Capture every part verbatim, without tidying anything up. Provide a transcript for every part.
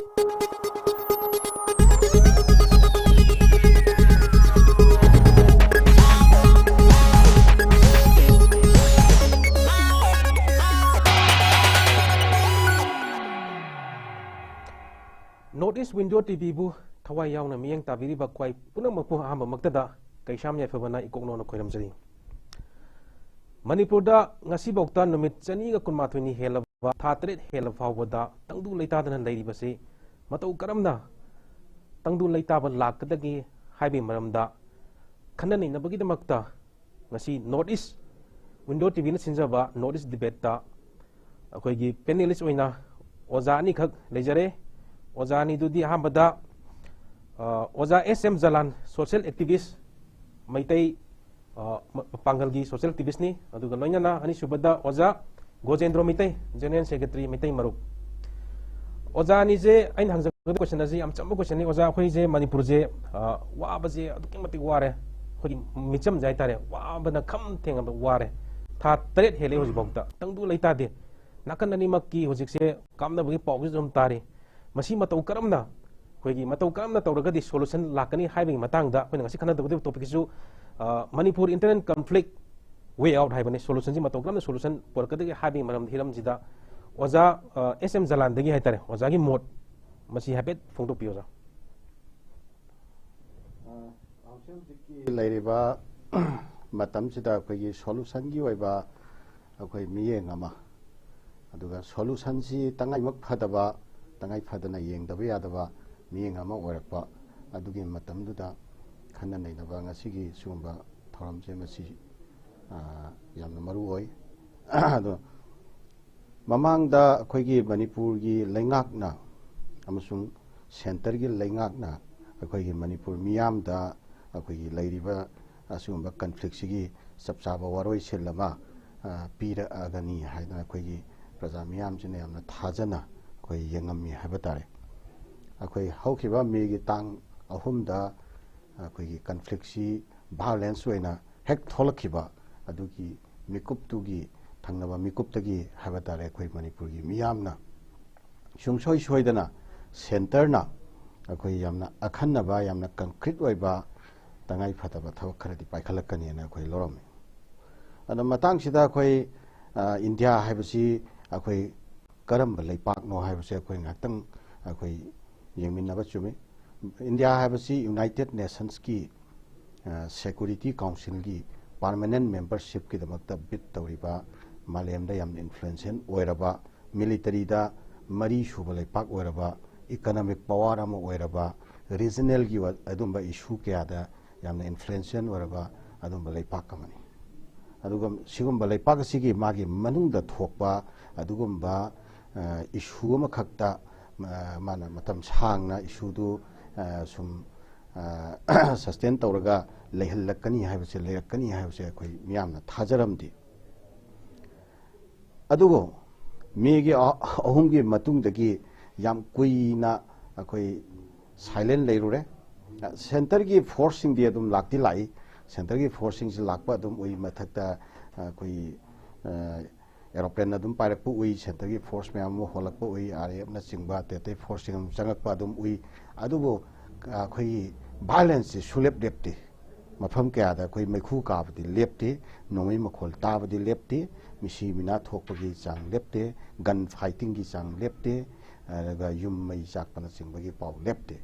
North East Window T ꯚꯤꯕꯨ ꯊꯋꯥꯏ ꯌꯥꯎꯅ ꯃꯤꯠꯌꯦꯡ ꯇꯥꯕꯤꯔꯤꯕ ꯈ꯭ꯋꯥꯏ ꯄꯨꯝꯅꯃꯛꯄꯨ ꯑꯍꯥꯟꯕꯃꯛꯇꯗ ꯀꯩꯁꯥꯝ ꯌꯥꯏꯐꯕꯅ ꯏꯀꯣꯛꯅꯣꯅ ꯈꯣꯏꯔꯝꯖꯔꯤ꯫ ꯃꯅꯤꯄꯨꯔꯗ ꯉꯁꯤꯐꯥꯎꯗ ꯅꯨꯃꯤꯠ ꯆꯅꯤꯒ ꯀꯨꯟꯃꯥꯊꯣꯏꯅꯤ ꯍꯦꯜꯂꯕ, ꯊꯥ ꯇꯔꯦꯠ ꯍꯦꯜꯂꯕ ꯐꯥꯎꯕꯗ ꯇꯪꯗꯨ ꯂꯩꯇꯥꯗꯅ ꯂꯩꯔꯤꯕꯁꯤ ꯃꯇꯧ ꯀꯔꯝꯅ ꯇꯪꯗꯨ ꯂꯩꯇꯥꯕ ꯂꯥꯛꯀꯗꯒꯦ ꯍꯥꯏꯕꯒꯤ ꯃꯔꯝꯗ ꯈꯟꯅ ꯅꯩꯅꯕꯒꯤꯗꯃꯛꯇ ꯉꯁꯤ North East Window ꯇꯤ ꯚꯤꯅ ꯁꯤꯟꯖꯕ North East Debate ꯇ ꯑꯩꯈꯣꯏꯒꯤ panelist ꯑꯣꯏꯅ ꯑꯣꯖꯥ ꯑꯅꯤꯈꯛ ꯂꯩꯖꯔꯦ꯫ ꯑꯣꯖꯥ ꯑꯅꯤꯗꯨꯗꯤ ꯑꯍꯥꯟꯕꯗ, ꯑ, ꯑꯣꯖꯥ ꯑꯦꯁ ꯑꯦꯝ ꯖꯂꯥꯟ, social activist, ꯃꯩꯇꯩ, ꯑ, ꯃ-, ꯄꯥꯡꯒꯜꯒꯤ social activist ꯅꯤ꯫ ꯑꯗꯨꯒ ꯂꯣꯏꯅꯅ ꯑꯅꯤꯁꯨꯕꯗ ꯑꯣꯖꯥ ꯒꯣꯖꯦꯟꯗ꯭ꯔꯣ ꯃꯩꯇꯩ, general secretary ꯃꯩꯇꯩ ꯃꯔꯨꯞ꯫ ꯑꯣꯖꯥ ꯑꯅꯤꯁꯦ ꯑꯩꯅ ꯍꯪꯖꯒꯗꯕ question ꯑꯁꯤ ꯌꯥꯝ ꯆꯝꯕ question ꯅꯤ꯫ ꯑꯣꯖꯥ, ꯑꯩꯈꯣꯏꯁꯦ ꯃꯅꯤꯄꯨꯔꯁꯦ, ꯑ, ꯋꯥꯕꯁꯦ ꯑꯗꯨꯛꯀꯤ ꯃꯇꯤꯛ ꯋꯥꯔꯦ꯫ ꯑꯩꯈꯣꯏꯒꯤ ꯃꯤꯆꯝꯁꯦ ꯍꯥꯏꯇꯥꯔꯦ, ꯋꯥꯕꯅ ꯈꯝ ꯊꯦꯡꯅꯕ ꯋꯥꯔꯦ꯫ ꯊꯥ ꯇꯔꯦꯠ ꯍꯦꯜꯂꯦ ꯍꯧꯖꯤꯛꯐꯥꯎꯗ꯫ ꯇꯪꯗꯨ ꯂꯩꯇꯥꯗꯦ꯫ ꯅꯥꯀꯟ ꯑꯅꯤꯃꯛꯀꯤ ꯍꯧꯖꯤꯛꯁꯦ ꯀꯥꯞꯅꯕꯒꯤ ꯄꯥꯎꯁꯨ ꯑꯗꯨꯝ ꯇꯥꯔꯤ꯫ ꯃꯁꯤ ꯃꯇꯧ ꯀꯔꯝꯅ, ꯑꯩꯈꯣꯏꯒꯤ ꯃꯇꯧ ꯀꯔꯝꯅ ꯇꯧꯔꯒꯗꯤ solution ꯂꯥꯛꯀꯅꯤ ꯍꯥꯏꯕꯒꯤ ꯃꯇꯥꯡꯗ ꯑꯩꯈꯣꯏꯅ ꯉꯁꯤ ꯈꯟꯅꯗꯧꯒꯗꯕ topic ꯁꯤꯁꯨ, ꯑ, Manipur internal conflict way out ꯍꯥꯏꯕꯅꯤ꯫ Solution ꯁꯤ ꯃꯇꯧ ꯀꯔꯝꯅ solution ꯄꯨꯔꯛꯀꯗꯒꯦ ꯍꯥꯏꯕꯒꯤ ꯃꯔꯝꯗ, ꯍꯤꯔꯝꯁꯤꯗ ꯑꯣꯖꯥ, ꯑ, ꯑꯦꯁ ꯑꯦꯝ ꯖꯂꯥꯟꯗꯒꯤ ꯍꯥꯏꯇꯥꯔꯦ, ꯑꯣꯖꯥꯒꯤ ꯃꯣꯠ ꯃꯁꯤ ꯍꯥꯏꯐꯦꯠ ꯐꯣꯡꯗꯣꯛꯄꯤꯌꯨ, ꯑꯣꯖꯥ꯫ ꯑ, ꯍꯧꯖꯤꯛ ꯍꯧꯖꯤꯛꯀꯤ ꯂꯩꯔꯤꯕ ꯃꯇꯝꯁꯤꯗ ꯑꯩꯈꯣꯏꯒꯤ solution ꯒꯤ ꯑꯣꯏꯕ ꯑꯩꯈꯣꯏ ꯃꯤꯠꯌꯦꯡ ꯑꯃ, ꯑꯗꯨꯒ solution ꯁꯤ ꯇꯉꯥꯏꯃꯛ ꯐꯗꯕ, ꯇꯉꯥꯏ ꯐꯗꯅ ꯌꯦꯡꯗꯕ ꯌꯥꯗꯕ ꯃꯤꯠꯌꯦꯡ ꯑꯃ ꯑꯣꯏꯔꯛꯄ, ꯑꯗꯨꯒꯤ ꯃꯇꯝꯗꯨꯗ ꯈꯟꯅ ꯅꯩꯅꯕ ꯉꯁꯤꯒꯤ ꯁꯤꯒꯨꯝꯕ ꯊꯧꯔꯝꯁꯦ ꯃꯁꯤ, ꯑ, ꯌꯥꯝꯅ ꯃꯔꯨ ꯑꯣꯏ꯫ ꯑꯗꯣ ꯃꯃꯥꯡꯗ ꯑꯩꯈꯣꯏꯒꯤ ꯃꯅꯤꯄꯨꯔꯒꯤ ꯂꯩꯉꯥꯛꯅ ꯑꯃꯁꯨꯡ centre ꯒꯤ ꯂꯩꯉꯥꯛꯅ ꯑꯩꯈꯣꯏꯒꯤ ꯃꯅꯤꯄꯨꯔ ꯃꯤꯌꯥꯝꯗ ꯑꯩꯈꯣꯏꯒꯤ ꯂꯩꯔꯤꯕ ꯑꯁꯤꯒꯨꯝꯕ conflict ꯁꯤꯒꯤ ꯆꯞ ꯆꯥꯕ ꯋꯥꯔꯣꯏꯁꯤꯟ ꯑꯃ, ꯑ, ꯄꯤꯔꯛꯑꯒꯅꯤ ꯍꯥꯏꯗꯅ ꯑꯩꯈꯣꯏꯒꯤ ꯄ꯭ꯔꯖꯥ ꯃꯤꯌꯥꯝꯁꯤꯅ ꯌꯥꯝꯅ ꯊꯥꯖꯅ ꯑꯩꯈꯣꯏ ꯌꯦꯡꯉꯝꯃꯤ ꯍꯥꯏꯕ ꯇꯥꯔꯦ꯫ ꯑꯩꯈꯣꯏ ꯍꯧꯈꯤꯕ ꯃꯦꯒꯤ ꯇꯥꯡ ꯑꯍꯨꯝꯗ ꯑꯩꯈꯣꯏꯒꯤ conflict ꯁꯤ violence ꯑꯣꯏꯅ ꯍꯦꯛ ꯊꯣꯛꯂꯛꯈꯤꯕ ꯑꯗꯨꯒꯤ ꯃꯤꯀꯨꯞꯇꯨꯒꯤ, ꯊꯪꯅꯕ ꯃꯤꯀꯨꯞꯇꯒꯤ ꯍꯥꯏꯕ ꯇꯥꯔꯦ, ꯑꯩꯈꯣꯏ ꯃꯅꯤꯄꯨꯔꯒꯤ ꯃꯤꯌꯥꯝꯅ ꯁꯨꯡꯁꯣꯏ ꯁꯣꯏꯗꯅ ꯁꯦꯟꯇꯔꯅ ꯑꯩꯈꯣꯏ ꯌꯥꯝꯅ ꯑꯈꯟꯅꯕ, ꯌꯥꯝꯅ ꯀꯪꯀ꯭ꯔꯤꯠ ꯑꯣꯏꯕ, ꯇꯉꯥꯏ ꯐꯗꯕ ꯊꯕꯛ ꯈꯔꯗꯤ ꯄꯥꯏꯈꯠꯂꯛꯀꯅꯤꯅ ꯑꯩꯈꯣꯏ ꯂꯧꯔꯝꯃꯤ꯫ ꯑꯗꯣ ꯃꯇꯥꯡꯁꯤꯗ ꯑꯩꯈꯣꯏ, ꯑ, ꯏꯟꯗꯤꯌꯥ ꯍꯥꯏꯕꯁꯤ ꯑꯩꯈꯣꯏ ꯀꯔꯝꯕ ꯂꯩꯄꯥꯛꯅꯣ ꯍꯥꯏꯕꯁꯦ ꯑꯩꯈꯣꯏ ꯉꯥꯏꯍꯥꯛꯇꯪ ꯑꯩꯈꯣꯏ ꯌꯦꯡꯃꯤꯟꯅꯕ ꯆꯨꯝꯃꯤ꯫ ꯏꯟꯗꯤꯌꯥ ꯍꯥꯏꯕꯁꯤ ꯌꯨꯅꯥꯏꯇꯦꯠ ꯅꯦꯁꯟꯁꯀꯤ, ꯑ, ꯁꯦꯀ꯭ꯌꯨꯔꯤꯇꯤ ꯀꯥꯎꯟꯁꯤꯜꯒꯤ ꯄꯥꯔꯃꯅꯦꯟ ꯃꯦꯝꯕꯔꯁꯤꯞꯀꯤꯗꯃꯛꯇ ꯕꯤꯠ ꯇꯧꯔꯤꯕ, ꯃꯥꯂꯦꯝꯗ ꯌꯥꯝꯅ ꯏꯟꯐ꯭ꯂꯨꯌꯦꯟꯁꯤꯌꯦꯜ ꯑꯣꯏꯔꯕ, ꯃꯤꯂꯤꯇꯔꯤꯗ ꯃꯔꯤ ꯁꯨꯕ ꯂꯩꯄꯥꯛ ꯑꯣꯏꯔꯕ, ꯏꯀꯅꯣꯃꯤꯛ ꯄꯋꯥꯔ ꯑꯃ ꯑꯣꯏꯔꯕ, ꯔꯤꯖꯅꯦꯜꯒꯤ ꯑꯣꯏ-, ꯑꯗꯨꯝꯕ ꯏꯁꯨ ꯀꯌꯥꯗ ꯌꯥꯝꯅ ꯏꯟꯐ꯭ꯂꯨꯌꯦꯟꯁꯤꯌꯦꯜ ꯑꯣꯏꯔꯕ ꯑꯗꯨꯝꯕ ꯂꯩꯄꯥꯛ ꯑꯃꯅꯤ꯫ ꯑꯗꯨꯒ ꯁꯤꯒꯨꯝꯕ ꯂꯩꯄꯥꯛ ꯑꯁꯤꯒꯤ ꯃꯥꯒꯤ ꯃꯅꯨꯡꯗ ꯊꯣꯛꯄ ꯑꯗꯨꯒꯨꯝꯕ, ꯑ, ꯏꯁꯨ ꯑꯃꯈꯛꯇ, ꯑ, ꯃꯥꯅ ꯃꯇꯝ ꯁꯥꯡꯅ ꯏꯁꯨꯗꯨ, ꯑ, ꯁꯨꯝ, ꯑ, ꯁꯁꯇꯦꯟ ꯇꯧꯔꯒ ꯂꯩꯍꯜꯂꯛꯀꯅꯤ ꯍꯥꯏꯕꯁꯦ, ꯂꯩꯔꯛꯀꯅꯤ ꯍꯥꯏꯕꯁꯦ ꯑꯩꯈꯣꯏ ꯃꯤꯌꯥꯝꯅ ꯊꯥꯖꯔꯝꯗꯦ꯫ ꯑꯗꯨꯕꯨ ꯃꯦꯒꯤ ꯑ-, ꯑꯍꯨꯝꯒꯤ ꯃꯇꯨꯡꯗꯒꯤ ꯌꯥꯝ ꯀꯨꯏꯅ ꯑꯩꯈꯣꯏ ꯁꯥꯏꯂꯦꯟ ꯂꯩꯔꯨꯔꯦ꯫ ꯁꯦꯟꯇꯔꯒꯤ ꯐꯣꯔꯁꯁꯤꯡꯗꯤ ꯑꯗꯨꯝ ꯂꯥꯛꯇꯤ ꯂꯥꯛꯏ꯫ ꯁꯦꯟꯇꯔꯒꯤ ꯐꯣꯔꯁꯁꯤꯡꯁꯤ ꯂꯥꯛꯄ ꯑꯗꯨꯝ ꯎꯏ꯫ ꯃꯊꯛꯇ ꯑꯩꯈꯣꯏ, ꯑ, ꯑꯦꯔꯣꯄ꯭ꯂꯦꯟ ꯑꯗꯨꯝ ꯄꯥꯏꯔꯛꯄ ꯎꯏ, ꯁꯦꯟꯇꯔꯒꯤ ꯐꯣꯔꯁ ꯃꯌꯥꯝ ꯑꯃ ꯍꯣꯜꯂꯛꯄ ꯎꯏ, ꯑꯥꯔ ꯑꯦꯐꯅꯆꯤꯡꯕ ꯑꯇꯩ ꯑꯇꯩ ꯐꯣꯔꯁꯁꯤꯡ ꯑꯃ ꯆꯪꯉꯛꯄ ꯑꯗꯨꯝ ꯎꯏ꯫ ꯑꯗꯨꯕꯨ, ꯑ, ꯑꯩꯈꯣꯏꯒꯤ ꯚꯥꯏꯂꯦꯟꯁꯁꯤ ꯁꯨꯡꯂꯦꯞ ꯂꯦꯞꯇꯦ꯫ ꯃꯐꯝ ꯀꯌꯥꯗ ꯑꯩꯈꯣꯏ ꯃꯩꯈꯨ ꯀꯥꯕꯗꯤ ꯂꯦꯞꯇꯦ, ꯅꯣꯡꯃꯩ ꯃꯈꯣꯜ ꯇꯥꯕꯗꯤ ꯂꯦꯞꯇꯦ, ꯃꯤꯁꯤ ꯃꯤꯅꯥ ꯊꯣꯛꯄꯒꯤ ꯆꯥꯡ ꯂꯦꯞꯇꯦ, gun fightingꯒꯤ ꯆꯥꯡ ꯂꯦꯞꯇꯦ, ꯑꯗꯨꯒ ꯌꯨꯝ ꯃꯩ ꯆꯥꯛꯄꯅꯆꯤꯡꯕꯒꯤ ꯄꯥꯎ ꯂꯦꯞꯇꯦ꯫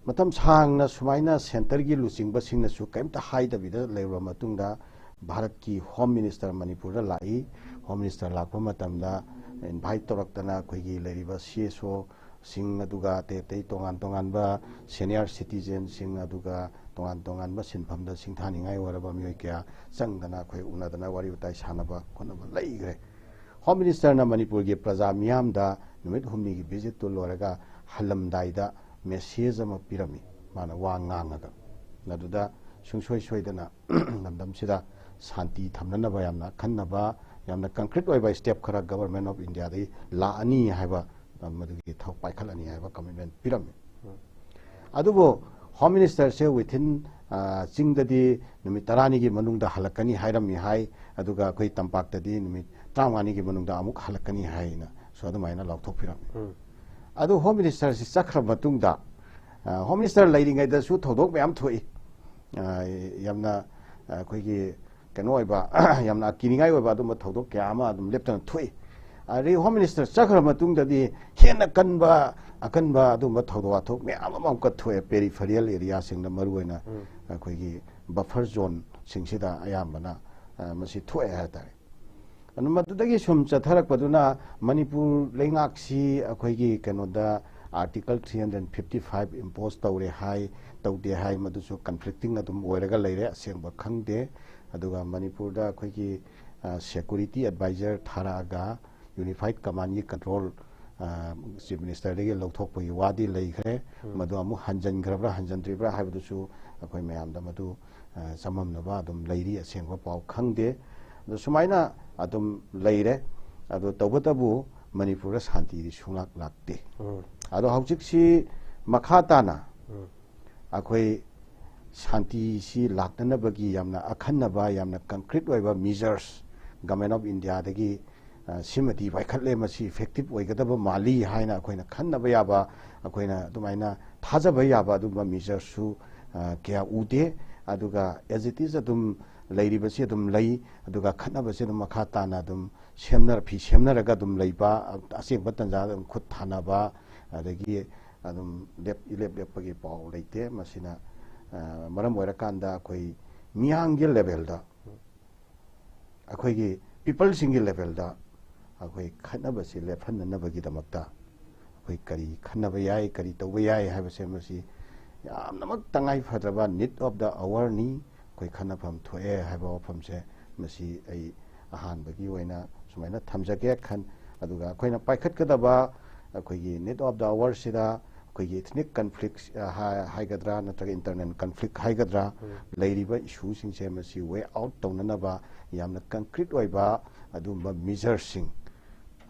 ꯃꯇꯝ ꯁꯥꯡꯅ ꯁꯨꯃꯥꯏꯅ ꯁꯦꯟꯇꯔꯒꯤ ꯂꯨꯆꯤꯡꯕꯁꯤꯡꯅꯁꯨ ꯀꯔꯤꯝꯇ ꯍꯥꯏꯗꯕꯤꯗ ꯂꯩꯔꯕ ꯃꯇꯨꯡꯗ, ꯚꯥꯔꯠꯀꯤ ꯍꯣꯝ ꯃꯤꯅꯤꯁꯇꯔ ꯃꯅꯤꯄꯨꯔꯗ ꯂꯥꯛꯏ꯫ ꯍꯣꯝ ꯃꯤꯅꯤꯁꯇꯔ ꯂꯥꯛꯄ ꯃꯇꯝꯗ ꯏꯟꯚꯥꯏꯠ ꯇꯧꯔꯛꯇꯅ ꯑꯩꯈꯣꯏꯒꯤ ꯂꯩꯔꯤꯕ ꯁꯤ ꯑꯦꯁ ꯑꯣꯁꯤꯡ, ꯑꯗꯨꯒ ꯑꯇꯩ ꯑꯇꯩ ꯇꯣꯉꯥꯟ ꯇꯣꯉꯥꯟꯕ ꯁꯦꯅꯤꯌꯔ ꯁꯤꯇꯤꯖꯦꯟꯁꯤꯡ, ꯑꯗꯨꯒ ꯇꯣꯉꯥꯟ ꯇꯣꯉꯥꯟꯕ ꯁꯤꯟꯐꯝꯗ ꯁꯤꯡꯊꯥꯅꯤꯡꯉꯥꯏ ꯑꯣꯏꯔꯕ ꯃꯤꯑꯣꯏ ꯀꯌꯥ ꯆꯪꯗꯅ ꯑꯩꯈꯣꯏ ꯎꯅꯗꯅ ꯋꯥꯔꯤ ꯋꯥꯇꯥꯏ ꯁꯥꯟꯅꯕ ꯈꯣꯠꯅꯕ ꯂꯩꯈ꯭ꯔꯦ꯫ ꯍꯣꯝ ꯃꯤꯅꯤꯁꯇꯔꯅ ꯃꯅꯤꯄꯨꯔꯒꯤ ꯄ꯭ꯔꯖꯥ ꯃꯤꯌꯥꯝꯗ ꯅꯨꯃꯤꯠ ꯍꯨꯝꯅꯤꯒꯤ ꯚꯤꯖꯤꯠꯇꯨ ꯂꯣꯏꯔꯒ ꯍꯜꯂꯝꯗꯥꯏꯗ ꯃꯦꯁꯦꯖ ꯑꯃ ꯄꯤꯔꯝꯃꯤ, ꯃꯥꯅ ꯋꯥ ꯉꯥꯡꯉꯒ꯫ ꯃꯗꯨꯗ ꯁꯨꯡꯁꯣꯏ ꯁꯣꯏꯗꯅ ꯂꯝꯗꯝꯁꯤꯗ ꯁꯥꯟꯇꯤ ꯊꯝꯅꯅꯕ ꯌꯥꯝꯅ ꯑꯈꯟꯅꯕ, ꯌꯥꯝꯅ ꯀꯪꯀ꯭ꯔꯤꯠ ꯑꯣꯏꯕ ꯁ꯭ꯇꯦꯞ ꯈꯔ Government of Indiaꯗꯒꯤ ꯂꯥꯛꯑꯅꯤ ꯍꯥꯏꯕ, ꯃꯗꯨꯒꯤ ꯊꯕꯛ ꯄꯥꯏꯈꯠꯂꯅꯤ ꯍꯥꯏꯕ ꯀꯃꯤꯠꯃꯦꯟ ꯄꯤꯔꯝꯃꯤ꯫ ꯑꯗꯨꯕꯨ ꯍꯣꯝ ꯃꯤꯅꯤꯁꯇꯔꯁꯦ within, ꯑ, ꯆꯤꯡꯗꯗꯤ ꯅꯨꯃꯤꯠ ꯇꯔꯥꯅꯤꯒꯤ ꯃꯅꯨꯡꯗ ꯍꯜꯂꯛꯀꯅꯤ ꯍꯥꯏꯔꯝꯃꯤ ꯍꯥꯏ, ꯑꯗꯨꯒ ꯑꯩꯈꯣꯏ ꯇꯝꯄꯥꯛꯇꯗꯤ ꯅꯨꯃꯤꯠ ꯇꯔꯥꯃꯉꯥꯅꯤꯒꯤ ꯃꯅꯨꯡꯗ ꯑꯃꯨꯛ ꯍꯜꯂꯛꯀꯅꯤ ꯍꯥꯏꯅꯁꯨ ꯑꯗꯨꯃꯥꯏꯅ ꯂꯥꯎꯊꯣꯛꯄꯤꯔꯝꯃꯤ꯫ ꯎꯝ꯫ ꯑꯗꯨ ꯍꯣꯝ ꯃꯤꯅꯤꯁꯇꯔꯁꯤ ꯆꯠꯈ꯭ꯔ ꯃꯇꯨꯡꯗ, ꯑ, ꯍꯣꯝ ꯃꯤꯅꯤꯁꯇꯔ ꯂꯩꯔꯤꯉꯩꯗꯁꯨ ꯊꯧꯗꯣꯛ ꯃꯌꯥꯝ ꯊꯣꯛꯏ꯫ ꯑ, ꯌꯥꯝꯅ, ꯑ, ꯑꯩꯈꯣꯏꯒꯤ ꯀꯩꯅꯣ ꯑꯣꯏꯕ, ꯌꯥꯝꯅ ꯀꯤꯅꯤꯡꯉꯥꯏ ꯑꯣꯏꯕ ꯑꯗꯨꯝꯕ ꯊꯧꯗꯣꯛ ꯀꯌꯥ ꯑꯃ ꯑꯗꯨꯝ ꯂꯦꯞꯇꯅ ꯊꯣꯛꯏ꯫ ꯑꯗꯩ ꯍꯣꯝ ꯃꯤꯅꯤꯁꯇꯔ ꯆꯠꯈ꯭ꯔ ꯃꯇꯨꯡꯗꯗꯤ ꯍꯦꯟꯅ ꯀꯟꯕ, ꯑꯀꯟꯕ ꯑꯗꯨꯝꯕ ꯊꯧꯗꯣꯛ ꯋꯥꯊꯣꯛ ꯃꯌꯥꯝ ꯑꯃ ꯑꯃꯨꯛꯀ ꯊꯣꯛꯑꯦ, ꯄꯦꯔꯤꯐꯦꯔꯤꯌꯦꯜ ꯑꯦꯔꯤꯌꯥꯁꯤꯡꯗ ꯃꯔꯨꯑꯣꯏꯅ꯫ ꯎꯝ꯫ ꯑꯩꯈꯣꯏꯒꯤ ꯕꯐꯔ ꯖꯣꯟꯁꯤꯡꯁꯤꯗ ꯑꯌꯥꯝꯕꯅ, ꯑ, ꯃꯁꯤ ꯊꯣꯛꯑꯦ ꯍꯥꯏꯇꯥꯔꯦ꯫ ꯑꯗꯨ ꯃꯗꯨꯗꯒꯤ ꯁꯨꯝ ꯆꯠꯊꯔꯛꯄꯗꯨꯅ ꯃꯅꯤꯄꯨꯔ ꯂꯩꯉꯥꯛꯁꯤ ꯑꯩꯈꯣꯏꯒꯤ ꯀꯩꯅꯣꯗ Article three hundred fifty five impose ꯇꯧꯔꯦ ꯍꯥꯏ, ꯇꯧꯗꯦ ꯍꯥꯏ, ꯃꯗꯨꯁꯨ ꯀꯟꯐ꯭ꯂꯤꯛꯇꯤꯡ ꯑꯗꯨꯝ ꯑꯣꯏꯔꯒ ꯂꯩꯔꯦ, ꯑꯁꯦꯡꯕ ꯈꯪꯗꯦ꯫ ꯑꯗꯨꯒ ꯃꯅꯤꯄꯨꯔꯗ ꯑꯩꯈꯣꯏꯒꯤ, ꯑ, ꯁꯦꯀ꯭ꯌꯨꯔꯤꯇꯤ ꯑꯦꯗꯚꯥꯏꯖꯔ ꯊꯥꯔꯛꯑꯒ ꯌꯨꯅꯤꯐꯥꯏꯠ ꯀꯃꯥꯟꯒꯤ ꯀꯟꯇ꯭ꯔꯣꯜ, ꯑ, ꯆꯤꯐ ꯃꯤꯅꯤꯁꯇꯔꯗꯒꯤ ꯂꯧꯊꯣꯛꯄꯒꯤ ꯋꯥꯗꯤ ꯂꯩꯈ꯭ꯔꯦ꯫ ꯎꯝ꯫ ꯃꯗꯨ ꯑꯃꯨꯛ ꯍꯟꯖꯤꯟꯈ꯭ꯔꯕ꯭ꯔꯥ ꯍꯟꯖꯤꯟꯗ꯭ꯔꯤꯕ꯭ꯔꯥ ꯍꯥꯏꯕꯗꯨꯁꯨ ꯑꯩꯈꯣꯏ ꯃꯌꯥꯝꯗ ꯃꯗꯨ, ꯑ, ꯆꯃꯝꯅꯕ ꯑꯗꯨꯝ ꯂꯩꯔꯤ, ꯑꯁꯦꯡꯕ ꯄꯥꯎ ꯈꯪꯗꯦ꯫ ꯑꯗꯣ ꯁꯨꯃꯥꯏꯅ ꯑꯗꯨꯝ ꯂꯩꯔꯦ꯫ ꯑꯗꯣ ꯇꯧꯕꯇꯕꯨ ꯃꯅꯤꯄꯨꯔꯗ ꯁꯥꯟꯇꯤꯗꯤ ꯁꯨꯡꯂꯥꯛ ꯂꯥꯛꯇꯦ꯫ ꯎꯝ꯫ ꯑꯗꯣ ꯍꯧꯖꯤꯛꯁꯤ ꯃꯈꯥ ꯇꯥꯅ ꯎꯝ꯫ ꯑꯩꯈꯣꯏ ꯁꯥꯟꯇꯤꯁꯤ ꯂꯥꯛꯅꯅꯕꯒꯤ ꯌꯥꯝꯅ ꯑꯈꯟꯅꯕ, ꯌꯥꯝꯅ ꯀꯟꯀ꯭ꯔꯤꯠ ꯑꯣꯏꯕ ꯃꯤꯖꯔꯁ ꯒꯚꯔꯟꯃꯦꯟ ꯑꯣꯐ ꯏꯟꯗꯤꯌꯥꯗꯒꯤ, ꯑ, ꯁꯤꯃꯗꯤ ꯄꯥꯏꯈꯠꯂꯦ, ꯃꯁꯤ ꯏꯐꯦꯛꯇꯤꯞ ꯑꯣꯏꯒꯗꯕ ꯃꯥꯜꯂꯤ ꯍꯥꯏꯅ ꯑꯩꯈꯣꯏꯅ ꯈꯟꯅꯕ ꯌꯥꯕ, ꯑꯩꯈꯣꯏꯅ ꯑꯗꯨꯃꯥꯏꯅ ꯊꯥꯖꯕ ꯌꯥꯕ ꯑꯗꯨꯒꯨꯝꯕ ꯃꯤꯖꯔꯁꯁꯨ, ꯑ, ꯀꯌꯥ ꯎꯗꯦ꯫ ꯑꯗꯨꯒ as it is ꯑꯗꯨꯝ ꯂꯩꯔꯤꯕꯁꯤ ꯑꯗꯨꯝ ꯂꯩ꯫ ꯑꯗꯨꯒ ꯈꯠꯅꯕꯁꯤ ꯑꯗꯨꯝ ꯃꯈꯥ ꯇꯥꯅ ꯑꯗꯨꯝ ꯁꯦꯝꯅꯔ-, ꯐꯤ ꯁꯦꯝꯅꯔꯒ ꯑꯗꯨꯝ ꯂꯩꯕ, ꯑ-, ꯑꯆꯦꯡꯕ ꯇꯟꯖꯥꯗ ꯑꯗꯨꯝ ꯈꯨꯠ ꯊꯥꯅꯕ, ꯑꯗꯒꯤ ꯑꯗꯨꯝ ꯂꯦꯞ-, ꯏꯂꯦꯞ ꯂꯦꯞꯄꯒꯤ ꯄꯥꯎ ꯂꯩꯇꯦ꯫ ꯃꯁꯤꯅ, ꯑ, ꯃꯔꯝ ꯑꯣꯏꯔꯀꯥꯟꯗ ꯑꯩꯈꯣꯏ ꯃꯤꯌꯥꯝꯒꯤ ꯂꯦꯚꯦꯜꯗ, ꯑꯩꯈꯣꯏꯒꯤ ꯄꯤꯄꯜꯁꯤꯡꯒꯤ ꯂꯦꯚꯦꯜꯗ ꯑꯩꯈꯣꯏ ꯈꯠꯅꯕꯁꯤ ꯂꯦꯞꯍꯟꯅꯅꯕꯒꯤꯗꯃꯛꯇ ꯑꯩꯈꯣꯏ ꯀꯔꯤ ꯈꯟꯅꯕ ꯌꯥꯏ, ꯀꯔꯤ ꯇꯧꯕ ꯌꯥꯏ ꯍꯥꯏꯕꯁꯦ ꯃꯁꯤ ꯌꯥꯝꯅꯃꯛ ꯇꯉꯥꯏ ꯐꯗ꯭ꯔꯕ need of the hourꯅꯤ꯫ ꯑꯩꯈꯣꯏ ꯈꯟꯅꯐꯝ ꯊꯣꯛꯑꯦ ꯍꯥꯏꯕ ꯋꯥꯐꯝꯁꯦ ꯃꯁꯤ ꯑꯩ ꯑꯍꯥꯟꯕꯒꯤ ꯑꯣꯏꯅ ꯁꯨꯃꯥꯏꯅ ꯊꯝꯖꯒꯦ ꯈꯟ-, ꯑꯗꯨꯒ ꯑꯩꯈꯣꯏꯅ ꯄꯥꯏꯈꯠꯀꯗꯕ ꯑꯩꯈꯣꯏꯒꯤ need of the hourꯁꯤꯗ ꯑꯩꯈꯣꯏꯒꯤ ethnic conflict, ꯑ, ꯍꯥꯏ-, ꯍꯥꯏꯒꯗ꯭ꯔꯥ ꯅꯠꯇ꯭ꯔꯒ internal conflict ꯍꯥꯏꯒꯗ꯭ꯔꯥ, ꯎꯝ꯫ ꯂꯩꯔꯤꯕ issueꯁꯤꯡꯁꯦ ꯃꯁꯤ way out ꯇꯧꯅꯅꯕ ꯌꯥꯝꯅ ꯀꯟꯀ꯭ꯔꯤꯠ ꯑꯣꯏꯕ ꯑꯗꯨꯒꯨꯝꯕ ꯃꯤꯖꯔꯁꯤꯡ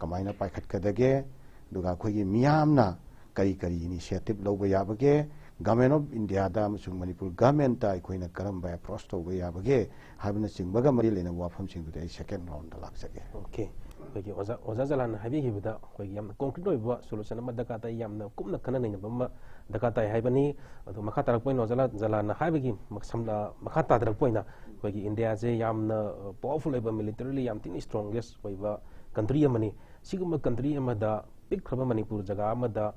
ꯀꯃꯥꯏꯅ ꯄꯥꯏꯈꯠꯀꯗꯒꯦ, ꯑꯗꯨꯒ ꯑꯩꯈꯣꯏꯒꯤ ꯃꯤꯌꯥꯝꯅ ꯀꯔꯤ ꯀꯔꯤ initiative ꯂꯧꯕ ꯌꯥꯕꯒꯦ, ꯒꯚꯔꯟꯃꯦꯟ ꯑꯣꯐ ꯏꯟꯗꯤꯌꯥꯗ ꯑꯃꯁꯨꯡ ꯃꯅꯤꯄꯨꯔ ꯒꯚꯔꯟꯃꯦꯟꯠꯇ ꯑꯩꯈꯣꯏꯅ ꯀꯔꯝꯕ approach ꯇꯧꯕ ꯌꯥꯕꯒꯦ ꯍꯥꯏꯕꯅꯆꯤꯡꯕꯒ ꯃꯔꯤ ꯂꯩꯅꯕ ꯋꯥꯐꯝꯁꯤꯡꯗꯨꯗꯤ ꯑꯩ second roundꯗ ꯂꯥꯛꯆꯒꯦ꯫ Okay꯫ ꯑꯩꯈꯣꯏꯒꯤ ꯑꯣꯖꯥ ꯑꯣꯖꯥ ꯖꯂꯥꯟꯅ ꯍꯥꯏꯕꯤꯈꯤꯕꯗ ꯑꯩꯈꯣꯏꯒꯤ ꯌꯥꯝꯅ ꯀꯣꯟꯀ꯭ꯔꯤꯠ ꯑꯣꯏꯕ ꯁꯣꯂꯨꯁꯟ ꯑꯃ ꯗꯔꯀꯥꯔ ꯇꯥꯏ, ꯌꯥꯝꯅ ꯀꯨꯞꯅ ꯈꯟꯅ ꯅꯩꯅꯕ ꯑꯃ ꯗꯔꯀꯥꯔ ꯇꯥꯏ ꯍꯥꯏꯕꯅꯤ꯫ ꯑꯗꯣ ꯃꯈꯥ ꯇꯥꯔꯛꯄ ꯑꯣꯏꯅ ꯑꯣꯖꯥ ꯖꯂꯥꯟꯅ ꯍꯥꯏꯕꯒꯤ ꯃꯁꯝ- ꯃꯈꯥ ꯇꯥꯔꯛꯄ ꯑꯣꯏꯅ ꯑꯩꯈꯣꯏꯒꯤ ꯏꯟꯗꯤꯌꯥꯁꯦ ꯌꯥꯝꯅ ꯄꯋꯥꯔꯐꯨꯜ ꯑꯣꯏꯕ, ꯃꯤꯂꯤꯇꯔꯤꯂꯤ ꯌꯥꯝ ꯊꯤꯅ ꯁ꯭ꯇ꯭ꯔꯣꯡꯒꯦꯁ ꯑꯣꯏꯕ ꯀꯟꯇ꯭ꯔꯤ ꯑꯃꯅꯤ꯫ ꯁꯤꯒꯨꯝꯕ ꯀꯟꯇ꯭ꯔꯤ ꯑꯃꯗ ꯄꯤꯛꯈ꯭ꯔꯕ ꯃꯅꯤꯄꯨꯔ ꯖꯒꯥ ꯑꯃꯗ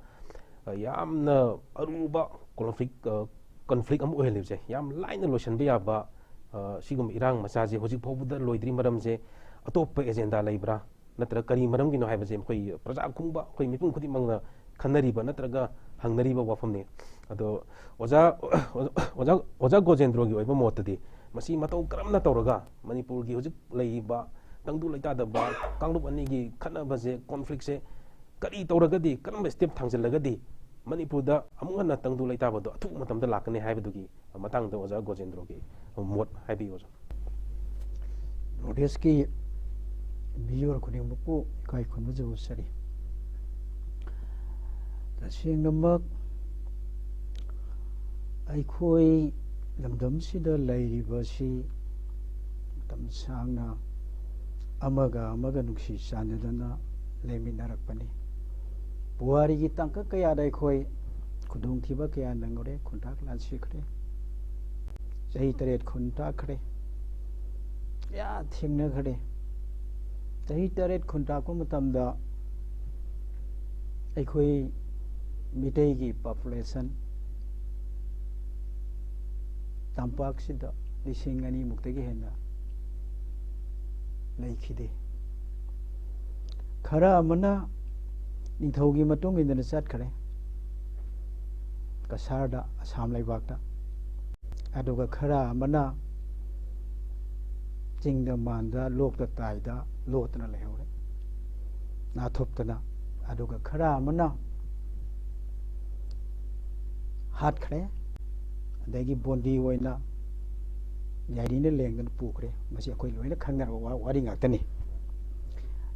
ꯌꯥꯝꯅ ꯑꯔꯨꯕ ꯀꯣꯟꯐ꯭ꯂꯤꯛ ꯀꯟꯐ꯭ꯂꯤꯛ ꯑꯃ ꯑꯣꯏꯍꯜꯂꯤꯕꯁꯦ ꯌꯥꯝ ꯂꯥꯏꯅ ꯂꯣꯏꯁꯤꯟꯕ ꯌꯥꯕ ꯁꯤꯒꯨꯝꯕ ꯏꯔꯥꯡ ꯃꯆꯥꯁꯦ ꯍꯧꯖꯤꯛ ꯐꯥꯎꯕꯗ ꯂꯣꯏꯗ꯭ꯔꯤ ꯃꯔꯝꯁꯦ ꯑꯇꯣꯞꯄ ꯑꯦꯖꯦꯟꯗꯥ ꯂꯩꯕ꯭ꯔꯥ, ꯅꯠꯇ꯭ꯔꯒ ꯀꯔꯤ ꯃꯔꯝꯒꯤꯅꯣ ꯍꯥꯏꯕꯁꯦ ꯑꯩꯈꯣꯏ ꯄ꯭ꯔꯖꯥ ꯈꯨꯡꯕ ꯑꯩꯈꯣꯏ ꯃꯤꯄꯨꯝ ꯈꯨꯗꯤꯡꯃꯛꯅ ꯈꯟꯅꯔꯤꯕ ꯅꯠꯇ꯭ꯔꯒ ꯍꯪꯅꯔꯤꯕ ꯋꯥꯐꯝꯅꯤ꯫ ꯑꯗꯣ ꯑꯣꯖꯥ ꯑꯣꯖꯥ ꯑꯣꯖꯥ ꯒꯣꯖꯦꯟꯗ꯭ꯔꯣꯒꯤ ꯑꯣꯏꯕ ꯃꯣꯠꯇꯗꯤ ꯃꯁꯤ ꯃꯇꯧ ꯀꯔꯝꯅ ꯇꯧꯔꯒ ꯃꯅꯤꯄꯨꯔꯒꯤ ꯍꯧꯖꯤꯛ ꯂꯩꯔꯤꯕ ꯇꯪꯗꯨ ꯂꯩꯇꯥꯗꯕ ꯀꯥꯡꯂꯨꯞ ꯑꯅꯤꯒꯤ ꯈꯠꯅꯕꯁꯦ, ꯀꯣꯟꯐ꯭ꯂꯤꯛꯁꯦ ꯀꯔꯤ ꯇꯧꯔꯒꯗꯤ, ꯀꯔꯝꯕ ꯁ꯭ꯇꯦꯞ ꯊꯥꯡꯖꯤꯜꯂꯒꯗꯤ ꯃꯅꯤꯄꯨꯔꯗ ꯑꯃꯨꯛ ꯍꯟꯅ ꯇꯪꯗꯨ ꯂꯩꯇꯥꯕꯗꯣ ꯑꯊꯨꯕ ꯃꯇꯝꯗ ꯂꯥꯛꯀꯅꯤ ꯍꯥꯏꯕꯗꯨꯒꯤ ꯃꯇꯥꯡꯗ ꯑꯣꯖꯥ ꯒꯣꯖꯦꯟꯗ꯭ꯔꯣꯒꯤ ꯃꯣꯠ ꯍꯥꯏꯕꯤꯌꯨ ꯑꯣꯖꯥ꯫ ꯅꯣꯔꯠ ꯏꯁꯀꯤ ꯃꯤꯑꯣꯏ ꯈꯨꯗꯤꯡꯃꯛꯄꯨ ꯏꯀꯥꯏ ꯈꯨꯝꯅꯖꯕ ꯁꯥꯔꯤ꯫ ꯇꯁꯦꯡꯅꯃꯛ ꯑꯩꯈꯣꯏ ꯂꯝꯗꯝꯁꯤꯗ ꯂꯩꯔꯤꯕꯁꯤ ꯃꯇꯝ ꯁꯥꯡꯅ ꯑꯃꯒ ꯑꯃꯒ ꯅꯨꯡꯁꯤ ꯆꯥꯟꯅꯗꯅ ꯂꯩꯃꯤꯟꯅꯔꯛꯄꯅꯤ꯫ ꯄꯨꯋꯥꯔꯤꯒꯤ ꯇꯥꯡꯀꯛ ꯀꯌꯥꯗ ꯑꯩꯈꯣꯏ ꯈꯨꯗꯣꯡꯊꯤꯕ ꯀꯌꯥ ꯅꯪꯂꯨꯔꯦ, ꯈꯨꯟꯇꯥꯛ ꯂꯥꯟꯁꯤꯈ꯭ꯔꯦ, ꯆꯍꯤ ꯇꯔꯦꯠ ꯈꯨꯟꯇꯥꯛꯈ꯭ꯔꯦ, ꯀꯌꯥ ꯊꯦꯡꯅꯈ꯭ꯔꯦ꯫ ꯆꯍꯤ ꯇꯔꯦꯠ ꯈꯨꯟꯇꯥꯛꯄ ꯃꯇꯝꯗ ꯑꯩꯈꯣꯏ ꯃꯤꯇꯩꯒꯤ ꯄꯣꯄꯨꯂꯦꯁꯟ ꯇꯝꯄꯥꯛꯁꯤꯗ ꯂꯤꯁꯤꯡ ꯑꯅꯤꯃꯨꯛꯇꯒꯤ ꯍꯦꯟꯅ ꯂꯩꯈꯤꯗꯦ꯫ ꯈꯔ ꯑꯃꯅ ꯅꯤꯡꯊꯧꯒꯤ ꯃꯇꯨꯡ ꯏꯟꯗꯅ ꯆꯠꯈ꯭ꯔꯦ ꯀꯁꯥꯔꯗ, ꯑꯁꯥꯝ ꯂꯩꯕꯥꯛꯇ꯫ ꯑꯗꯨꯒ ꯈꯔ ꯑꯃꯅ ꯆꯤꯡꯗ ꯃꯥꯟꯗ, ꯂꯣꯛꯇ ꯇꯥꯏꯗ ꯂꯣꯠꯇꯅ ꯂꯩꯍꯧꯔꯦ, ꯅꯥꯊꯨꯞꯇꯅ꯫ ꯑꯗꯨꯒ ꯈꯔ ꯑꯃꯅ ꯍꯥꯠꯈ꯭ꯔꯦ, ꯑꯗꯒꯤ ꯕꯣꯟꯗꯤ ꯑꯣꯏꯅ ꯌꯥꯏꯔꯤꯅ ꯂꯦꯡꯗꯅ ꯄꯨꯈ꯭ꯔꯦ꯫ ꯃꯁꯤ ꯑꯩꯈꯣꯏ ꯂꯣꯏꯅ ꯈꯪꯅꯔꯕ ꯋꯥ- ꯋꯥꯔꯤ ꯉꯥꯛꯇꯅꯤ꯫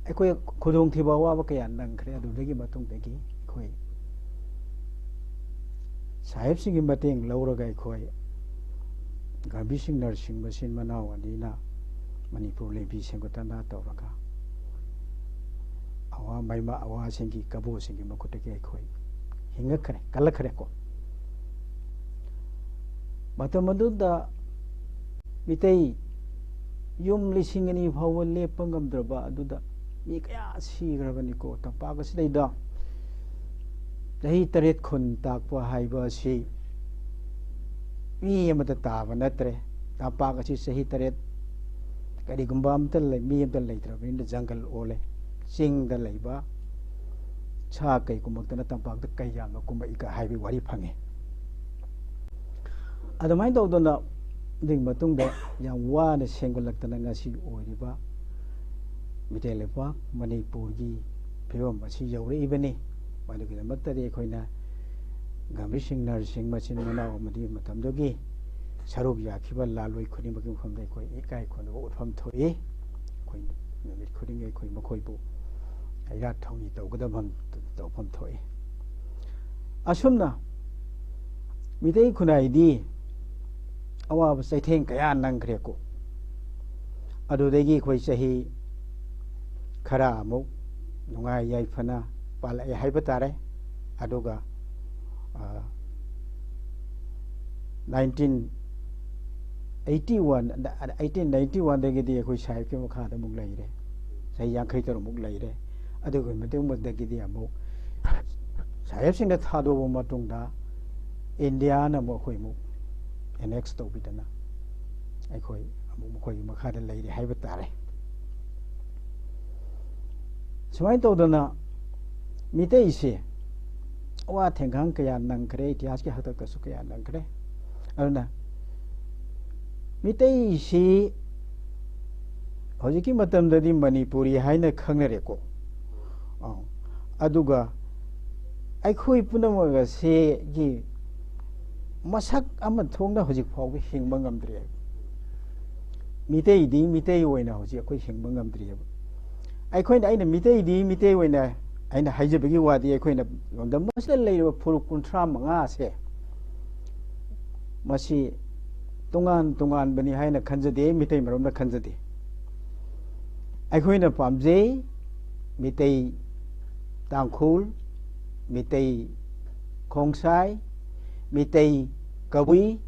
ꯑꯩꯈꯣꯏ ꯈꯨꯗꯣꯡꯊꯤꯕ ꯑꯋꯥꯕ ꯀꯌꯥ ꯅꯪꯈ꯭ꯔꯦ꯫ ꯑꯗꯨꯗꯒꯤ ꯃꯇꯨꯡꯗꯒꯤ ꯑꯩꯈꯣꯏ ꯁꯥꯍꯦꯕꯁꯤꯡꯒꯤ ꯃꯇꯦꯡ ꯂꯧꯔꯒ ꯑꯩꯈꯣꯏ ꯒꯥꯟꯙꯤ ꯁꯤꯡ ꯅꯔꯁꯤꯡ ꯃꯆꯤꯟ ꯃꯅꯥꯎ ꯑꯅꯤꯅ ꯃꯅꯤꯄꯨꯔ ꯂꯤꯄꯤ ꯁꯦꯝꯒꯠꯇꯅ ꯇꯧꯔꯒ ꯑꯋꯥ ꯃꯩꯃ ꯑꯋꯥꯁꯤꯡꯒꯤ ꯀꯕꯣꯁꯤꯡꯒꯤ ꯃꯈꯨꯠꯇꯒꯤ ꯑꯩꯈꯣꯏ ꯍꯤꯡꯉꯛꯈ꯭ꯔꯦ, ꯀꯜꯂꯛꯈ꯭ꯔꯦꯀꯣ꯫ ꯃꯇꯝ ꯑꯗꯨꯗ ꯃꯤꯇꯩ ꯌꯨꯝ ꯂꯤꯁꯤꯡ ꯑꯅꯤ ꯐꯥꯎꯕ ꯂꯦꯞꯄ ꯉꯝꯗ꯭ꯔꯕ ꯑꯗꯨꯗ ꯃꯤ ꯀꯌꯥ ꯁꯤꯈ꯭ꯔꯕꯅꯤꯀꯣ꯫ ꯇꯝꯄꯥꯛ ꯑꯁꯤꯗꯩꯗ ꯆꯍꯤ ꯇꯔꯦꯠ ꯈꯨꯟ ꯇꯥꯛꯄ ꯍꯥꯏꯕ ꯑꯁꯤ ꯃꯤ ꯑꯃꯗ ꯇꯥꯕ ꯅꯠꯇ꯭ꯔꯦ꯫ ꯇꯝꯄꯥꯛ ꯑꯁꯤ ꯆꯍꯤ ꯇꯔꯦꯠ ꯀꯔꯤꯒꯨꯝꯕ ꯑꯝꯇ ꯂꯩ-, ꯃꯤ ꯑꯝꯇ ꯂꯩꯇ꯭ꯔꯕꯅꯤꯅ ꯖꯪꯒꯜ ꯑꯣꯜꯂꯦ꯫ ꯆꯤꯡꯗ ꯂꯩꯕ ꯁꯥ ꯀꯩ ꯀꯨꯝꯃꯛꯇꯅ ꯇꯝꯄꯥꯛꯇ ꯀꯩ ꯌꯥꯝꯅ ꯀꯨꯝꯃꯛꯏ ꯀ ꯍꯥꯏꯕꯒꯤ ꯋꯥꯔꯤ ꯐꯪꯉꯤ꯫ ꯑꯗꯨꯃꯥꯏꯅ ꯇꯧꯗꯅ ꯑꯗꯨꯒꯤ ꯃꯇꯨꯡꯗ ꯌꯥꯝ ꯋꯥꯅ ꯁꯦꯝꯒꯠꯂꯛꯇꯅ ꯉꯁꯤ ꯑꯣꯏꯔꯤꯕ ꯃꯤꯇꯩ ꯂꯩꯄꯥꯛ ꯃꯅꯤꯄꯨꯔꯒꯤ ꯐꯤꯕꯝ ꯑꯁꯤ ꯌꯧꯔꯛꯏꯕꯅꯤ꯫ ꯃꯗꯨꯒꯤꯗꯃꯛꯇꯗꯤ ꯑꯩꯈꯣꯏꯅ ꯒꯥꯝꯚꯤꯔ ꯁꯤꯡ ꯅꯔꯁꯤꯡ ꯃꯆꯤꯟ ꯃꯅꯥꯎ ꯑꯃꯗꯤ ꯃꯇꯝꯗꯨꯒꯤ ꯁꯔꯨꯛ ꯌꯥꯈꯤꯕ ꯂꯥꯜꯂꯣꯏ ꯈꯨꯗꯤꯡꯃꯛꯀꯤ ꯃꯐꯝꯗ ꯑꯩꯈꯣꯏ ꯏꯀꯥꯏ ꯈꯨꯝꯅꯕ ꯎꯠꯐꯝ ꯊꯣꯛꯏ꯫ ꯑꯩꯈꯣꯏ ꯅꯨꯃꯤꯠ ꯈꯨꯗꯤꯡꯒꯤ ꯑꯩꯈꯣꯏ ꯃꯈꯣꯏꯕꯨ ꯈꯩꯔꯥꯛ ꯊꯧꯅꯤ ꯇꯧꯒꯗꯕ ꯇꯧꯐꯝ ꯊꯣꯛꯏ꯫ ꯑꯁꯨꯝꯅ ꯃꯤꯇꯩ ꯈꯨꯟꯅꯥꯏꯗꯤ ꯑꯋꯥꯕ ꯆꯩꯊꯦꯡ ꯀꯌꯥ ꯅꯪꯈ꯭ꯔꯦꯀꯣ꯫ ꯑꯗꯨꯗꯒꯤ ꯑꯩꯈꯣꯏ ꯆꯍꯤ ꯈꯔ ꯑꯃꯨꯛ ꯅꯨꯡꯉꯥꯏ ꯌꯥꯏꯐꯅ ꯄꯥꯜꯂꯛꯑꯦ ꯍꯥꯏꯕ ꯇꯥꯔꯦ꯫ ꯑꯗꯨꯒ, ꯑ, nineteen eighty one, eighteen ninety one ꯗꯒꯤꯗꯤ ꯑꯩꯈꯣꯏ ꯁꯥꯍꯦꯕꯀꯤ ꯃꯈꯥꯗ ꯑꯃꯨꯛ ꯂꯩꯔꯦ꯫ ꯆꯍꯤ ꯌꯥꯡꯈꯩ ꯇꯔꯨꯛꯃꯨꯛ ꯂꯩꯔꯦ꯫ ꯑꯗꯨꯒꯤ ꯃꯇꯨꯡꯗꯒꯤꯗꯤ ꯑꯃꯨꯛ ꯁꯥꯍꯦꯕꯁꯤꯡꯅ ꯊꯥꯗꯣꯛꯑꯕ ꯃꯇꯨꯡꯗ ꯏꯟꯗꯤꯌꯥꯅ ꯑꯃꯨꯛ ꯑꯩꯈꯣꯏ ꯑꯃꯨꯛ annex ꯇꯧꯕꯤꯗꯅ ꯑꯩꯈꯣꯏ ꯑꯃꯨꯛ ꯃꯈꯣꯏꯒꯤ ꯃꯈꯥꯗ ꯂꯩꯔꯦ ꯍꯥꯏꯕ ꯇꯥꯔꯦ꯫ ꯁꯨꯃꯥꯏꯅ ꯇꯧꯗꯅ ꯃꯤꯇꯩꯁꯦ ꯑꯋꯥ ꯊꯦꯡꯒꯥꯡ ꯀꯌꯥ ꯅꯪꯈ꯭ꯔꯦ, ꯏꯇꯤꯍꯥꯁꯀꯤ ꯍꯥꯛꯇꯛꯇꯁꯨ ꯀꯌꯥ ꯅꯪꯈ꯭ꯔꯦ꯫ ꯑꯗꯨꯅ ꯃꯤꯇꯩꯁꯤ ꯍꯧꯖꯤꯛꯀꯤ ꯃꯇꯝꯗꯗꯤ ꯃꯅꯤꯄꯨꯔꯤ ꯍꯥꯏꯅ ꯈꯪꯅꯔꯦꯀꯣ꯫ ꯑꯧ꯫ ꯑꯗꯨꯒ ꯑꯩꯈꯣꯏ ꯄꯨꯝꯅꯃꯛ ꯑꯁꯤꯒꯤ ꯃꯁꯛ ꯑꯃ ꯊꯣꯛꯅ ꯍꯧꯖꯤꯛ ꯐꯥꯎꯕ ꯍꯤꯡꯕ ꯉꯝꯗ꯭ꯔꯤ꯫ ꯃꯤꯇꯩꯗꯤ ꯃꯤꯇꯩ ꯑꯣꯏꯅ ꯍꯧꯖꯤꯛ ꯑꯩꯈꯣꯏ ꯍꯤꯡꯕ ꯉꯝꯗ꯭ꯔꯤꯑꯕ꯫ ꯑꯩꯈꯣꯏꯅ, ꯑꯩꯅ ꯃꯤꯇꯩꯗꯤ ꯃꯤꯇꯩ ꯑꯣꯏꯅ ꯑꯩꯅ ꯍꯥꯏꯖꯕꯒꯤ ꯋꯥꯗꯤ, ꯑꯩꯈꯣꯏꯅ ꯂꯝꯗꯝ ꯑꯁꯤꯗ ꯂꯩꯔꯤꯕ ꯐꯨꯔꯨꯞ ꯀꯨꯟꯊ꯭ꯔꯥ ꯃꯉꯥ ꯑꯁꯦ ꯃꯁꯤ ꯇꯣꯉꯥꯟ ꯇꯣꯉꯥꯟꯕꯅꯤ ꯍꯥꯏꯅ ꯈꯟꯖꯗꯦ, ꯃꯤꯇꯩ ꯃꯔꯨꯞꯅ ꯈꯟꯖꯗꯦ꯫ ꯑꯩꯈꯣꯏꯅ ꯄꯥꯝꯖꯩ, ꯃꯤꯇꯩ ꯇꯥꯡꯈꯨꯜ, ꯃꯤꯇꯩ ꯈꯣꯡꯁꯥꯏ, ꯃꯤꯇꯩ ꯀꯕꯨꯏ,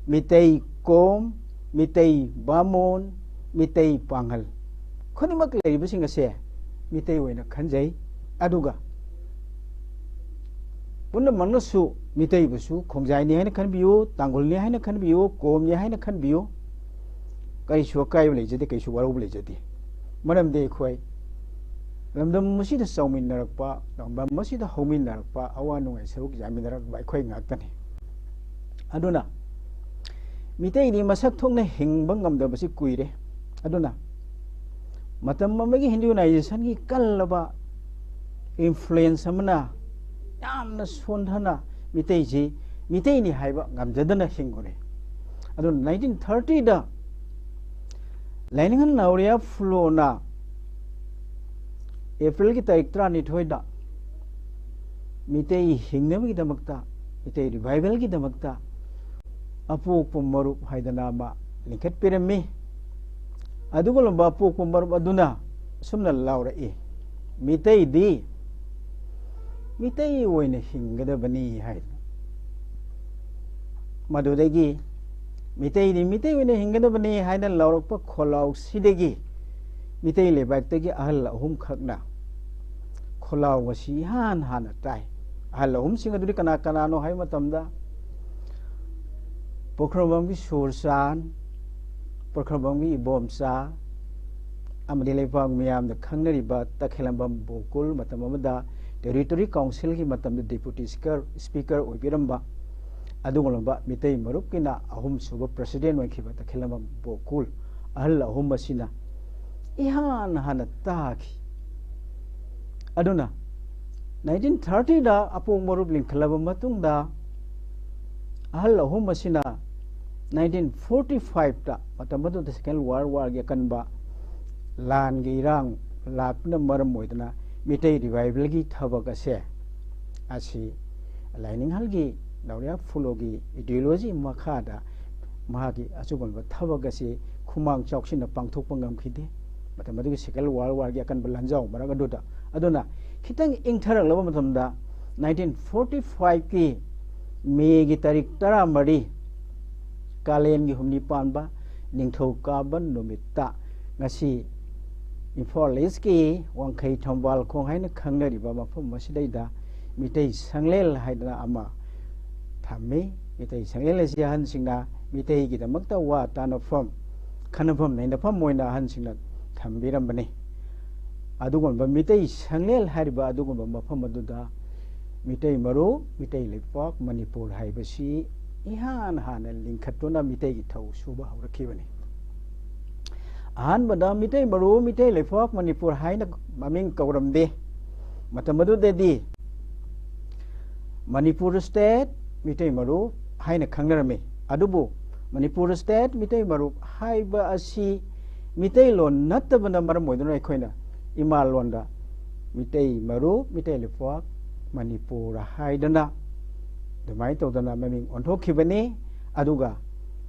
ꯃꯤꯇꯩ ꯀꯣꯝ, ꯃꯤꯇꯩ ꯕꯥꯃꯣꯟ, ꯃꯤꯇꯩ ꯄꯥꯉꯜ, ꯈꯨꯗꯤꯡꯃꯛ ꯂꯩꯔꯤꯕꯁꯤꯡ ꯑꯁꯦ ꯃꯤꯇꯩ ꯑꯣꯏꯅ ꯈꯟꯖꯩ꯫ ꯑꯗꯨꯒ ꯄꯨꯝꯅꯃꯛꯅꯁꯨ ꯃꯤꯇꯩꯕꯨꯁꯨ ꯈꯣꯡꯖꯥꯏꯅꯤ ꯍꯥꯏꯅ ꯈꯟꯕꯤꯌꯨ, ꯇꯥꯡꯈꯨꯜꯅꯤ ꯍꯥꯏꯅ ꯈꯟꯕꯤꯌꯨ, ꯀꯣꯝꯅꯤ ꯍꯥꯏꯅ ꯈꯟꯕꯤꯌꯨ, ꯀꯔꯤꯁꯨ ꯑꯀꯥꯏꯕ ꯂꯩꯖꯗꯦ, ꯀꯔꯤꯁꯨ ꯋꯥꯔꯧꯕ ꯂꯩꯖꯗꯦ꯫ ꯃꯔꯝꯗꯤ ꯑꯩꯈꯣꯏ ꯂꯝꯗꯝ ꯑꯁꯤꯗ ꯆꯥꯎꯃꯤꯟꯅꯔꯛꯄ, ꯂꯝꯗꯝ ꯑꯁꯤꯗ ꯍꯧꯃꯤꯟꯅꯔꯛꯄ, ꯑꯋꯥ ꯅꯨꯡꯉꯥꯏ ꯁꯔꯨꯛ ꯌꯥꯃꯤꯟꯅꯔꯛꯄ ꯑꯩꯈꯣꯏ ꯉꯥꯛꯇꯅꯤ꯫ ꯑꯗꯨꯅ ꯃꯤꯇꯩꯗꯤ ꯃꯁꯛ ꯊꯣꯛꯅ ꯍꯤꯡꯕ ꯉꯝꯗꯕꯁꯤ ꯀꯨꯏꯔꯦ꯫ ꯑꯗꯨꯅ ꯃꯇꯝ ꯑꯃꯒꯤ ꯍꯤꯟꯗꯨꯅꯥꯏꯖꯦꯁꯟꯒꯤ ꯀꯜꯂꯕ ꯏꯟꯐ꯭ꯂꯨꯌꯦꯟꯁ ꯑꯃꯅ ꯌꯥꯝꯅ ꯁꯣꯟꯊꯅ ꯃꯤꯇꯩꯁꯤ ꯃꯤꯇꯩꯅꯤ ꯍꯥꯏꯕ ꯉꯝꯖꯗꯅ ꯍꯤꯡꯉꯨꯔꯦ꯫ ꯑꯗꯨꯅ ꯅꯥꯏꯟꯇꯤꯟ ꯊꯥꯔꯇꯤꯗ ꯂꯥꯏꯅꯤꯡꯊꯧ ꯅꯥꯎꯔꯤꯌꯥ ꯐꯨꯂꯣꯅ ꯑꯦꯄ꯭ꯔꯤꯜꯒꯤ ꯇꯥꯔꯤꯛ ꯇꯔꯥꯅꯤꯊꯣꯏꯗ ꯃꯤꯇꯩ ꯍꯤꯡꯅꯕꯒꯤꯗꯃꯛꯇ, ꯃꯤꯇꯩ ꯔꯤꯚꯥꯏꯚꯦꯜꯒꯤꯗꯃꯛꯇ ꯑꯄꯣꯛꯄ ꯃꯔꯨꯞ ꯍꯥꯏꯗꯅ ꯑꯃ ꯂꯤꯡꯈꯠꯄꯤꯔꯝꯃꯤ꯫ ꯑꯗꯨꯒꯨꯝꯂꯕ ꯑꯄꯣꯛꯄ ꯃꯔꯨꯞ ꯑꯗꯨꯅ ꯑꯁꯨꯝꯅ ꯂꯥꯎꯔꯛꯏ, "ꯃꯤꯇꯩꯗꯤ ꯃꯤꯇꯩ ꯑꯣꯏꯅ ꯍꯤꯡꯒꯗꯕꯅꯤ" ꯍꯥꯏꯗꯅ꯫ ꯃꯗꯨꯗꯒꯤ "ꯃꯤꯇꯩꯗꯤ ꯃꯤꯇꯩ ꯑꯣꯏꯅ ꯍꯤꯡꯒꯗꯕꯅꯤ" ꯍꯥꯏꯅ ꯂꯥꯎꯔꯛꯄ ꯈꯣꯜꯂꯥꯎꯁꯤꯗꯒꯤ ꯃꯤꯇꯩ ꯂꯩꯕꯥꯛꯇꯒꯤ ꯑꯍꯜ ꯑꯍꯨꯝꯈꯛꯅ ꯈꯣꯜꯂꯥꯎ ꯑꯁꯤ ꯏꯍꯥꯟ ꯍꯥꯟꯅ ꯇꯥꯏ꯫ ꯑꯍꯜ ꯑꯍꯨꯝꯁꯤꯡ ꯑꯗꯨꯗꯤ ꯀꯅꯥ ꯀꯅꯥꯅꯣ ꯍꯥꯏꯕ ꯃꯇꯝꯗ, ꯄꯣꯈ꯭ꯔꯕꯝꯒꯤ ꯁꯨꯔꯆꯥꯟ, ꯄꯣꯈ꯭ꯔꯕꯝꯒꯤ ꯏꯕꯣꯝꯆꯥ, ꯑꯃꯗꯤ ꯂꯩꯕꯥꯛ ꯃꯤꯌꯥꯝꯅ ꯈꯪꯅꯔꯤꯕ ꯇꯈꯦꯂꯝꯕꯝ ꯕꯣꯀꯨꯜ, ꯃꯇꯝ ꯑꯃꯗ ꯇꯦꯔꯤꯇꯣꯔꯤ ꯀꯥꯎꯟꯁꯤꯜꯒꯤ ꯃꯇꯝꯗ ꯗꯦꯄꯨꯇꯤ ꯁ꯭ꯄꯤꯀꯔ, ꯁ꯭ꯄꯤꯀꯔ ꯑꯣꯏꯕꯤꯔꯝꯕ ꯑꯗꯨꯒꯨꯝꯂꯕ ꯃꯤꯇꯩ ꯃꯔꯨꯞꯀꯤꯅ ꯑꯍꯨꯝꯁꯨꯕ ꯄ꯭ꯔꯁꯤꯗꯦꯟ ꯑꯣꯏꯈꯤꯕ ꯇꯈꯦꯂꯝꯕꯝ ꯕꯣꯀꯨꯜ, ꯑꯍꯜ ꯑꯍꯨꯝ ꯑꯁꯤꯅ ꯏꯍꯥꯟ ꯍꯥꯟꯅ ꯇꯥꯈꯤ꯫ ꯑꯗꯨꯅ ꯅꯥꯏꯟꯇꯤꯟ ꯊꯥꯔꯇꯤꯗ ꯑꯄꯣꯛ ꯃꯔꯨꯞ ꯂꯤꯡꯈꯠꯂꯕ ꯃꯇꯨꯡꯗ, ꯑꯍꯜ ꯑꯍꯨꯝ ꯑꯁꯤꯅ ꯅꯥꯏꯟꯇꯤꯟ ꯐꯣꯔꯇꯤ ꯐꯥꯏꯚꯇ, ꯃꯇꯝ ꯑꯗꯨꯗ ꯁꯦꯀꯦꯟ ꯋꯥꯔꯜ ꯋꯥꯔꯒꯤ ꯑꯀꯟꯕ ꯂꯥꯟꯒꯤ ꯏꯔꯥꯡ ꯂꯥꯛꯄꯅ ꯃꯔꯝ ꯑꯣꯏꯗꯨꯅ, ꯃꯤꯇꯩ ꯔꯤꯚꯥꯏꯚꯦꯜꯒꯤ ꯊꯕꯛ ꯑꯁꯦ, ꯑꯁꯤ ꯂꯥꯏꯅꯤꯡꯍꯜꯒꯤ ꯅꯥꯎꯔꯤꯌꯥ ꯐꯨꯂꯣꯒꯤ ꯏꯗꯤꯑꯣꯂꯣꯖꯤ ꯃꯈꯥꯗ ꯃꯍꯥꯛꯀꯤ ꯑꯆꯨꯝꯕ ꯊꯕꯛ ꯑꯁꯤ ꯈꯨꯃꯥꯡ ꯆꯥꯎꯁꯤꯟꯅ ꯄꯥꯡꯊꯣꯛꯄ ꯉꯝꯈꯤꯗꯦ꯫ ꯃꯇꯝ ꯑꯗꯨꯒꯤ Second World War ꯒꯤ ꯑꯀꯟꯕ ꯂꯥꯟꯖꯥꯎ ꯃꯔꯛ ꯑꯗꯨꯗ꯫ ꯑꯗꯨꯅ ꯈꯤꯇꯪ ꯏꯪꯊꯔꯛꯂꯕ ꯃꯇꯝꯗ nineteen forty five ꯀꯤ ꯃꯦꯒꯤ ꯇꯥꯔꯤꯛ ꯇꯔꯥꯃꯔꯤ, ꯀꯥꯂꯦꯟꯒꯤ ꯍꯨꯝꯅꯤ ꯄꯥꯟꯕ ꯅꯤꯡꯊꯧꯀꯥꯕ ꯅꯨꯃꯤꯠꯇ ꯉꯁꯤ ꯏꯝꯐꯥꯜ ꯏꯁꯀꯤ ꯋꯥꯡꯈꯩ ꯊꯝꯕꯥꯜ ꯈꯣꯡ ꯍꯥꯏꯅ ꯈꯪꯅꯔꯤꯕ ꯃꯐꯝ ꯑꯁꯤꯗꯩꯗ ꯃꯤꯇꯩ ꯁꯪꯂꯦꯟ ꯍꯥꯏꯗꯅ ꯑꯃ ꯊꯝꯃꯤ꯫ ꯃꯤꯇꯩ ꯁꯪꯂꯦꯟ ꯑꯁꯤ ꯑꯍꯟꯁꯤꯡꯅ ꯃꯤꯇꯩꯒꯤꯗꯃꯛꯇ ꯋꯥ ꯇꯥꯅꯐꯝ, ꯈꯟꯅꯐꯝ ꯅꯩꯅꯐꯝ ꯑꯣꯏꯅ ꯑꯍꯟꯁꯤꯡꯅ ꯊꯝꯕꯤꯔꯝꯕꯅꯤ꯫ ꯑꯗꯨꯒꯨꯝꯕ ꯃꯤꯇꯩ ꯁꯪꯂꯦꯟ ꯍꯥꯏꯔꯤꯕ ꯑꯗꯨꯒꯨꯝꯕ ꯃꯐꯝ ꯑꯗꯨꯗ ꯃꯤꯇꯩ ꯃꯔꯨꯞ, ꯃꯤꯇꯩ ꯂꯩꯄꯥꯛ ꯃꯅꯤꯄꯨꯔ ꯍꯥꯏꯕꯁꯤ ꯏꯍꯥꯟ ꯍꯥꯟꯅ ꯂꯤꯡꯈꯠꯇꯨꯅ ꯃꯤꯇꯩꯒꯤ ꯊꯧ ꯁꯨꯕ ꯍꯧꯔꯛꯈꯤꯕꯅꯤ꯫ ꯑꯍꯥꯟꯕꯗ ꯃꯤꯇꯩ ꯃꯔꯨꯞ, ꯃꯤꯇꯩ ꯂꯩꯄꯥꯛ ꯃꯅꯤꯄꯨꯔ ꯍꯥꯏꯅ ꯃꯃꯤꯡ ꯀꯧꯔꯝꯗꯦ꯫ ꯃꯇꯝ ꯑꯗꯨꯗꯗꯤ ꯃꯅꯤꯄꯨꯔ ꯁ꯭ꯇꯦꯠ ꯃꯤꯇꯩ ꯃꯔꯨꯞ ꯍꯥꯏꯅ ꯈꯪꯅꯔꯝꯃꯤ꯫ ꯑꯗꯨꯕꯨ ꯃꯅꯤꯄꯨꯔ ꯁ꯭ꯇꯦꯠ ꯃꯤꯇꯩ ꯃꯔꯨꯞ ꯍꯥꯏꯕ ꯑꯁꯤ ꯃꯤꯇꯩꯂꯣꯟ ꯅꯠꯇꯕꯅ ꯃꯔꯝ ꯑꯣꯏꯗꯨꯅ ꯑꯩꯈꯣꯏꯅ ꯏꯃꯥ ꯂꯣꯟꯗ ꯃꯤꯇꯩ ꯃꯔꯨꯞ, ꯃꯤꯇꯩ ꯂꯩꯄꯥꯛ ꯃꯅꯤꯄꯨꯔ ꯍꯥꯏꯗꯅ ꯑꯗꯨꯃꯥꯏꯅ ꯇꯧꯗꯅ ꯃꯃꯤꯡ ꯑꯣꯟꯊꯣꯛꯈꯤꯕꯅꯤ꯫ ꯑꯗꯨꯒ